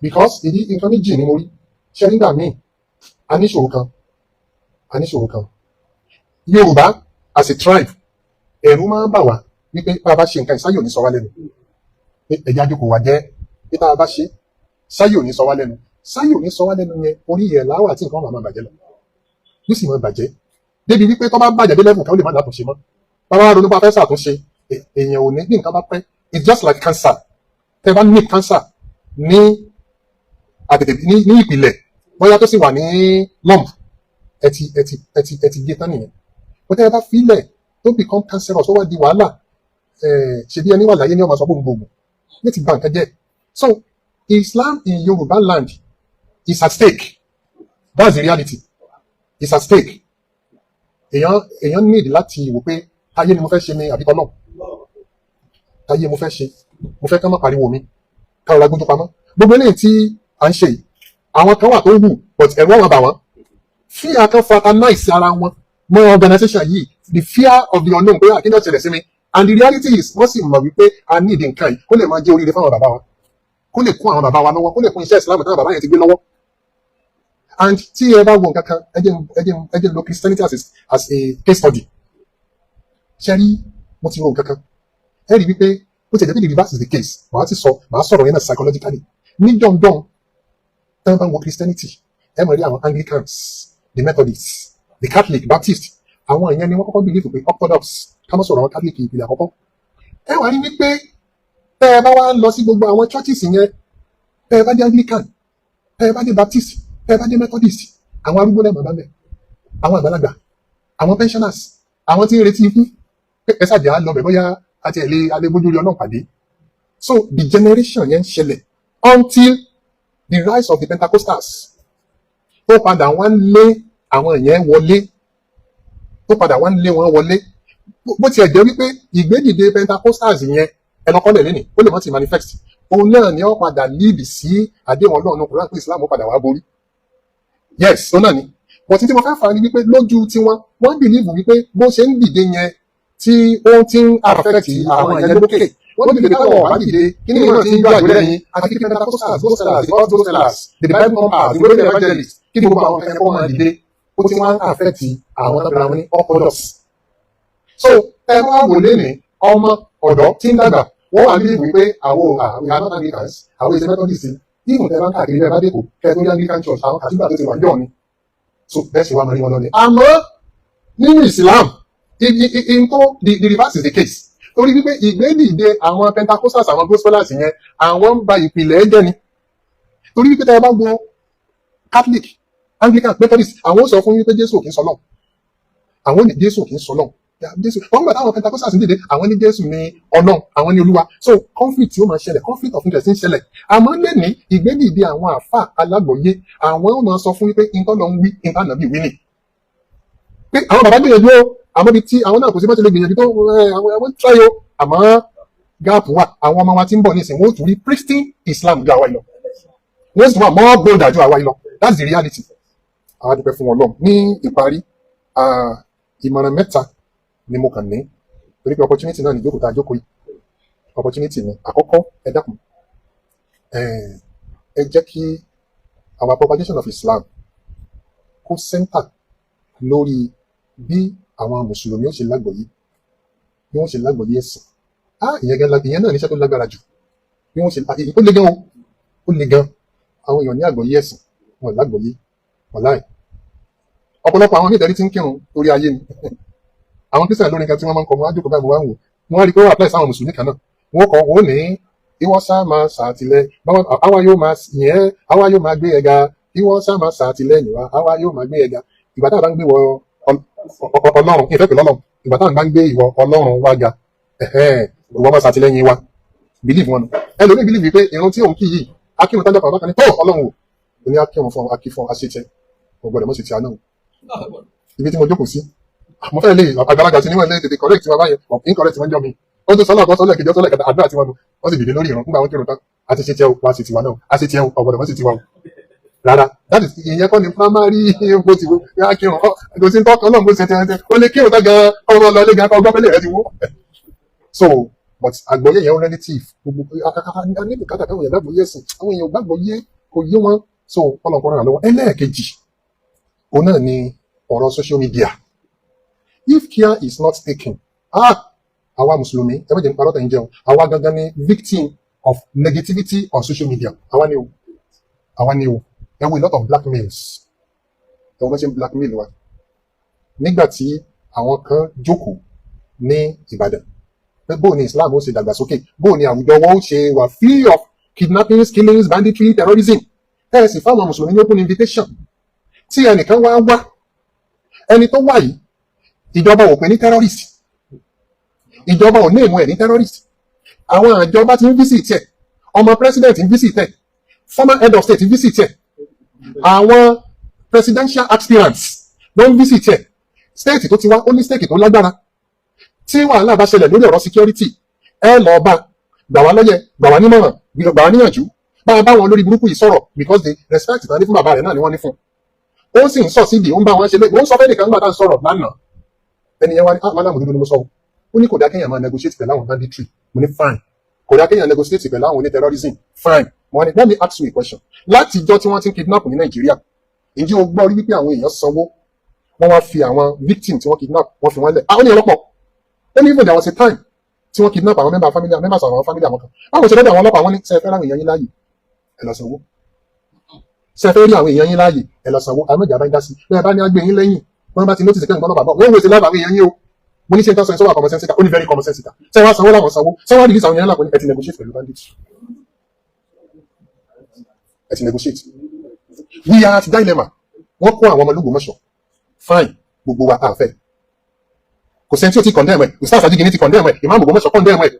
because ìdí nǹkan méjì ni mo rí ṣe. Nígbà míì, a níṣòro kan, a níṣòro kan. Yorùbá as a tribe, ẹ̀rù máa ń bà wá wípé bá a bá ṣe nǹkan, ìsáyò ní sọ wá lẹ́nu, pé ẹ̀jẹ̀ àjòkò wà jẹ́ pé tá a bá ṣe, sáyò ní sọ wá lẹ́nu, sáyò ní sọ wá lẹ́nu yẹn. Orí ẹ̀ láwà tí nǹkan máa bàjẹ́ lọ, yóò sì máa bàjẹ́ débi wípé tó bá bàjẹ́ dé level kan, ó lè má látúnṣe mọ́. Bàbá wa ronú bá fẹ́ ṣàtúnṣe, èèyàn ò ní bí nǹkan bá pẹ́. It's just like cancer. Tẹ́ bá ní cancer ní àtètè ní ìpìlẹ̀, bóyá tó sì wà ní lump, ẹ ti gé tán nìyẹn. Bó tẹ́ ẹ bá filẹ̀ tó become cancerous, tó wá di wàhálà, ṣebí ẹni wà láyé ní ọmọ sọ fún gbogbo ní ti bà nǹkan jẹ́. So Islam in Yoruba land is at stake. That's the reality, is at stake. Èèyàn need láti wò pé táyé ni mo fẹ́ ṣe ni àbí tọ́lọ̀. Táyé mo fẹ́ ṣe, mo fẹ́ ká má pariwo mi, ká rọra gbójú pamọ́. Gbogbo eléyìí tí à ń ṣe yìí, àwọn kan wà tó wù, but ẹ̀rù wọn bà wọ́n. Fear kan fraternize ara wọn mọ́ organization yìí, the fear of the unknown, pé àkíní ọ̀ṣẹ̀lẹ̀ sí mi. And the reality is, wọ́n sì mọ̀ wípé a need nǹkan yìí kó lè máa jẹ́ oríire fáwọn bàbá wa. Kó lè kún àwọn bàbá wa lọ́wọ́, kó lè kún iṣẹ́ Islam táwọn bàbá yẹn ti gbé lọ́wọ́. And tí ẹ bá wo nǹkan kan, ẹ jẹ́ n lo Christianity as a case study. Ṣe rí, mo ti ro nǹkan kan, ẹ rí wípé ó ti ẹ̀ jẹ́ pé the reverse is the case. Màá ti sọ, màá sọ̀rọ̀ yẹn náà psychologically. Ní dandan, tí wọ́n bá ń wo Christianity, ẹ mọ̀ rí àwọn Anglicans, the Methodists, the Catholic, Baptist. Àwọn ìyẹn ni wọ́n kọ́kọ́ believe pé Orthodox. Ká má sọ̀rọ̀ àwọn Catholic ìpìlẹ̀ àkọ́kọ́. Ẹ wá rí wípé tẹ́ ẹ bá wá lọ sí gbogbo àwọn churches yẹn, tẹ́ ẹ bá dé Anglican, tẹ́ ẹ bá dé Baptist, tẹ́ ẹ bá dé Methodist, àwọn arúgbó lẹ́mọ̀ bá mẹ́, àwọn àgbàlagbà, àwọn pensioners, àwọn tí ń retí ikú pé ẹ ṣàjẹ́ á lọ bẹ̀, bóyá àti ẹ̀ lè alẹ́ bójú rí Ọlọ́run pàdé. So the generation yẹn ń ṣẹlẹ̀ until the rise of the Pentecostals, tó padà wá ń lé àwọn yẹn wọlé, tó padà wá ń lé wọn wọlé. Bó tiẹ̀ jẹ́ wípé ìgbédìde Pentecostals yẹn, ẹnọkọ́lẹ̀ lẹ́nìí, ó lè má ti manifest, òun náà ni ó padà lead sí àdéhùn Ọlọ́run Kùránì pé Islam ó padà wá borí. Yes, òun náà ni. But tí mo fẹ́ fà á ni wípé lójú tiwọn, wọ́n believe wípé bó ṣe ń dìde yẹn, tí ó ti ń affect àwọn ìyẹn lókè, wọ́n believe pé táwọn ọ̀bá dìde, kí ni ìwọ̀n ti ń gbọ́ àgbélẹ̀ yín, àti kí Pentecostals, gospelers, the gospelers, the Bible thumpers, the global evangelists, kí gbogbo àwọn ẹ̀kọ́ máa dìde, ó ti wá ń affect àwọn tó bẹ̀rẹ̀ wọn ní Orthodox. So ẹ wá wò lénìí, ọmọ ọ̀dọ́ tí ń dàgbà, wọ́n wà níbi wípé àwọn we are not Anglicans, àwọn èsì Methodist. Even tẹ bá ń káàkiri, bẹ́ẹ̀ bá dé kò kẹ́ ẹ tó rí Anglican church, àwọn cathedral tó ti wà jọ̀ ni. So bẹ́ẹ̀ sì wá máa rí wọn lọ ni. Àmọ́ nínú Islam, nǹkan the reverse is the case, torí wípé ìgbédìde àwọn Pentecostals, àwọn gospelers yẹn, àwọn ń ba ìpìlẹ̀ jẹ́ ni, torí wípé tẹ́ ẹ bá gbọ́ Catholic, Anglican, Methodist, àwọn ó sọ fún wípé Jésù ò kì í sọlọ́run. Àwọn ní Jésù ò kì í sọlọ́run. Jésù wọ́n gbà táwọn Pentecostals ń dìde, àwọn ní Jésù ní Ọlọ́run, àwọn ní Olúwa. So conflict yóò máa ṣẹlẹ̀, conflict of interest ń ṣẹlẹ̀. Àmọ́ lẹ́ni ìgbédìde àwọn àfà alágbọ̀yé, àwọn ó máa sọ fún wípé nǹkan lọ ń wí, nǹkan nàbí wí ni pé àwọn bàbá gbìyànjú o. Àmọ́ ibi tí àwọn náà kò sí bá ti lè gbìyànjú tó àwọn try o, àmọ́ gap wà. Àwọn ọmọ wa tí ń bọ̀ nísìnyí, wọ́n ó tún rí pristine Islam ju àwa yìí lọ, wọ́n sì tún wà more bolder ju àwa yìí lọ. That's the reality. Àwọn adúpẹ́ fún Ọlọ́run. Ní ìparí, ìmọ̀ràn mẹ́ta ni mo kàn ní, torí pé opportunity náà ní ìjókòó tá a jókòó yìí, opportunity ni. Àkọ́kọ́, ẹ dákun, ẹ jẹ́ kí our propagation of Islam kó center lórí bí àwọn mùsùlùmí ó ṣe lágbọ̀ọ́yé, bí wọ́n ṣe lágbọ̀ọ́yé ẹ̀sìn. Ìyẹn gan, ìyẹn náà níṣẹ́ tó lágbára jù. Bí wọ́n ṣe, ó le gan o, ó le gan. Àwọn èèyàn ní àgbọ́yé ẹ̀sìn, wọn lágbọ̀ọ́yé. Wàláì, ọ̀pọ̀lọpọ̀ àwọn onídẹ̀ẹ́rí tí ń kírun torí ayé ni. Àwọn Christian lórí nǹkan tí wọ́n máa ń kọ, wọn á jókòó báyìí, mo wá ń wò, wọ́n á rí i pé ó apply sáwọn mùsùlùmí kan náà. Wọ́n kọ, wọ́n ní ìwọ sá máa ṣàtìlẹ́, àwa yóò máa yẹn, àwa yóò máa gbé ẹga. Ìwọ sá máa ṣàtìlẹ́yìn wa, àwa yóò máa gbé ẹga. Ìgbà tá a bá ń gbé wọ Ọlọ́run, ìfẹ́ pẹ̀lú Ọlọ́run, ìgbà tá a bá ń gbé ìwọ Ọlọ́run wa ga, ìwọ máa ṣàtìlẹ́yìn wa. Believe wọn. Ẹlòmíì believe wípé irun tí òun kì yìí, akírun tájọ́ kan bá kan ní tó Ọlọ́run o, ò ní akírun fún ọ, akí fún ọ, aṣètẹ kò gbọdọ̀ mọ́ sí ti àná ibi tí mo jókòó sí. Mo fẹ́ lè àgbàlagbà tí níwọ̀n lè tètè correct wọn báyẹn, incorrect wọn jọ mi. Ó tún sọ́lá kan, sọ́lá kejì, sọ́lá kẹta, àdúrà tí wọ́n nu, wọ́n sì dìde lórí ìrun. Nígbà wọn kírun tán, àti ṣe tiẹ̀ o, wá sí tiwa náà, àti tiẹ̀ o, ọ̀gbọ̀dọ̀ mọ́ sí tiwa o. Rárá, that is, ìyẹn kọ́ ni primary. Bó ti wo yá kírun ọ, kò sí tọ́kàn náà bó ṣe tiẹ̀, ó lè kírun tán gan, ọmọ lọ lé gan, kọ́ gbọ́ pẹ́lẹ́ rẹ ti wó. So but àgbọ́yé yẹn ó relative. Gbogbo a ní bùkátà káwọn èèyàn gbàgbọ́ yé ẹ̀sìn. Àwọn èèyàn gbàgbọ́ yé, kò yé wọn. So ọlọ́nkọ́ ràn lọ́wọ́. Ẹlẹ́ẹ̀kejì, òun náà ni ọ̀rọ̀ social media. If care is not taken, àwa mùsùlùmí, ẹ má jẹ́ nípa ọ̀rọ̀ tẹ̀ ń jẹun, àwa gangan ni victim of negativity on social media. Àwa ni o, àwa ni o. Ẹ wo a lot of blackmails, ẹ wo bá ṣe ń blackmail wa. Nígbà tí àwọn kan jókòó ní Ìbàdàn pé bóò ni Islam ó ṣe dàgbàsókè, bóò ni àwùjọ wọn ó ṣe wà free of kidnappings, killings, banditry, terrorism, ẹ sì fáwọn mùsùlùmí ní open invitation, tí ẹnìkan wá wá, ẹni tó wà yìí, ìjọba ò pè ní terrorist, ìjọba ò ní ìmú ẹ̀ ní terrorist. Àwọn àjọba ti ń visit ẹ̀, ọmọ president ń visit ẹ̀, former head of state ń visit ẹ̀, àwọn presidential aspirants ló ń visit ẹ̀. State tó ti wá, ó ní state tó lágbára. Tí wàhálà bá ṣẹlẹ̀ lórí ọ̀rọ̀ security, ẹ lọ bá gbà wá lọ́yẹ̀, gbà wá nímọ̀ràn, gbà wá níyànjú, bá a bá wọn lórí burúkú yìí sọ̀rọ̀, because the respect tán ní fún bàbá rẹ̀ náà ni wọ́n ní fún un. Ó sì ń sọ síbi, ó ń bá wọn ṣe lé. Ó ń sọ fẹ́ nìkan nígbà tá à ń sọ̀rọ̀ lánàá, ẹni yẹn wá ní, "Ah, madam, òdodo ni mo sọ o." Ó ní kò dá kéèyàn máa negotiate pẹ̀lú àwọn banditry. Mo ní fine. Kò dá kéèyàn negotiate pẹ̀lú àwọn oní terrorism. Fine. Mo wá ní, let me ask you a question. Láti ìjọ tí wọ́n ti ń kidnap ní Nàìjíríà, ǹjẹ́ o gbọ́ rí wípé àwọn èèyàn sanwó, wọ́n wá fi àwọn victim tí wọ́n kidnap, wọ́n fi wọ́n lẹ̀? Àwọn ènìyàn lọ́pọ̀. Ó ní even there was a time tí wọ́n kidnap àwọn member family, members àwọn family àwọn kan. Báwo ṣe lọ́dọ̀ àwọn ọlọ́pàá? Wọn ní, ṣe fẹ́ ráwọn èèyàn yín láàyè, ẹ lọ sanwó. Ṣe fẹ́ rí àwọn èèyàn yín láàyè, ẹ lọ sanwó. Àwọn ìjà bá ń dá sí bẹ́ẹ̀ bá ní agbè yín lẹ́yìn, wọ́n bá ti notice kẹ́hìn gbọ́dọ̀ bàbá wọ́n wò sí láàbà àwọn èèyàn yín o. Mo ní, ṣe ń tán sọ ìṣọwọ́ common sense? Ó ní very common sense. Ṣé wàá sanwó? Láwọn sanwó. Ṣé wàá release àwọn èèyàn lápò? Ní ẹ ti negotiate pẹ̀lú bandits, ẹ ti negotiate. We are at dilemma. Wọ́n kó àwọn ọmọ l'Ógbómọ̀ṣọ́, fine, gbogbo wa àfẹ́, kò sẹ́ni tí ó ti condemn ẹ̀. Ustaz Ajigini ti condemn ẹ̀, Imam Ògbómọ̀ṣọ́ condemn ẹ̀,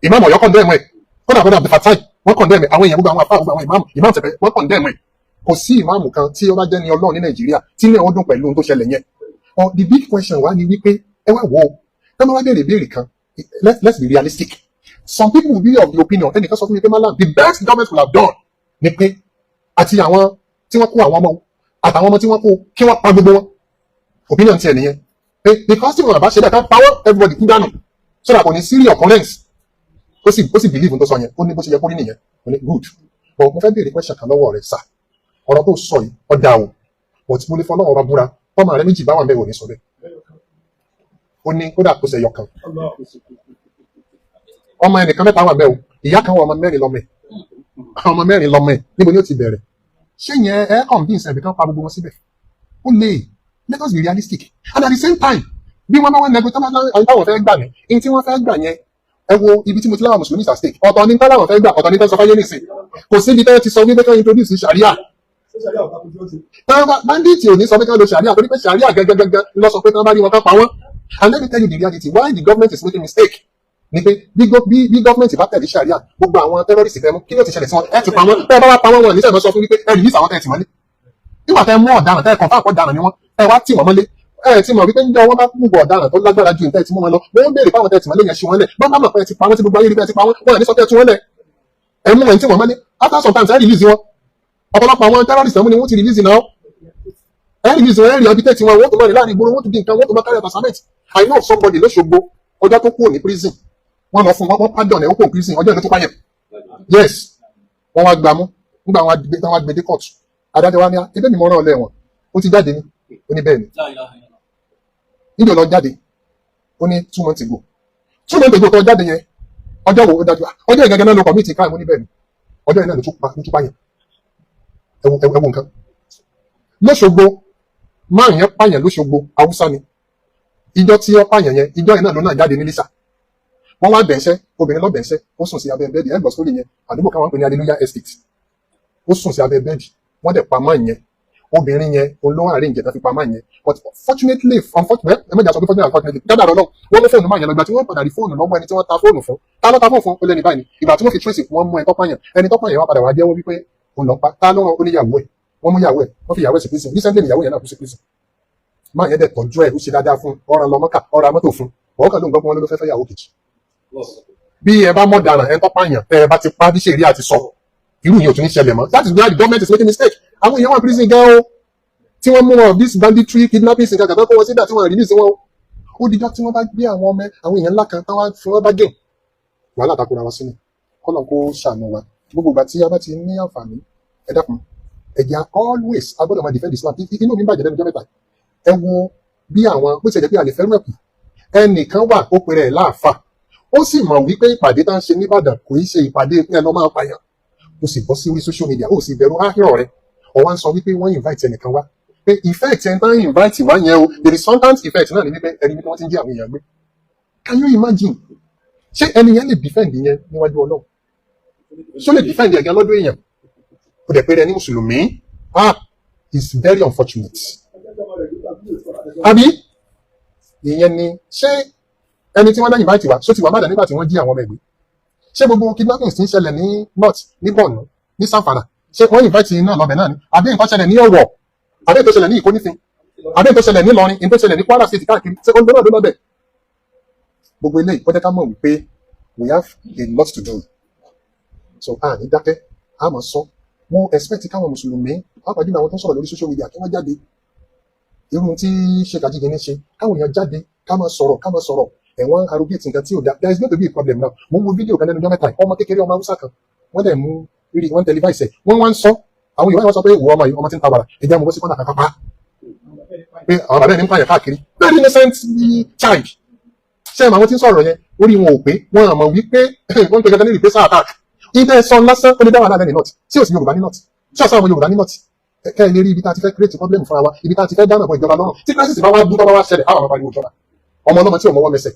Imam Ọ̀yọ́ condemn ẹ̀, kódà kódà Abdulfatai, wọ́n condemn ẹ̀. Àwọn èèyàn, gbogbo àwọn afá, gbogbo àwọn imam, imam tẹ̀fẹ̀, wọ́n condemn ẹ̀. Kò sí ìmáàmù kan tí ó bá jẹ́ ní Ọlọ́run ní Nàìjíríà tí ní ọdún pẹ̀lú ohun tó ṣẹlẹ̀ yẹn. But the big question wá ni wípé, ẹ wá wò ó, ẹ máa wá béèrè béèrè kan. Let's be realistic. Some people will be of the opinion, ẹnìkan sọ fún mi pé, "Malam, the best government could have done ni pé àti àwọn tí wọ́n kó àwọn ọmọ àtàwọn ọmọ tí wọ́n kó, kí wọ́n pa gbogbo wọn." Opinion tiẹ̀ nìyẹn, pé because tí wọn bá ṣe bẹ́ẹ̀, ká pa wọ́n, everybody kú dànù, so that kò ní sí recurrence. Ó sì believe tó sọ yẹn. Ó ní bó ṣe yẹ kó rí nìyẹn. Ó ní good, but mo fẹ́ béèrè question kan lọ́wọ́ rẹ̀ sà. Ọ̀rọ̀ tó sọ yìí, ó dáa o, but mo lè fọlọ́run ọba búra, tọ́mọ rẹ méjì bá wà mẹ́wòó ní sọ bẹ́ẹ̀. Ó ní kódà kó ṣe ẹyọ kan. Ọmọ ẹnìkan mẹ́ta wà mẹ́wò, ìyá kan wọ ọmọ mẹ́rin lọ́mọ ẹ̀, ọmọ mẹ́rin lọ́mọ ẹ̀. Níbo ni ó ti bẹ̀rẹ̀? Ṣé yẹn ẹ convince ẹ̀bí kan pa gbogbo wọn síbẹ̀? Ó lè. Let us be realistic. And at the same time, bí wọ́n bá wá nẹgbẹ́ tán, táwọn fẹ́ gbà ní ní tí wọ́n fẹ́ gbà yẹn, ẹ wo ibi tí mo ti láwọn mùsùlùmí at stake. Ọ̀tọ̀ ní táwọn fẹ́ gbà, ọ̀tọ̀ ní tán sọ fáyé nìsín. Kò síbi tẹ́ ti sọ wípé kán introduce sharia. Bandit ò ní sọ pé kán lo sharia, torí pé sharia gẹ́gẹ́gẹ́gẹ́ lọ sọ pé kán bá rí wọn, kán pa wọ́n. And let me tell you the reality why the government is making mistake ni pé bí government bá tẹ̀lé sharia, gbogbo àwọn terrorist fẹ́ mú, kí ló ti ṣẹlẹ̀ sí wọn? Ẹ ti pa wọ́n. Tẹ́ ẹ bá wá pa wọ́n, wọn ní sẹ́yìn sọ fún wípé ẹ release àwọn tẹ́ ẹ tì mọ́lé. Nígbà tẹ́ mú ọ̀daràn, tẹ́ ẹ confirm pọ̀ ọ̀daràn ni wọ́n, ẹ wá tì wọ́n mọ́lé, ẹ ti mọ̀ wípé níjọ́ wọ́n bá gbogbo ọ̀daràn tó lágbára ju ìtẹ́ ti mú wọn lọ, wọ́n ń béèrè fáwọn tẹ́ tì mọ́lé yẹn, ṣí wọn lẹ̀. Bọ́n bá mọ̀ pé ẹ ti pa wọ́n, tí gbogbo ayé rí pé ẹ ti pa wọ́n, wọ́n ní sọ pé ẹ tú wọ́n lẹ̀. Ẹ mú wọn tí wọ́n mọ́lé, after some times ẹ release wọn. Ọ̀pọ̀lọpọ̀ àwọn terrorist ni wọ́n ti release náà. Ẹ release wọn, ẹ rehabilitate wọn, wọ́n tó mọ̀ ní láàrin ìgboro, wọ́n tún di nǹkan, wọ́n tó mọ̀ carry out assignment. I know somebody lóṣogbo, ọjọ́ tó kúrò ní prison, wọ́n lọ fún wọn, wọ́n pardon ẹ̀, ó kúrò ní prison, ọjọ́ ìlú tó pààyàn. Yes, wọ́n wá gbámú. Nígbà wọn gbé dé court, adájọ́ wa ní, "Ebí mi mọ́ rán ọ lẹ́wọ̀n, ó ti jáde ní?" Ó ní bẹ́ẹ̀ ni. "Níjọ́ lọ jáde?" Ó ní 2 months ago. 2 months ago tó jáde yẹn, ọjọ́ wo? Ó dájú, ọjọ́ ìgangan náà ló commit crime. Ó ní bẹ́ẹ̀ ni, ọjọ́ yẹn náà ló tún pààyàn. Ẹ wo, ẹ wo nǹkan lóṣogbo. Márùn yẹn pààyàn lóṣogbo, Haúsá ni. Ìjọ tí ó pààyàn yẹn, ìjọ yẹn náà ló náà jáde ní Lisa. Wọ́n wá bẹ̀ẹ́sẹ́, obìnrin lọ bẹ̀ẹ́sẹ́, ó sùn sí abẹ́ bẹ́ẹ̀dì. Ẹ gbọ́ sórí yẹn, àdúgbò káwọn ń pè ní Hallelujah Estate. Ó sùn sí abẹ́ bẹ́ẹ̀dì, wọ́n dẹ̀ pa máa yẹn. Obìnrin yẹn olówó àárín ìjẹta fi pa máa yẹn. But fortunately, unfortunately, ẹ mẹ́jà sọ pé fortunately, unfortunately, dáadáa lọ́nà, wọ́n mú fóònù máa yẹn lọ. Ìgbà tí wọ́n padà rí fóònù lọ́wọ́ ẹni tí wọ́n ta fóònù fún, ta ló ta fóònù fún? Ó lẹ́ni báyìí. Ìgbà tí wọ́n fi trace, wọ́n mú ẹni tó pààyàn. Ẹni tó pààyàn wá padà wá jẹ́wọ́ wípé òun lọ pa. Ta ló rán? Oníyàwó ẹ̀. Wọ́n mú ìyàwó ẹ̀, wọ́n fi ìyàwó ẹ̀ sí prison. Recently, ìyàwó yẹn náà kú sí prison. Máa yẹn dẹ̀ tọ́jú ẹ̀, ó ṣe dáadáa fún, ọ̀ràn lọ Mọ́kà, ọ̀ràn mọ́tò fún. Ọ̀kan ló ń gbọ́ pé wọ́n ló fẹ́ fẹ́ yàwó kejì. Bí ẹ bá mọ̀ daràn, ẹ ń tọ́pàyàn, tẹ́ ẹ bá ti pa, bí ṣèrí àti sọ, irú yẹn ò tún ní ṣẹlẹ̀ mọ́. That is why the government is making mistake. Àwọn èèyàn wà prison gan o, tí wọ́n mú wọn, this banditry, kidnapping, nǹkan kan tó kó wọn síbẹ̀, tí wọ́n release wọn o. Ó dijọ́ tí wọ́n bá gbé àwọn ọmọ àwọn èèyàn ńlá kan táwọn fi wọ́n bá gẹ̀ wàhálà takora wa sínú. Kọ́nà kó ṣàánú wa. Gbogbo ìgbà tí a bá ti ní àǹfààní, ẹ dákun, ẹ jẹ́ always a gbọ́dọ̀ máa defend Islam. Inú mi bàjẹ́ lẹ́nu ọjọ́ mẹ́ta. Ẹ wo bí àwọn bó ti jẹ́ pé a lè fẹ́rù ẹ̀kú. Ẹnìkan wà, ó pèrè ẹ̀ láàfà, ó sì mọ̀ wípé ìpàdé tá ń ṣe nìbàdàn kò í ṣe ìpàdé pé ẹ lọ máa pààyàn. Ó sì bọ́ sí orí social media, ó sì bẹ̀rù áhìrọ̀ rẹ̀, ó wá ń sọ wípé wọ́n invite ẹnìkan wá, pé effect ẹni tán invite wá yẹn o, the resultant effect náà ni wípé ẹni wípé wọ́n ti ń jí àwọn èèyàn gbé. Can you imagine? Ṣé ẹni yẹn lè defend yẹn níwájú Ọlọ́run? Ṣó lè defend ẹ̀gán lọ́dọ̀ èèyàn? Ó dẹ̀ pé rẹ ní mùsùlùmí. Ah, it's very unfortunate. Àbí ìyẹn ni, ṣé ẹni tí wọ́n dá invite wá, ṣó ti wà má dà nígbà tí wọ́n jí àwọn ọmọ ẹgbẹ́? Ṣé gbogbo kidnappings tí ń ṣẹlẹ̀ ní north, ní Borno, ní Zamfara, ṣé wọ́n invite náà lọ́bẹ̀ náà ni? Àbí nǹkan ṣẹlẹ̀ ní Ọ̀wọ̀, àbí nǹkan ṣẹlẹ̀ ní Ìkónífin, àbí nǹkan ṣẹlẹ̀ ní Ìlọrin, nǹkan ṣẹlẹ̀ ní Kwara State káàkiri, ṣé ó ń gbọ́dọ̀ lọ́bẹ̀? Gbogbo eléyìí, ó jẹ́ ká mọ̀ wípé we have a lot to do. So a ní dákẹ́, a máa sọ. Mo expect káwọn mùsùlùmí, pàápàá jùlọ àwọn tó ń sọ̀rọ̀ lórí social media, kí wọ́n jáde, irú tí Sheikh Ajigini ṣe, káwọn èèyàn jáde, ká máa sọ̀rọ̀, ká máa sọ̀rọ̀. Ẹ̀wọ̀n arrogate nǹkan tí ò dá. There is going to be a problem now. Mo ń wo fídíò kan lẹ́nu ọjọ́ mẹ́ta yìí, ọmọ kékeré, ọmọ Haúsá kan, wọ́n dẹ̀ mú Rí wọ́n televise ẹ̀, wọ́n wá ń sọ, àwọn Yorùbá wọn sọ pé ìwọ ọmọ yìí, ọmọ tí ń ta wàrà, ẹ̀jẹ̀ àwọn ọmọ sí kọ́nà kankan pa pé àwọn bàbá ẹ̀ ní ń pààyàn káàkiri. Very innocent child. Ṣé àwọn tí ń sọ̀rọ̀ yẹn, orí wọn ò pé. Wọn àmọ̀ wípé wọ́n ń pè kankan ní reprisal attack. Ibẹ̀ sọ lásán, ó lè dá wàhálà lẹ́nu north. Tí ò sí Yorùbá ní north, tí ọ̀sán àwọn Yorùbá ní north, kẹ́ ẹ lè rí ibi tá a ti fẹ́ create problem fúnra wa, ibi tá a ti fẹ́ dáná bọ̀ ìjọba lọ́rùn. Tí crisis bá wá bú, tó bá wá ṣẹlẹ̀, àwọn àpariwo ìjọba. Ọmọ ọlọ́mọ tí ò mọwọ́ mẹsẹ̀,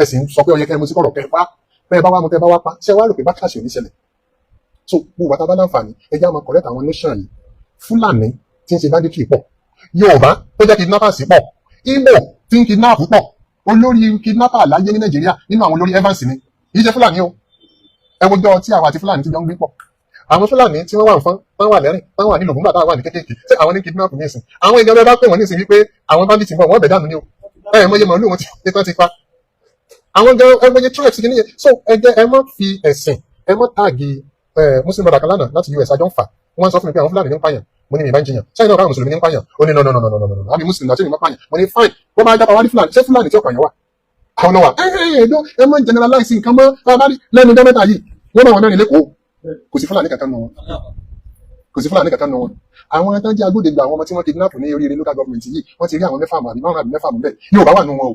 ẹ sì ń sọ pé ó yẹ kẹ́ ẹ mú sí kọ̀rọ̀, kẹ́ ẹ pa. Bẹ́ẹ̀ bá wá mú, tẹ́ bá wá pa, ṣé wàá rò pé backlash ò ní ṣẹlẹ̀? So gbogbo àtàbá láǹfààní, ẹ jẹ́ á máa correct àwọn notion yìí. Fúlàní tí ń ṣe banditry pọ̀, Yorùbá tó jẹ́ kidnappers pọ̀, Igbo tí ń kidnap pọ̀. Olórí kidnapper láyé ní Nàìjíríà nínú àwọn olórí, Evans ni, kì í ṣe Fúlàní o. Ẹ wo jọ tí àwọn àti Fúlàní ti jọ ń gbé pọ̀. Àwọn Fúlàní tí wọ́n wà ń fọ́n, wọ́n wà lẹ́rìn, wọ́n wà nílùú nígbà táwọn wà ní kékèké, ṣé àwọn ní kidnap ní ìsìn? Àwọn ìjọba bá pè wọ́n ní ìsìn wípé àwọn bandits ń bọ̀, wọ́n bẹ̀ dànù ní o. Ẹ ẹ̀ mọye màálù wọn ti tán ti pa àwọn gan, ẹ mọye tribes kìíní yẹn. So ẹ jẹ́ ẹ má fi ẹ̀sìn, ẹ má tag ẹ. Muslim brother kan lánàá láti US, àjọ ń fà, wọ́n sọ fún mi pé àwọn Fúlàní ní ń pààyàn. Mo ní mi bá ń jiyàn, sẹ́yìn náà káwọn mùsùlùmí ní ń pààyàn. Ó ní no, no, no, no, no, no, no, àbí Muslim àti mi máa pààyàn. Mo ní fine, wọ́n máa jápa wá ní Fúlàní. Ṣé Fúlàní tí ó pààyàn wà? Àwọn náà wà. Ẹ ẹ ẹ ẹ má generalize nǹkan mọ́. Bá rí lẹ́nu ọjọ́ mẹ́ta yìí, wọ́n bá wọn mẹ́rin lẹ́kọ̀ọ́, kò sí Fúlàní kankan nù wọn, kò sí Fúlàní kankan nù wọn. Àwọn tó ń jẹ́ agbódegbà àwọn ọmọ tí wọ́n kidnap ní oríire local government yìí, wọ́n ti rí àwọn mẹ́fà àbí márùn àbí mẹ́fà mú bẹ́ẹ̀, yóò bá wà nù wọn o.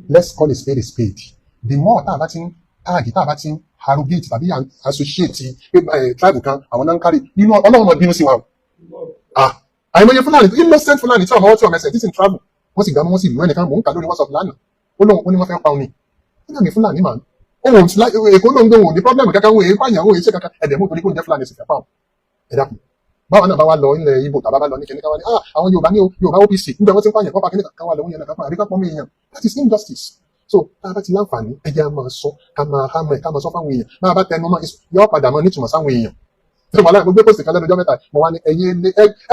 Let's call a spade a spade. The more tá a bá ti ń tag, tá a bá ti ń arrogate tàbí associate tribe kan, àwọn náà ń kárí nínú, Ọlọ́run máa bínú sí wa o. Ah, àìmọye Fúlàní, innocent Fúlàní tí ọmọ ọwọ́ tí ọmọ ẹsẹ̀ tí sì ń travel, wọ́n sì gbà mú, wọ́n sì lù. Ẹnìkan mò ń kà lórí WhatsApp lánàá, ó lóun ó ní wọ́n fẹ́ pa òun ni. Nígbà mi Fúlàní mà òun Èkó ló ń gbé, òun ní problem kankan, òun èé pààyàn, òun èé ṣe kankan, ẹ̀dẹ̀ mú torí kó ń jẹ́ Fúlàní sì fẹ́ pa òun. Ẹ dákun, báwa náà bá wá lọ ilẹ̀ Ibo tàbá bá lọ ní kíní káwá ní, ah, àwọn Yorùbá ní o, Yorùbá OPC nígbà wọ́n ti ń pààyàn kọ́ pa kíní kan wà lóhun yẹn náà àbí ká pọ́n mi èèyàn. That is injustice. So tá a bá ti láǹfààní, ẹ jẹ́ a máa sọ, ká máa hámọ̀ ẹ̀, ká máa sọ fáwọn èèyàn. Máa bá tẹnu mọ́, yọ padà máa nítumọ̀ sáwọn èèyàn. Ṣé wàhálà gbogbo post kan lẹ́nu ọjọ́ mẹ́ta, mo wá ní ẹyẹ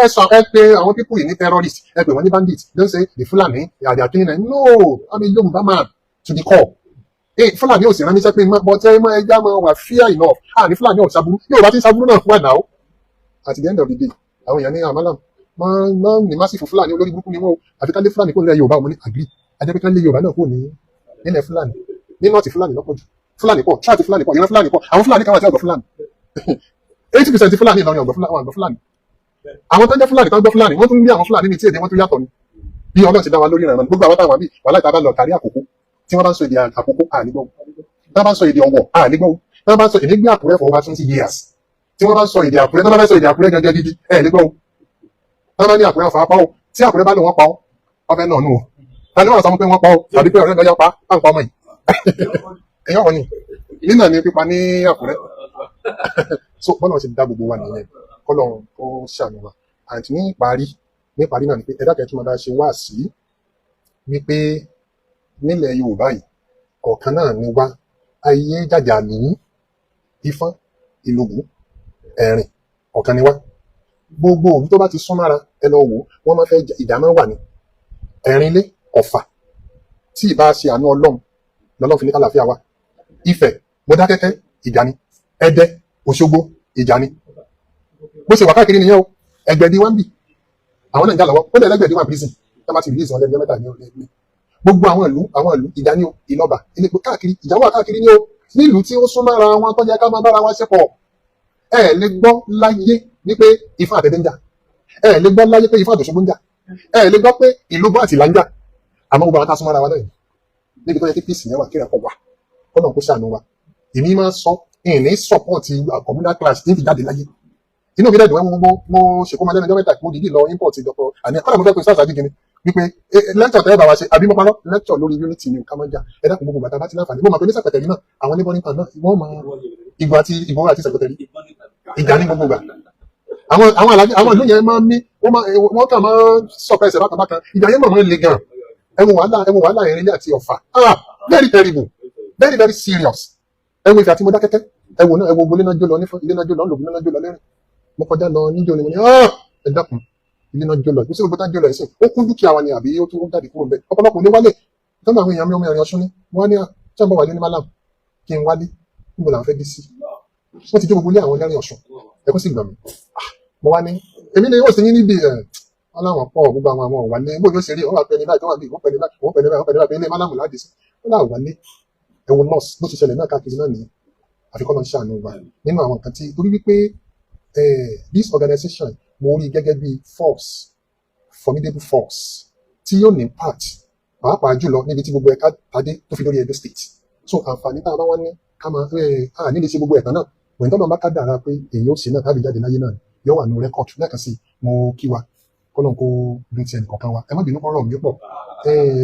ẹ sọ, ẹ pé àwọn people yìí ní terrorist, ẹ pè wọ́n ní bandit. Don't say the Fulani they are killing them. No, I'm a Yorùbá man to the core. Ee, Fúlàní ò sì rán mi sẹ́ pé bọ́ tẹ́ ẹ ẹja máa wà fair enough. Ah, ní Fúlàní ò ṣàbúrú, Yorùbá tí ń ṣàbúrú náà wà náà. At the end of the day, àwọn èèyàn ní àmàlà máa ń ní massive Fúlàní, olórí burúkú ni wọ́n o, àfi ká lé Fúlàní kó nílẹ̀ Yorùbá. Mo ní agree, ajẹ́ pé ká lé Yorùbá náà kó ní nílẹ̀ Fúlàní. Ní north, Fúlàní lọ́pọ̀ jù, Fúlàní pọ̀, tribe Fúlàní pọ̀, ìran Fúlàní pọ̀. Àwọn Fúlàní kan wà tí ọ̀gbọ̀ Fúlàní, 80% Fúlàní Ìlọrin ọ̀gbọ̀ Fúlàní, ọ̀gbọ̀ Fúlàní. Àwọn tó ń jẹ́ Fúlàní tó ń gbọ́ Fúlàní, wọ́n tún ń bí àwọn Fúlàní ní tí èdè wọn tún yàtọ̀ ni. Bí Ọlọ́run ti dá wa lórí ìrànlọ́wọ́, gbogbo àwọn táwọn àbí wàhálà ìta bá lọ kárí àkókò, tí wọ́n bá ń sọ èdè àkókò, ànígbọ́. Tí wọ́n bá ń sọ èdè Ọ̀wọ̀, ànígbọ́. Tí wọ́n bá ń sọ èdè gbé Àkúrẹ́ for over 20 years, tí wọ́n bá ń sọ èdè Àkúrẹ́, tí wọ́n bá ń sọ èdè Àkúrẹ́ gẹ́gẹ́ gidi, ẹ̀ nígbọ́ o. Tí wọ́n bá ní Àkúrẹ́ ọ̀fà pa ọ́, tí Àkúrẹ́ bá lò wọ́n pa ọ́, ọbẹ̀ náà nù o. Tani wọ́n sọ pé wọ́n pa ọ́, tàbí pé ọ̀rẹ́ lọ́yà pa á ń pa ọmọ yìí? Ẹ̀yọ́ wọn ni nínà ní pípa ní Àkúrẹ́. So bọ́lá ṣe dá gbogbo wa nìyẹn, kọ́lọ̀ ó ṣàánú wa. Àti ní ìparí náà ni pé ẹ̀dá kẹ́tù máa bá ṣe wá sí wípé nílẹ̀ Yorùbá yìí, ọ̀kan náà ni wá. Ayé jàjà lù ú, Ifọ̀n, Ìlòbù, Ẹ̀rìn, ọ̀kan ni wá. Gbogbo òbí tó bá ti sún mára, ẹ lọ wò ó, wọ́n máa fẹ́ ìjà máa wà ní Ẹ̀rìn lé Ọ̀fà. Tí ì bá ṣe àánú Ọlọ́run lọ́lọ́run fi ní kálàáfíà wa. Ifẹ̀, Mọdákẹ́kẹ́, ìjà ni. Ẹdẹ, Òṣogbo, ìjà ni. Bó ṣe wà káàkiri nìyẹn o. Ẹgbẹ̀dì wá ń bì, àwọn náà ń jà lọ́wọ́. Ó lẹ̀ lẹ́gbẹ̀dì wà prison tá a bá ti release wọn lẹ́nu mẹ́ta ní ọ̀rẹ́ ẹgbẹ́. Gbogbo àwọn ìlú ìjà ni o. Ìlọ́ba, ilé káàkiri, ìjà wà káàkiri ni o. Nílùú tí ó sún mára wọn, tó yẹ ká máa bára wa ṣe pọ̀, ẹ lè gbọ́ láyé wípé Ifá àtẹ̀dẹ́ ń jà. Ẹ lè gbọ́ láyé pé Ifá àtòṣogbo ń jà. Ẹ lè gbọ́ pé Ìlóbó àti Ìlà ń jà. Àmọ́ gbogbo àwọn tá a sún mára wa náà yìí, níbi tó yẹ kí peace yẹn wà, kí ẹ̀kọ́ wà, kọ́nà kó ṣàánú wa. Èmi máa sọ ìní support communal clash tí ń fi jáde láyé. Inú mi dẹ̀dùn. Mo ṣèkó máa lẹ́nu ọjọ́ mẹ́ta, mo dìídì lọ import Dr. àní kọ́nà, mo fẹ́ pe sáà sáájú gini wípé lecture tẹ́ ẹ bá wa ṣe, àbí mo parọ́? Lecture lórí unity ni ká máa jà. Ẹ dákun, gbogbo bàtà bá ti láǹfààní, mo mọ̀ pé ní Sàpẹ̀tẹ̀rí náà, àwọn neighboring town náà, wọ́n máa Ìgbò àti Ìgbò àti Sàpẹ̀tẹ̀rí, ìjà ní gbogbo gbà. Àwọn alájẹ àwọn ìlú yẹn máa ń mí, wọ́n kàn máa ń sọ̀pẹ́ ẹsẹ̀ bákan bákan. Ìjà yẹn máa ń le gan. Ẹ wo wàhálà, ẹ wo wàhálà Erinlé àti Ọ̀fà. Ah, very terrible, very very serious. Ẹ wo Ifẹ̀ àti Mọdákẹ́kẹ́, ẹ wo náà, ẹ wo gbogbo ilé náà jó lọ nífọ̀, ilé náà jó lọ ńlògùn, ilé náà jó lọ lẹ́rìn. Mo kọjá lọ níjó ni, mo ní, ah, ẹ dákun, ilé náà jó lọ ìgbésẹ̀ gbogbo tá jó lọ ẹ̀sìn, ó kún dúkìá wa ni, àbí ó tún jáde kúrò ńbẹ̀. Ọ̀pọ̀lọpọ̀ ní wálé tọ́nà àwọn èèyàn mi, ọmọ ẹ̀rìn Ọ̀ṣun ní wọ́n ní, tí wọ́n bá wà ní malam kí n wálé, níbo làwọn fẹ́ dé sí? Wọ́n ti jó gbogbo ilé àwọn lẹ́rìn Ọ̀ṣun, ẹ̀kọ́ sì gbà mí. Mo wá ní èmi ni yóò sì yín níbi ẹ̀ wọ́n láwọn pọ̀, gbogbo àwọn wálé bó ló ṣe rí. Wọ́n wà pẹ́ ní báyìí tó wà bí wọ́n pẹ́ ní báyìí, wọ́n pẹ́ ní báyìí, wọ́n pẹ́ ní báyìí, ilé málàmù láti sí wọ́n là wálé. Ẹ̀wọ̀n nọ́ọ̀sì bó ti ṣẹlẹ̀ náà káàkiri náà nìyẹn. Àfi kọ́lọ́un ṣàánú wa nínú àwọn nǹkan tí, torí wípé this organization, mo rí gẹ́gẹ́ bí force, formidable force tí yóò ní impact, pàápàá jùlọ níbi tí gbogbo ẹ̀ka tadé tó fi lórí Edo State. So àǹfààní tá a bá wá ní ká máa à nílé ṣe gbogbo ẹ̀tàn náà wẹ̀n tọ́lọ́ bá kádàrá pé èyí ó ṣe náà tàbí jáde láyé náà yóò wà ní record. Lẹ́ẹ̀kan sí, mo kí wa, kọ́lọ́n kó dùn ti ẹnìkọ̀ọ̀kan wa. Ẹ má bínú, kọ́rọ̀ mi pọ̀,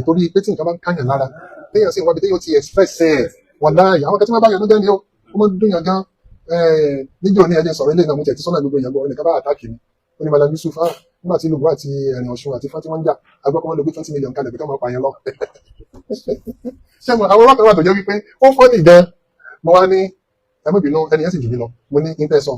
torí pé tí nǹkan bá ń káyàn lára, téèyàn sì ń wábi téèyàn ti express ẹ̀, wàláhì, àwọn kan tí wọ́n bá yàn ló jẹ́ ni ó máa ń dùn yàn gan. Níjọ́ ní ẹjẹ sọ̀rọ̀ ilé náà, mo tiẹ̀ ti sọ́nà gbogbo èèyàn gbọ́. Ẹnìkan bá attack mi, ó ní, "Malam Yusuf, ah, nígbà tí Lùbọ́ àti Ẹ̀rìn Ọ̀ṣun àti Fátí wọ́n ń jà, agbọ́kọ́ wọn ló gbé 20 million kalẹ̀ bí ká máa pààyàn lọ." Ṣé mo àwọn ọlọ́pàá wà tó jẹ́ wípé ó funny gan. Mo wá ní, "Ẹ má bínú." Ẹni yẹn sì jù mí lọ. Mo ní, "Intẹ́sán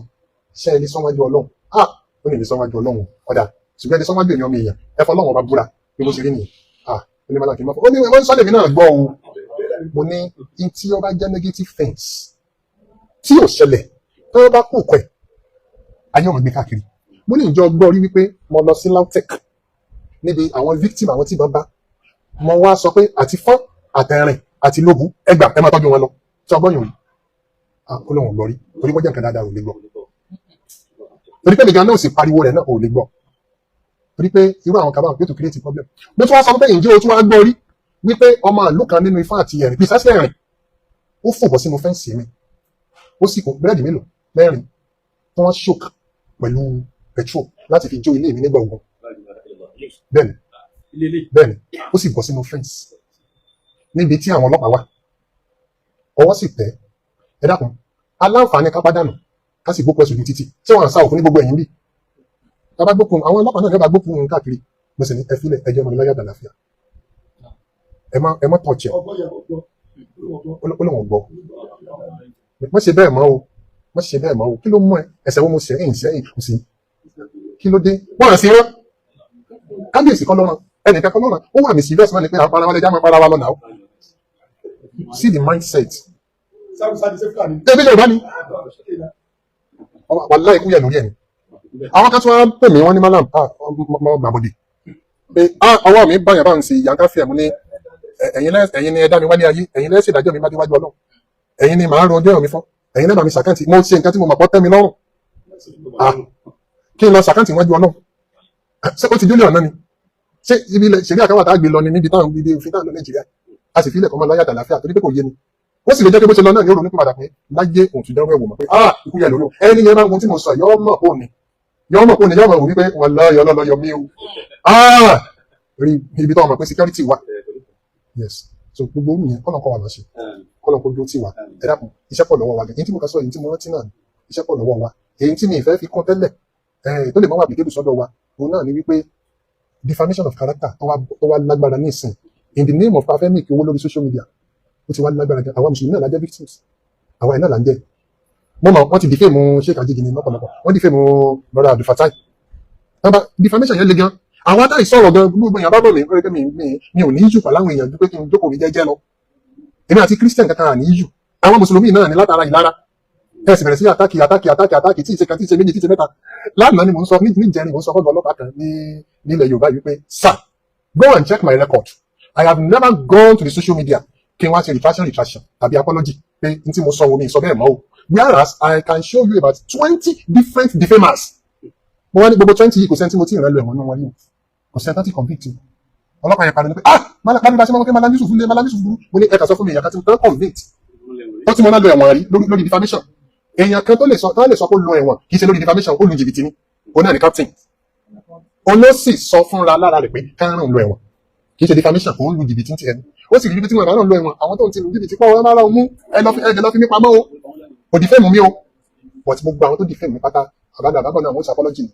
ṣé ẹ lè sọ́wájú Ọlọ́run?" "Ah," ó ní, "lè sọ́wájú Ọlọ́run." "Ọ̀dà, ṣùgbọ́n ẹ lè sọ́wájú èmi ọmọ èèyàn? Ẹ fọlọ́run ọba búra bí mo ṣe rí nìyẹn." "Ah," ó ní, "Mọ́lá kì í má fọ́." Ó ní, "Wọ́n sọ́lẹ̀ mi náà gbọ́ o." Mo ní in tí ó bá jẹ́ negative things tí ò ṣẹlẹ̀, tó bá kú kọ̀ ẹ̀, ayé ọmọ gbé káàkiri. Mo ní, ìjọ gbọ́ rí wípé mo lọ sí LAUTECH níbi àwọn victim, àwọn tí ìbọn bá, mo wá sọ pé àti fọ́n àtẹ̀rìn àti lóbu, ẹgbà ẹ máa tọ́jú wọn lọ, tí ọgbọ́n yòó rí? Ah, ó lóun ò gbọ́ rí, torí wọ́n jẹ́ nǹkan dáadáa, ò lè gbọ́, torí pé nìkan náà sì pariwo rẹ̀ náà, ò lè gbọ́, torí pé irú àwọn kan báwọn yóò tún create problem. Mo tún wá sọ pé, ǹjẹ́ o tún wá gbọ́ rí wípé ọmọ ìlú kan nínú Ifá àti Ẹ̀rìn, precisely Ẹ̀rìn, ó fò bọ́ sínú fence mi, ó sì kó búrẹ́dì mélòó mẹ́rin tí wọ́n soak pẹ̀lú petrol láti fi jó ilé mi nígbà ogun? Bẹ́ẹ̀ni, bẹ́ẹ̀ni, ó sì bọ́ sínú fence níbi tí àwọn ọlọ́pàá wà, ọwọ́ sì tẹ̀. Ẹ dákun, aláǹfààní ká pàdánù, ká sì gbókun ẹ̀sùn ní títì tí wọ́n ń sá òkú ní gbogbo ẹ̀yìn bí tá bá gbókun, àwọn ọlọ́pàá náà ní bá gbókun káàkiri. Mo sì ní, ẹ filẹ̀, ẹjọ́ ọmọdé láyà àlàáfíà, ẹ má tọ̀ọ̀chẹ̀. Ó lóun gbọ́. Má ṣe bẹ́ẹ̀ mọ́ o, má ṣe bẹ́ẹ̀ mọ́ o. Kí ló mú ẹ? Ẹsẹ̀ wo mo ṣe ẹ̀yìn sẹ́yìn kò sí? Kí ló dé? Wọ́n sí rán kábíyèsí kọ́ lọ́rùn, ẹnìkan kọ́ lọ́rùn. Ó wà mí serious máa ní pé àwọn para wa lè já máa para wa lọ́nà o. See the mindset. Ebi Yorùbá ni, wàláhì, ikú yẹ lórí ẹ̀ ni. Àwọn kan tí wọ́n pè mí, wọ́n ní, "Malam, ah, mọ gbàbọ̀dè pé ah, ọwọ́ mi báyà bá ń ṣe ìyànká fi ẹ̀." Mú ní, "Ẹ̀yin ni ẹ dá mi wálé ayé, ẹ̀yin lẹ́sẹ̀ ìdájọ́ mi bá déwájú Ọlọ́run, ẹ̀yin ni màá ro ọjọ́ mi fún, ẹ̀yin lẹ́bàá mi sàkáǹtì. Mo ṣe nǹkan tí mo mọ̀ pọ́ tẹ́ mi lọ́rùn. Ah, kí n lọ sàkáǹtì wájú Ọlọ́run? Ṣé ó ti délé ọ̀nà ni? Ṣé ibi ilẹ̀ ṣẹ̀rí àkáwà tá a gbé lọ ni níbi táwọn ibi òfin táwọn lọ Nàìjíríà?" A sì fi ilẹ̀ kọ́ mọ́ láyà àtàlàfíà, torí pé kò yé ni. Ó sì lè jẹ́ pé bó ṣe lọ náà ní ó ronú padà pé láyé òun ti dánwò ẹ̀wò mọ̀ pé ah, ikú yẹ lórí ẹni yẹn. Bá ohun tí mo sọ, yọ mọ̀ pò ní, yọ mọ̀ pò ní, yọ mọ̀ wò wípé wallahi, Ọlọ́lọ́ yọ mí o. Ah, rí ibi tó mọ̀ pé security wà. Yes, so gbogbo orú yẹn, kọ́nà kọ́ wa lọ ṣe, kọ́nà kó dúró tì wá. Ẹ dákun, iṣẹ́ pọ̀ lọ́wọ́ wa gan. Èyí tí mo kà sọ, èyí tí mo rántí náà, iṣẹ́ pọ̀ lọ́wọ́ wa. Èyí tí mi ìfẹ́ fi kún tẹ́lẹ̀ tó lè mọ́ wà applicable sọ́dọ̀ wa, òun náà ni wípé defamation of character tó wá lágbára ní ìsìn in the name of afẹ́ make owó lórí social media, ó ti wá lágbára gan. Àwa mùsùlùmí náà la jẹ́ victims, àwa iná là ń jẹ́. Mo mọ̀ wọ́n ti defame Sheikh Ajigini lọ́pọ̀lọpọ̀, wọ́n defame brother Abdulfatai. Defamation yẹn le gan. Àwọn atáì sọ̀rọ̀ gan, gbogbo èèyàn bá bọ̀ mí pé mi ò ní issue pẹ̀lú àwọn èèyàn ju pé kí n jókòó mi jẹ́jẹ́ lọ. Èmi àti Christian kankan à ní issue. Àwọn mùsùlùmí náà ní látara ìlara ẹ sì bẹ̀rẹ̀ sí attack, attack, attack, attack, tí ì ṣe kan, tí ì ṣe méjì, tí ì ṣe mẹ́ta. Lánàá ni mò ń sọ, níjẹrin mò ń sọ fọ́gbọ́n ọlọ́pàá kan ní nílẹ̀ Yorùbá yìí pé, "Sir, go and check my record. I have never gone to the social media kí n wá ṣe retraction tàbí apology pé n tí mo sọ wo mi sọ bẹ́ẹ̀ mọ́ o, whereas I can show you about 20 different defamers." Mo wá ní gbogbo 20 yìí, kò sẹ́ni tí mo ti rìn lọ ẹ̀wọ̀n náà wọ́n yìí, kò sẹ́ni tó ti convict o. Ọlọ́pàá yẹn pariwo pé, "Ah, Malam bá ṣe máa ń pẹ́ Malam Yusuf lé, Malam Yusuf burú." Mo ní, "Ẹ̀ka sọ fún mi èèyàn kan tí mo tán convict tó tí mo náà lọ ẹ̀wọ̀n rí lórí defamation." Èèyàn kan tó lè sọ pé ó lọ ẹ̀wọ̀n, kì í ṣe lórí defamation, ó lu jìbìtì ni, òun náà ni captain. Òun ló sì sọ fúnra lára rẹ̀ pé kárùn lọ ẹ̀wọ̀n, kì í ṣe defamation, òun lu jìbìtì ti ẹni. Ó sì rí ibi tí wọn bá náà lọ ẹ̀wọ̀n, àwọn tó ń ti lu jìbìtì pọ̀, wọn bá rà mú ẹ lọ fi ẹ lọ fi mí pamọ́ o, kò defame mi o. But gbogbo àwọn tó defame mi pátá, àbádà àbábọ̀ náà, wọ́n ṣe apology ni,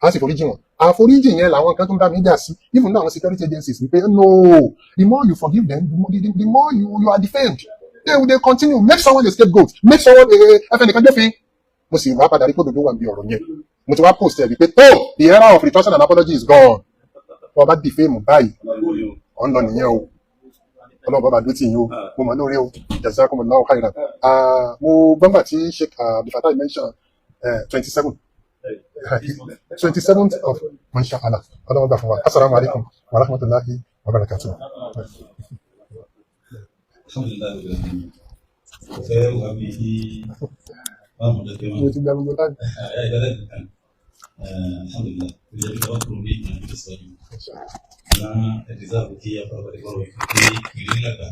a sì foríjì wọn. Àforíjì yẹn làwọn kan tó ń bá mi jà sí, even though àwọn security agencies wípé, no, the more you forgive them, the more you are defamed. They continue. Make someone a scapegoat, make someone ẹfẹ nìkan jófin. Mo sì wá padà rí pé òdodo wà bí ọ̀rọ̀ yẹn. Mo ti wá post ẹ̀ wípé oh, the era of retraction and apology is gone. Wọ́n bá defame báyìí, ọ̀ ń lọ nìyẹn o. Ọlọ́run bàbá dó tì yín o, mo mọ̀ lórí o. Jazakumullahu khairan. Ah, mo gbọ́ngbà tí Sheikh Abdulfatai mention 27th of masha Allah. Ọlọ́run gbà fún wa. Assalamu alaikum wa rahmatullahi wa barakatuh. Alhamdulillah rabbil alamin. Kò fẹ́ wà bí i báwo ló dé wọn. Mo ti gba gbogbo táàgì. Alhamdulillah, ó jẹ́ pé wọ́n kúrò ní ìgbà tó sọ yìí. Náà ẹ deserve kí a farabalẹ̀ gbọ́rọ̀ yìí pé ìrírí làgbà.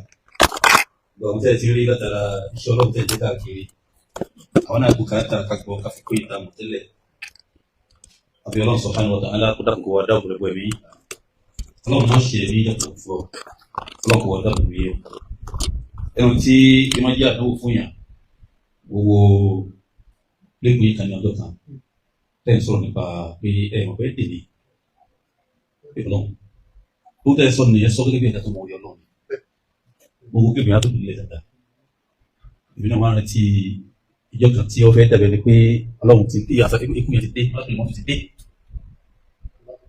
Gbọ̀n tẹ́ ẹ ti rí látara iṣẹ́ Ọlọ́run tẹ́ ẹ jẹ́ káàkiri. Àwọn náà bùkátà kágbọ́ káfíkó ìta mọ̀ tẹ́lẹ̀. Àbí Ọlọ́run subhanahu wa ta'ala kó dákun kó wá dáàbò rẹ̀ bọ̀ ẹ̀mí. Ọlọ́run má ṣe ẹ̀mí yàtọ̀ fún ọ. Ọlọ́run kó wá dáàbò rẹ̀ yẹ o. Ẹnu tí ẹ máa jẹ́ àdánwò fún yàn, gbogbo lẹ́kùn yìí kan ní ọjọ́ kan. Tẹ́ ẹ̀ ń sọ̀rọ̀ nípa pé ẹ mọ̀ pé dèní. Pé Ọlọ́run. Tó tẹ́ ẹ sọ nìyẹn sọ gẹ́gẹ́ bí ẹ̀dá tó mọ orí Ọlọ́run. Gbogbo kébìnrin á tó dùn lé dáadáa. Èmi náà máa ń rántí ìjọ kan tí ó fẹ́ dàbẹ̀ ni pé Ọlọ́run ti dé, àṣà ikú yẹn ti dé, Ọlọ́run ti dé.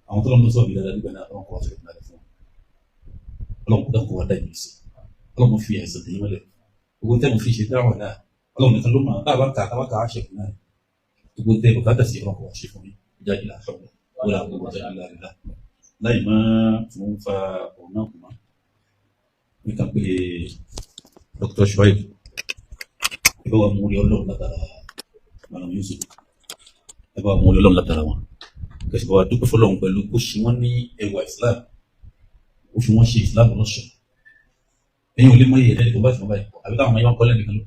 Àwọn tó lọ́n tó sọ̀rọ̀ mi dáadáa nígbà náà, Ọlọ́run kò wá sọ̀rọ̀ dáadáa fún wọn. Ọlọ́run kò dákun wá dá ìlú sí. Ọlọ́run fi àìsàn tẹ̀yìn mọ́lẹ̀. Gbogbo tẹ́ mo fi ṣe dáhùn náà, Ọlọ́run nìkan ló mọ̀, tá a bá kà á, tá a bá kà á ṣe fún náà. Gbogbo tẹ́ bùkátà sí Ọlọ́run kò wá ṣe fún mi. Ìjà ìlà àṣọ, wọlé àgbègbè ọjà ìlà ìlà. Láì máa tún fa òun náà kù mọ́. Mi kàn pé Dr. Shuaib, ẹ bá wa mú orí Ọlọ́run látara Malam Yusuf, ẹ bá wa mú orí Ọlọ́run látara wọn. Kẹsì bá wa dúpẹ́ fọlọ́run pẹ̀lú kó ṣe wọ́n ní ẹwà Islam, ó fi wọ́n ṣe Islam lọ́ṣọ̀ọ́. Ẹ̀yin ò lè mọ iye ẹ̀dá tó bá ti mọ báyìí, àbí táwọn ọmọ yẹn wọn kọ́ lẹ́nu kan ló.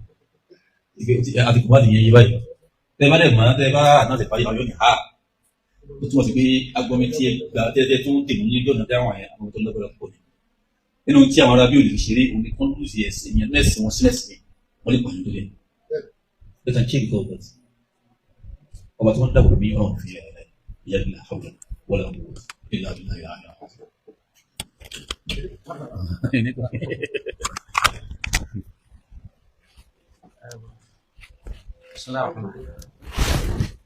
Ìgbé àti kò bá ti yẹn yé báyìí. Tẹ́ ẹ bá dẹ̀ mọ̀, tẹ́ ẹ bá àná ti parí, àwọn yóò ní ha. Ó túmọ̀ sí pé agbọ́mi tí ẹ gbà tẹ́ ẹ tún dìbò ní ọjọ́ náà tẹ́ àwọn yẹn, àwọn tó lọ́gbọ́dọ̀ pọ̀ ní. Nínú tí àwọn arábí ò lè fi ṣeré, òun ni kán lùsì ẹ̀sìn yẹn, nẹ́ẹ̀sì wọn sílẹ̀ sí, wọ́n lè pààyàn tó lé. They can change all that. Ọba tí wọ́n dábòó mi ọ̀run fi ẹ̀ ẹ̀ ìyá ìlà àwùjọ wọlé àbúrò ìlà ìlà ìlà ìlà. بسم الله الرحمن الرحيم.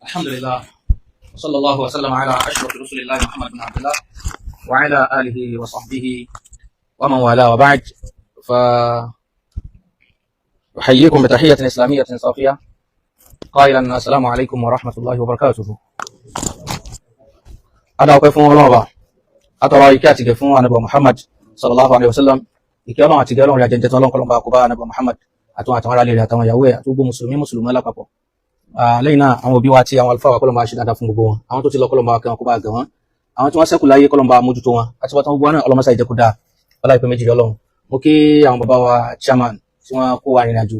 الحمد لله وصلى الله وسلم على أشرف رسل الله محمد بن عبد الله وعلى آله وصحبه ومن والاه وبعد. فأحييكم بتحية إسلامية صافية قائلا السلام عليكم ورحمة الله وبركاته. أنا أقف الله أترى إكاتك فون أبو محمد صلى الله عليه وسلم. Ìkẹ́ Ọlọ́run àti ìgẹ́ Ọlọ́run rẹ̀ jẹ́jẹ́ tọ́lọ́n kọlọ́n bá kó bá ànábì Muhammad àtúnwà àtàwọn aráàlú rẹ̀ àtàwọn ìyàwó ẹ̀ àti gbogbo mùsùlùmí mùsùlùmí lápapọ̀. Lẹ́yìn náà, àwọn òbí wa àti àwọn àlùfáà wa kọ́lọ́n bá ṣe dáadáa fún gbogbo wọn. Àwọn tó ti lọ kọ́lọ́n bá kẹ́ wọn kó bá gẹ̀ wọ́n. Àwọn tí wọ́n ṣẹ́kù láyé kọ́lọ́n bá mójútó wọn. Àti wọ́n tán gbogbo wọn náà ọlọ́mọṣà ìjẹ́kù dáa. Ọlá ìpè méjì Ọlọ́run. Mo kí àwọn bàbá wa chairman tí wọ́n kó wa rìnrìn àjò.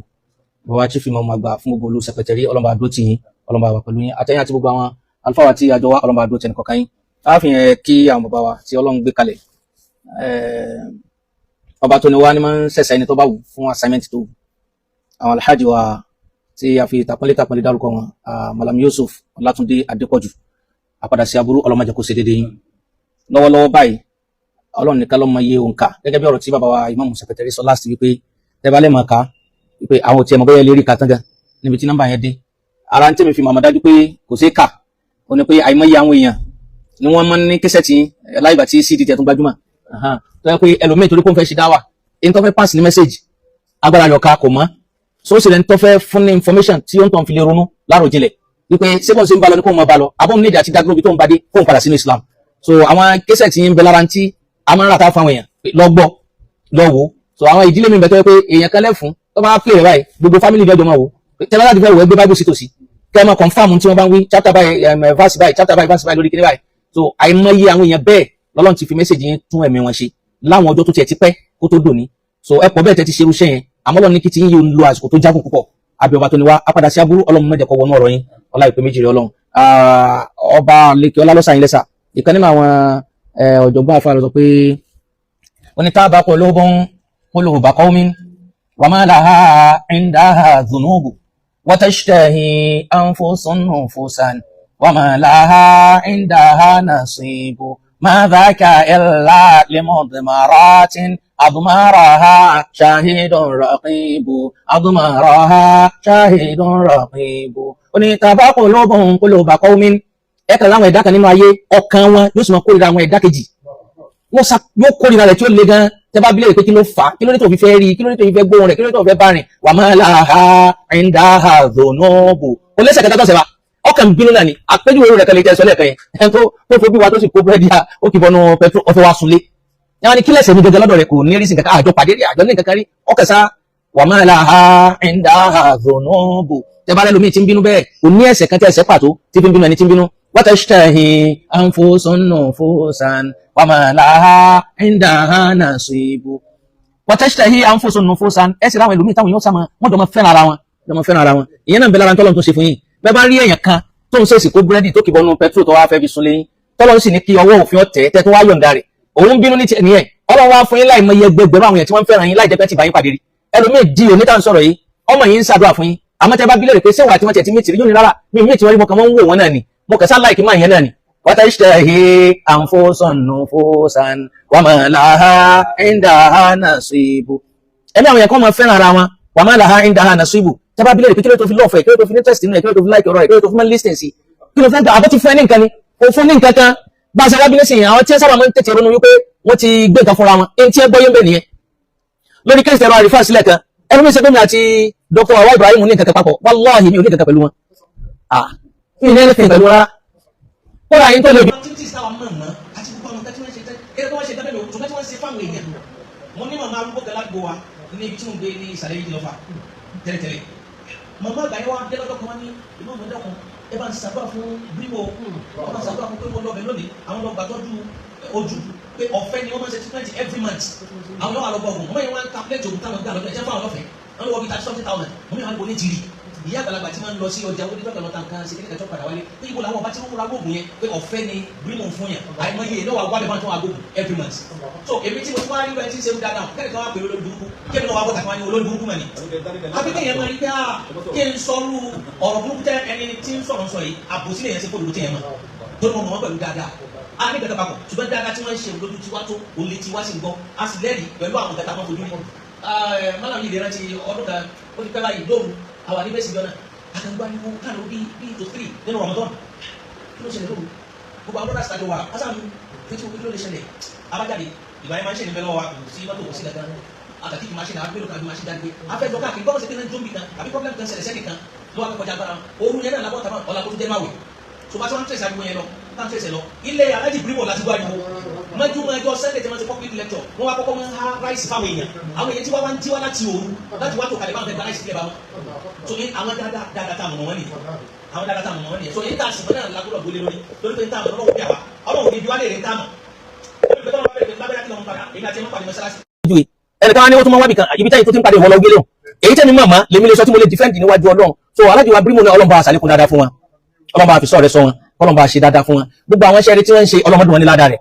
Bàbá wa chief imam àgbà fún gbogbo olú sẹpẹtẹrí ọlọ́mọba àdó tì yín, ọlọ́mọba wà pẹ̀lú yín. Àtẹ̀yìn àti gbogbo àwọn àlùfáà wa tí àjọ wa ọlọ́mọba àdó tẹ̀ nìkọ̀ọ̀kan yín. A fi yẹn kí àwọn bàbá wa tí Ọlọ́run gbé kalẹ̀. Ọba tó ní wá ní máa ń ṣẹ̀ṣẹ̀ ẹni tó bá wù fún assignment tó wù. Àwọn alhaji wa tí a fi tàpọ́nlé tàpọ́nlé dárúkọ wọn, Malam Yusuf Ọlátúndé Adépọ̀jù, àpadà sí aburú ọlọ́mọdé kò ṣe déédéé yín. Lọ́wọ́lọ́wọ́ báyìí Ọlọ́run nìkan ló mọ iye òǹkà gẹ́gẹ́ bí ọ̀rọ̀ tí bàbá wa Imam Sẹkẹtẹrí sọ last wípé tẹ́ bá lè mọ̀ ká wípé àwọn ò tiẹ̀ mọ̀ bóyá lè rí ká tán gan níbi tí nọ́mbà yẹn dé. Ara ń tẹ̀mí fi màmá dájú pé kò ṣeé kà ó ní pé àìmọye àwọn èèyàn ni wọ́n máa ń ní kẹsẹ̀tì láìgbà tí CD tẹ̀ tún gbajúmọ̀. Tó yẹ pé ẹlòmíì torí pé òun fẹ́ ṣe dáwà, ẹni tó fẹ́ pass ní message agbára rẹ̀ ọ̀ka kò mọ́, so ó sì lẹ́ni tó fẹ́ fún ní information tí ó ń tàn fi lè ronú láròjinlẹ̀ wípé ṣé bọ́n ṣe ń bá lọ ní kóun máa bá lọ, àbọ̀n nídìí àti dágbóbi tó ń bá dé kóun padà sínú Islam. So àwọn kẹsẹ̀tì yìí ń bẹ lára tí a máa ń rà tá fún àwọn èèyàn lọ gbọ́ lọ wò. So àwọn ìdílé mi bẹ tó yẹ pé èèyàn kan lẹ́fun tó bá play rẹ̀ báyìí, gbogbo family jọjọ máa wò. Tẹ́lá láti fẹ́ wò, ẹ gbé Bible sí tòsí kẹ́ ẹ máa confirm tí wọ́n bá ń wí, chapter báyìí, verse báyìí, chapter báyìí, verse báyìí, lórí kíní báyìí. So àìmọye àwọn èèyàn bẹ́ẹ̀ lọ́lọ́run ti fi message yẹn tún ẹ̀mí wọn ṣe láwọn ọjọ́ tó tiẹ̀ ti pẹ́ kó tó dòní. So ẹ pọ̀ bẹ́ẹ̀ tẹ́ ti ṣerú iṣẹ́ yẹn, àmọ́ Ọlọ́run ní kí ti yín yóò lo àsìkò tó jágùn púpọ̀. Àbí ọba tó ní wá, apádà sí aburú Ọlọ́run mẹ́jẹ kọ́ wọnú ọ̀rọ̀ yín. Ọlá ìpè méjì rẹ̀ Ọlọ́run ọba lèkè ọlá lọ́sàn yín lẹ́sà. Ìkan nínú àwọn ọ̀jọ̀gbọ́n afárá sọ pé wọ́n ní tábà qulubun quluba qawmin wa ma laha indaha dhunubu wa tashtahi anfusun nufusan wa ma laha indaha nasibu ma dhaka illa limudmaratin أضمارها شاهد رقيب أضمارها شاهد رقيب. Ó ní tàbá qulubun quluba qawmin, ẹ kàn láwọn ẹ̀dá kan nínú ayé, ọkàn wọn yóò sì máa kórìíra àwọn ẹ̀dá kejì, wọ́n sá yóò kórìíra rẹ̀ tí ó le gan. Tẹ́ bá bílẹ̀ pé kí ló fà á, kí ló dé tó fi fẹ́ rí, kí ló dé tó fi fẹ́ gbóhùn rẹ̀, kí ló dé tó fi fẹ́ bá rìn, wa ma laha indaha dhunubu, kò lẹ́sẹ̀ kẹta tó ṣẹ̀ wá, ọkàn bínú náà ni. Àpéjúwe rẹ̀ kan lè tẹ́ sọ lẹ́ẹ̀kan yẹn, ẹni tó fojú wa tó sì kó búrẹ́dì ó kì bọnú pẹtrol ọ̀fẹ́ wa sunlé yàrá ni kí lẹ́sẹ̀ mi gẹ́gẹ́ lọ́dọ̀ rẹ̀, kò ní rí sí nǹkan kan, àjọ pàdé rí, àjọ ní nǹkan kan rí, ọkàn sá Wa ma laha indaha dhunubu. Tẹ́ bá lẹ́lòmíì tí ń bínú bẹ́ẹ̀, kò ní ẹ̀ṣẹ̀ kan tí ẹ̀ṣẹ̀ pàtó tí fi ń bínú ẹni tí ń bínú. Wa tashtahi anfusun nufusan wa ma laha indaha nasibu. Wa tashtahi anfusun nufusan. Ẹ sì ráwọn ẹlòmíì táwọn yóò sá máa wọ́n jọ máa fẹ́ràn ara wọn, jọ máa fẹ́ràn ara wọn. Ìyẹn náà ń bẹ lára tọ́lọ́run tó ṣe fún yín. Bẹ́ẹ̀ bá rí èèyàn kan tó ń ṣèṣì kó búrẹ́dì tó kìbọnú pẹtrol tó wá fẹ́ fi sun léyìn, tọ́lọ́run sì ní kí ọwọ́ òfin ọ̀tẹ̀ tẹ́ tó wá yọ̀ǹda rẹ̀, òun bínú ní tiẹ̀ nìyẹn. Ọlọ́run wá fún yín láì mọ iye ẹgbẹgbẹ̀rún àwọn èèyàn tí wọ́n ń fẹ́ràn yín láì jẹ́ pé ti bá yín pàdé rí. Ẹlòmíì di òní tá à ń sọ̀rọ̀ yìí, ọmọ yìí ń ṣàdúrà fún yín, àmọ́ tẹ́ bá bí lérè pé ṣé wà tí wọ́n tiẹ̀ ti mí tìrí, yóò ní rárá, mi ò mí tí wọ́n rí, mo kàn máa ń wò wọ́n náà ni, mo kàn sá láìkí máa yẹn náà ni. Watashtahi anfusun nufusan wa ma laha indaha nasibu. Ẹ̀mí àwọn èèyàn kan máa fẹ́ràn ara wọn. Wa ma laha indaha nasibu. Tẹ́ bá bí lérè pé kí ló tó fi lọ́ọ̀fẹ́, kí ló tó fi interest nínú ẹ̀, kí ló tó fi like ọ̀rọ̀ rẹ̀, kí ló tó fi máa ń listen sí, kí ló fẹ́ gbà, àbọ̀ ti fún ẹ ní nǹkan ni kò fún ní nǹkan kan. Bá a ṣe wá bí nísìnyí, àwọn tí wọ́n sábà máa ń tètè ronú wípé wọ́n ti gbé nǹkan fúnra wọn, ẹni tí ẹ gbọ́ yé ń bẹ̀ nìyẹn. Lórí case ẹ̀rọ àrífà sílẹ̀ kan, ẹnu mi ṣe pé mi àti Dr. Awa Ibrahim ní nǹkan kan papọ̀. Wàláhì, mi ò ní nǹkan kan pẹ̀lú wọn. Ah, mi ní anything pẹ̀lú wọn rárá. Kódà yín tó lè. Activities táwa mọ̀ mọ́ àti gbogbo àwọn nǹkan tí wọ́n ṣe tẹ́ kí wọ́n ṣe tẹ́lẹ̀ lò, ṣùgbọ́n tí wọ́n ṣe fáwọn èèyàn. Mo ní màmá arúgbó kan ládùúgbò wa ní ibi tí mo ń gbé ní ìsàlẹ̀ yìí lọ́fà tẹ́lẹ̀tẹ́lẹ̀. Màmá àgbà yẹn wá dé lọ́jọ́ kan, wá ní ìmọ̀ ọmọdé kan, ẹ bá ń ṣàdúrà fún bímọ, ẹ bá ń ṣàdúrà fún pé mo lọ bẹ̀ lónìí, àwọn lọ gbàtọ́jú ojú, pé ọ̀fẹ́ ni wọ́n máa ń ṣe treatment every month, àwọn yóò wà lọ gbọ́ ọ̀gùn. Màmá yẹn wá ń calculate ògùn táwọn gbà lọ́dọ̀ ẹ̀ jẹ́ fún àwọn lọ́fẹ̀ẹ́, wọ́n lọ wọ bí 30-something thousand. Màmá yẹn wá ní kò ní tìrì ìyá àgbàlagbà tí máa ń lọ sí ọjà owó nígbà lọ́ta nǹkan ṣe kékeré tó padà wálé, pé ibo làwọn ọba tí wọ́n ra gbóògùn yẹn, pé ọ̀fẹ́ ni bírímù fún yẹn, àìmọye náà wà wálé máa tó wà gbóògùn every month. So èmi tí mo ti wá rí bẹ́ẹ̀ tí ń ṣe dáadáa, kẹ́lẹ́ kan wá pè olórí burúkú, kẹ́lẹ́ náà wá bọ́ta kan wá ní olórí burúkú mọ̀ ni àbí kéèyàn máa rí pé kí n sọrú ọ̀rọ̀ burúkú tẹ ẹni tí ń sọ̀rọ̀ sọ yìí, àbòsí lè yẹn ṣe fóònù tí yẹn mọ̀ tó ní wọn mọ̀ wọ́n pẹ̀lú dáadáa a ní kẹta papọ̀, ṣùgbọ́n dáadáa tí wọ́n ń ṣe lójú tiwa tó òun lè tiwa sí ń gbọ́, a sì lẹ́rìí pẹ̀lú àwọn kẹta wọn fojú rí. Mọ́nà yìí lè rántí ọdún kan, ó ti pẹ́ báyìí, lóru àwọn àdébẹ̀sì jọ náà, àtàgbà ni wọ́n kàn bí 2 to 3 nínú Ramadan. Kí ló ṣẹlẹ̀ lóru? Gbogbo àwọn brothers tàjọ wà pásá mi fetí wo, kí ló lè ṣẹlẹ̀? Abájáde ìgbà yẹn máa ń ṣe níbẹ̀ lọ́wọ́ wa, kò sí mọ́tò, kò sí kankan, àtàkì kì máa ṣe ní agbélò kan bí máa ṣe jáde pé afẹ́jọ́ káàkiri gbọ́dọ̀ ṣe pé náà jóńbì kan àbí problem kan ṣẹlẹ̀ sẹ́nì kan ló wà kọjá agbára ooru yẹn náà lábọ́ tàbá ọ̀la kó tó jẹ́ máwẹ̀. Tó bá tí wọ́n ń tẹ̀sí ariwo yẹn lọ, tá ń tẹ̀sí lọ ilé alájì bírímọ̀ láti gbọ́ ariwo mọ́jú mọ́jọ́ Sunday tí wọ́n ti public lecture, wọ́n wá kọ́kọ́ máa ń há ráìsì fáwọn èèyàn. Àwọn èèyàn tí wọ́n wá ń jí wá láti òru láti wá tó kalẹ̀ báwọn fẹ́ gba ráìsì sílẹ̀ bá wọn. So ní àwọn dáadáa dáadáa tá a mọ̀ wọ́n nìyẹn, àwọn dáadáa tá a mọ̀ wọ́n nìyẹn. So èyí tá a sì mọ́ náà lágbọ́dọ̀ gbólé lórí, lórí pé ń tá a mọ̀ lọ́wọ́ bí àwa ọlọ́run ní ibi wá lè rí ń tá a mọ̀ lórí pé tọ́lọ́ bá bẹ̀rẹ̀ pé lábẹ́rẹ́ kí lọ́mọ padà èmi àti ẹ̀ mọ́ pàdé mọ́sálásí. Ẹnìkan wá ní ó tún máa wábì kan ibi táyì tó ti ń pàdé ìwọ lọ gbélé o. Èyí tẹ́mi màmá lèmi lè sọ tí mo lè defend níwájú Ọlọ́run. So alájọ wa bírímù náà, Ọlọ́run bá aṣàlékún dáadáa fún wa, Ọlọ́run bá fi sọ rẹ sọ wọn, Ọlọ́run bá ṣe dáadáa fún wọn. Gbogbo àwọn iṣẹ́ rẹ tí wọ́n ń ṣe, ọlọ́mọdún wọn ní ládàá rẹ̀,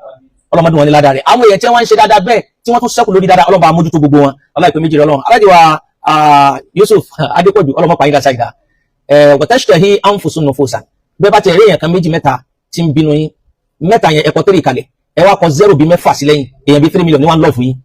ọlọ́mọdún wọn ní ládàá rẹ̀. Àwọn èèyàn tí wọ́n ń ṣe dáadáa bẹ́ẹ̀ tí wọ́n tún ṣẹ́kù lórí dáadáa, Ọlọ́run bá mójútó gbogbo wọn. Ọlọ́run ìpè méjì rẹ̀. Ọlọ́run alájọ wa Yusuf Adépọ̀jù, ọlọ́mọ pàyín dasa ìdá ẹ̀. Watashtahi anfusun nufusa. Bẹ́ẹ̀ bá ti rí èèyàn kan, méjì, mẹ́ta tí ń bínú yín, mẹ́ta yẹn, ẹ̀kọ́ tẹ́rì kalẹ̀, ẹ wá kọ zero bíi mẹ́fà sí lẹ́yìn, èèyàn bíi 3 million ní wọ́n lọ́ọ̀fù yín.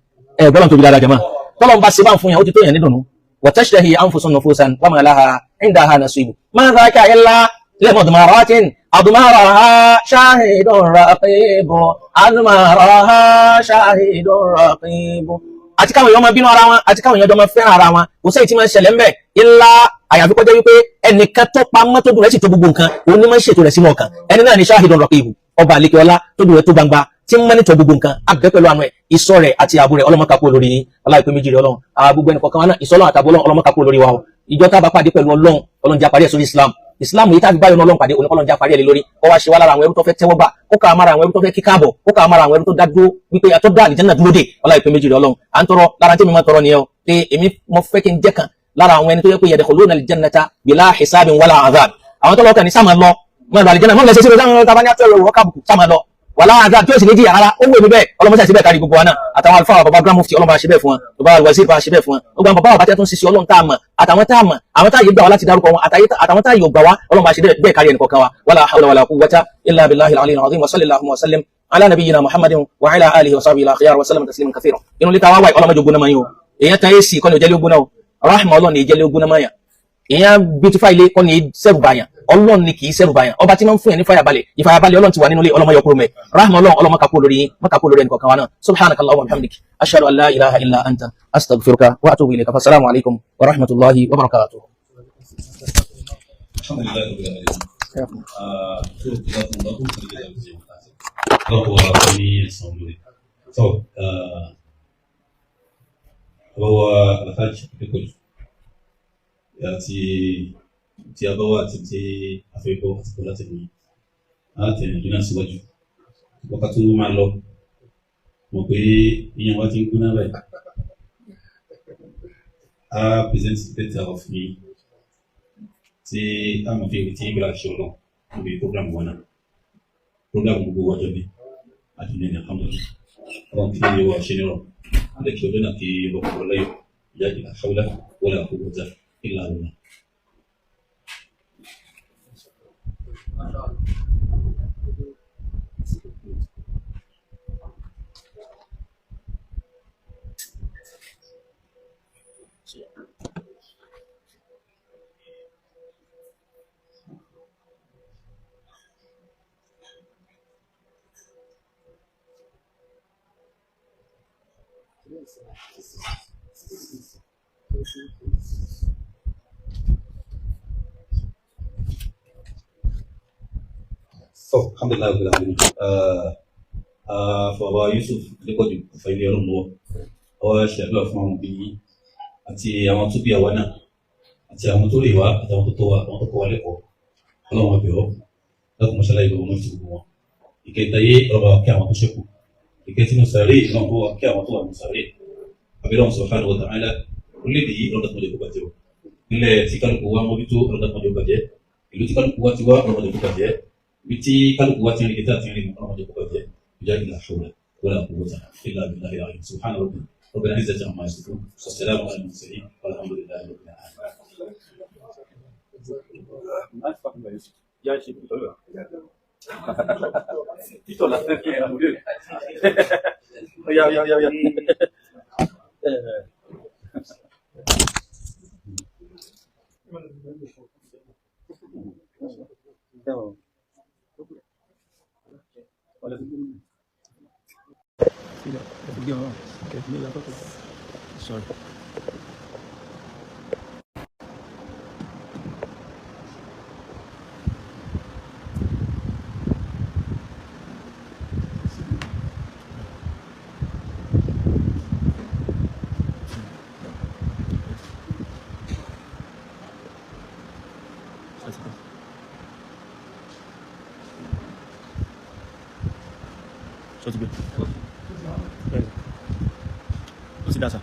Ẹ gbọ́dọ̀ tóbi dáadáa jẹ́mọ́, tọ́lọ́n bá ṣe bá ń fún yàn, ó ti tó yàn nídùnnú. Watashtahi anfusun nufusan wa ma laha indaha nasibu ma dhaka illa limudmaratin admaraha shahidun raqibu admaraha shahidun raqibu. Àti káwọn èèyàn máa bínú ara wọn, àti káwọn èèyàn jọ máa fẹ́ràn ara wọn, kò sẹ́yìn tí máa ń ṣẹlẹ̀ ńbẹ̀ ńlá, àyàfi kọjá wípé ẹnìkan tó pa mọ́tò dùn rẹ̀ sì tó gbogbo nǹkan, òun ní máa ń ṣètò rẹ̀ sínú ọkàn. Ẹni náà ní shahidun raqibu, ọba àlekè ọlá tó dùn rẹ̀ tó gbangba tí ń mọ́nítọ̀ gbogbo nǹkan. Abẹ́ pẹ̀lú àánú ẹ̀, ìsọ rẹ̀ àti ààbò rẹ̀, ọlọ́mọkàkú lórí yín. Ọláìpẹ́ méjì rẹ̀, Ọlọ́run gbogbo ẹnì kọ̀ọ̀kan wa náà, ìsọlọ́ àtàbọ̀ Ọlọ́run, ọlọ́mọkàkú lórí wa o. Ìjọ tá a bá pàdé pẹ̀lú Ọlọ́run, Ọlọ́run jẹ́ àparí ẹ̀ sórí Islam. Islam yìí tá a fi báyọ̀ Ọlọ́run pàdé, òní Ọlọ́run jẹ́ àparí ẹ̀ lé lórí. Kó wá ṣe wá lára àwọn ẹrú tó fẹ́ tẹ́wọ́ gbà, kó ká mára àwọn ẹrú tó fẹ́ kí káàbọ̀, kó ká mára àwọn ẹrú tó dá dúró wípé àtọ́ dá àlìjánnà dúró dé. Ọláìpẹ́ méjì rẹ̀, Ọlọ́run à ń tọrọ lára tí mi máa tọrọ nìyẹn o, pé èmi mo fẹ́ kí n jẹ́ kan lára àwọn ẹni tó yẹ pé yadkhuluna al-jannata bila hisabin wala adhab. Àwọn tó lọ́kàn ní sáà máa lọ, máa lọ àlìjánnà, máa lọ sí sí sáà máa ní àtúrò ìwọ́ kábùkù, sáà máa lọ wàlá àdá tí ó sì ní jìyà rárá. Ó wù mí bẹ́ẹ̀, ọlọ́mọṣẹ́ síbẹ̀ kárí gbogbo wa náà. Àtàwọn àlùfáà, bàbá grand mufti, ọlọ́mọ àṣẹ bẹ́ẹ̀ fún wọn, bàbá wazir bá ṣe bẹ́ẹ̀ fún wọn, gbogbo àwọn bàbá bàbá tí a tún ṣiṣẹ́ Ọlọ́run tá a mọ̀, àtàwọn tá a mọ̀, àwọn tá a yẹ gbà wá láti dárúkọ wọn, àtàwọn tá a yọ gbà wá, ọlọ́mọ àṣẹ bẹ́ẹ̀ kárí ẹnì kọ̀ọ̀kan wa. Wala hawla wala quwwata illa billahi al-aliyyil azim. Wa sallallahu wa sallim ala nabiyyina Muhammadin wa ala alihi wa sahbihi al-akhyar wa sallam tasliman kathira. Inú lítà wá wáyé, ọlọ́mọdé ogun náà máa ń yọ èèyàn tán ac kọ́ni òjẹ́lé ogun náà, rahma Ọlọ́run ní ìjẹ́lé ogun náà máa yàn. Èèyàn beautify ilé kọ́ni sẹ́rù bàyàn, Ọlọ́run ni kì í sẹ́rù bàyàn. Ọba tí máa ń fún yẹn ní fàyàbalẹ̀, ìfàyàbalẹ̀ Ọlọ́run ti wà nínú ilé, ọlọ́mọ yọkúrò mẹ́. Rahma Ọlọ́run, ọlọ́mọ kakú lórí yín, má kakú lórí ẹnì kọ̀ọ̀kan wa náà. Subhanaka Allahumma wa bihamdik, ashhadu an la ilaha illa anta, astaghfiruka wa atubu ilayka. Fassalamu alaykum wa rahmatullahi wa barakatuh. Alhamdulillahi rabbil alamin. Lọ́pọ̀ wa fún ní ẹ̀sán lórí. So, bàbá wa Alhaji Adépọ̀jù. Àti tí a bá wà àti tí a fẹ́ gbọ́ àti kọ́ láti ní láti ẹ̀yìn náà síwájú. Wákàtí tó máa lọ, mọ̀ pé ìyẹn wá ti ń gbóná báyìí. A present better of me tí a mọ̀ fi tí ìgbéra ṣe ọlọ́ níbi program wọn náà. Program gbogbo wájọ ní àti ní alhamdulillah. Ọlọ́run kí wà ṣe nírọ̀. Lè kí ọdún náà kí ọkọ̀ lẹ́yọ̀. Ìyá ìlà hawla wala quwwata illa billah. So, alhamdulillah rabbil alamin. Fún bàbá Yusuf Adépọ̀jù ọ̀fẹ́ ilé ọlọ́run lọ́wọ́. Ọwọ́ ṣe àdúrà fún àwọn òbí yín àti àwọn tó bí àwa náà àti àwọn tó lè wá àti àwọn tó tọ́ wa àwọn tó kọ́ wa lẹ́kọ̀ọ́. Ọlọ́run ọbẹ̀ ọ́ láti mọ̀ṣálá ìlú ọmọ ìṣòwò wọn. Ìkẹta yé ọba kí àwọn tó ṣẹ́kù. Ìkẹtì nù sàárè ìlànà tó wà kí àwọn tó wà nù sàárè. Àbílẹ̀ subhanahu wa ta'ala orílẹ̀-èdè yìí ọlọ́dà tó lè kó bàjẹ́ o. Nílẹ̀ tí kálukú wa mójútó ọlọ́dà tó lè bàjẹ́. Ìlú tí kálukú wa ti wá ọlọ́dà tó bàjẹ́. Ibi tí kálukú wa ti ń rí kẹta àti ń rí mu ọlọ́dà tó bàjẹ́. Ìjà ìlà hawla wala quwwata illa billahi al-ali. Subhana rabbika rabbil izzati amma yasifun. Wa salamun ala al-mursalin. Walhamdulillahi rabbil alamin. Ya, ya, ya, ya. Sorry. Ṣé o ti gbé? Bẹ́ẹ̀ni. Ó ti dá sà.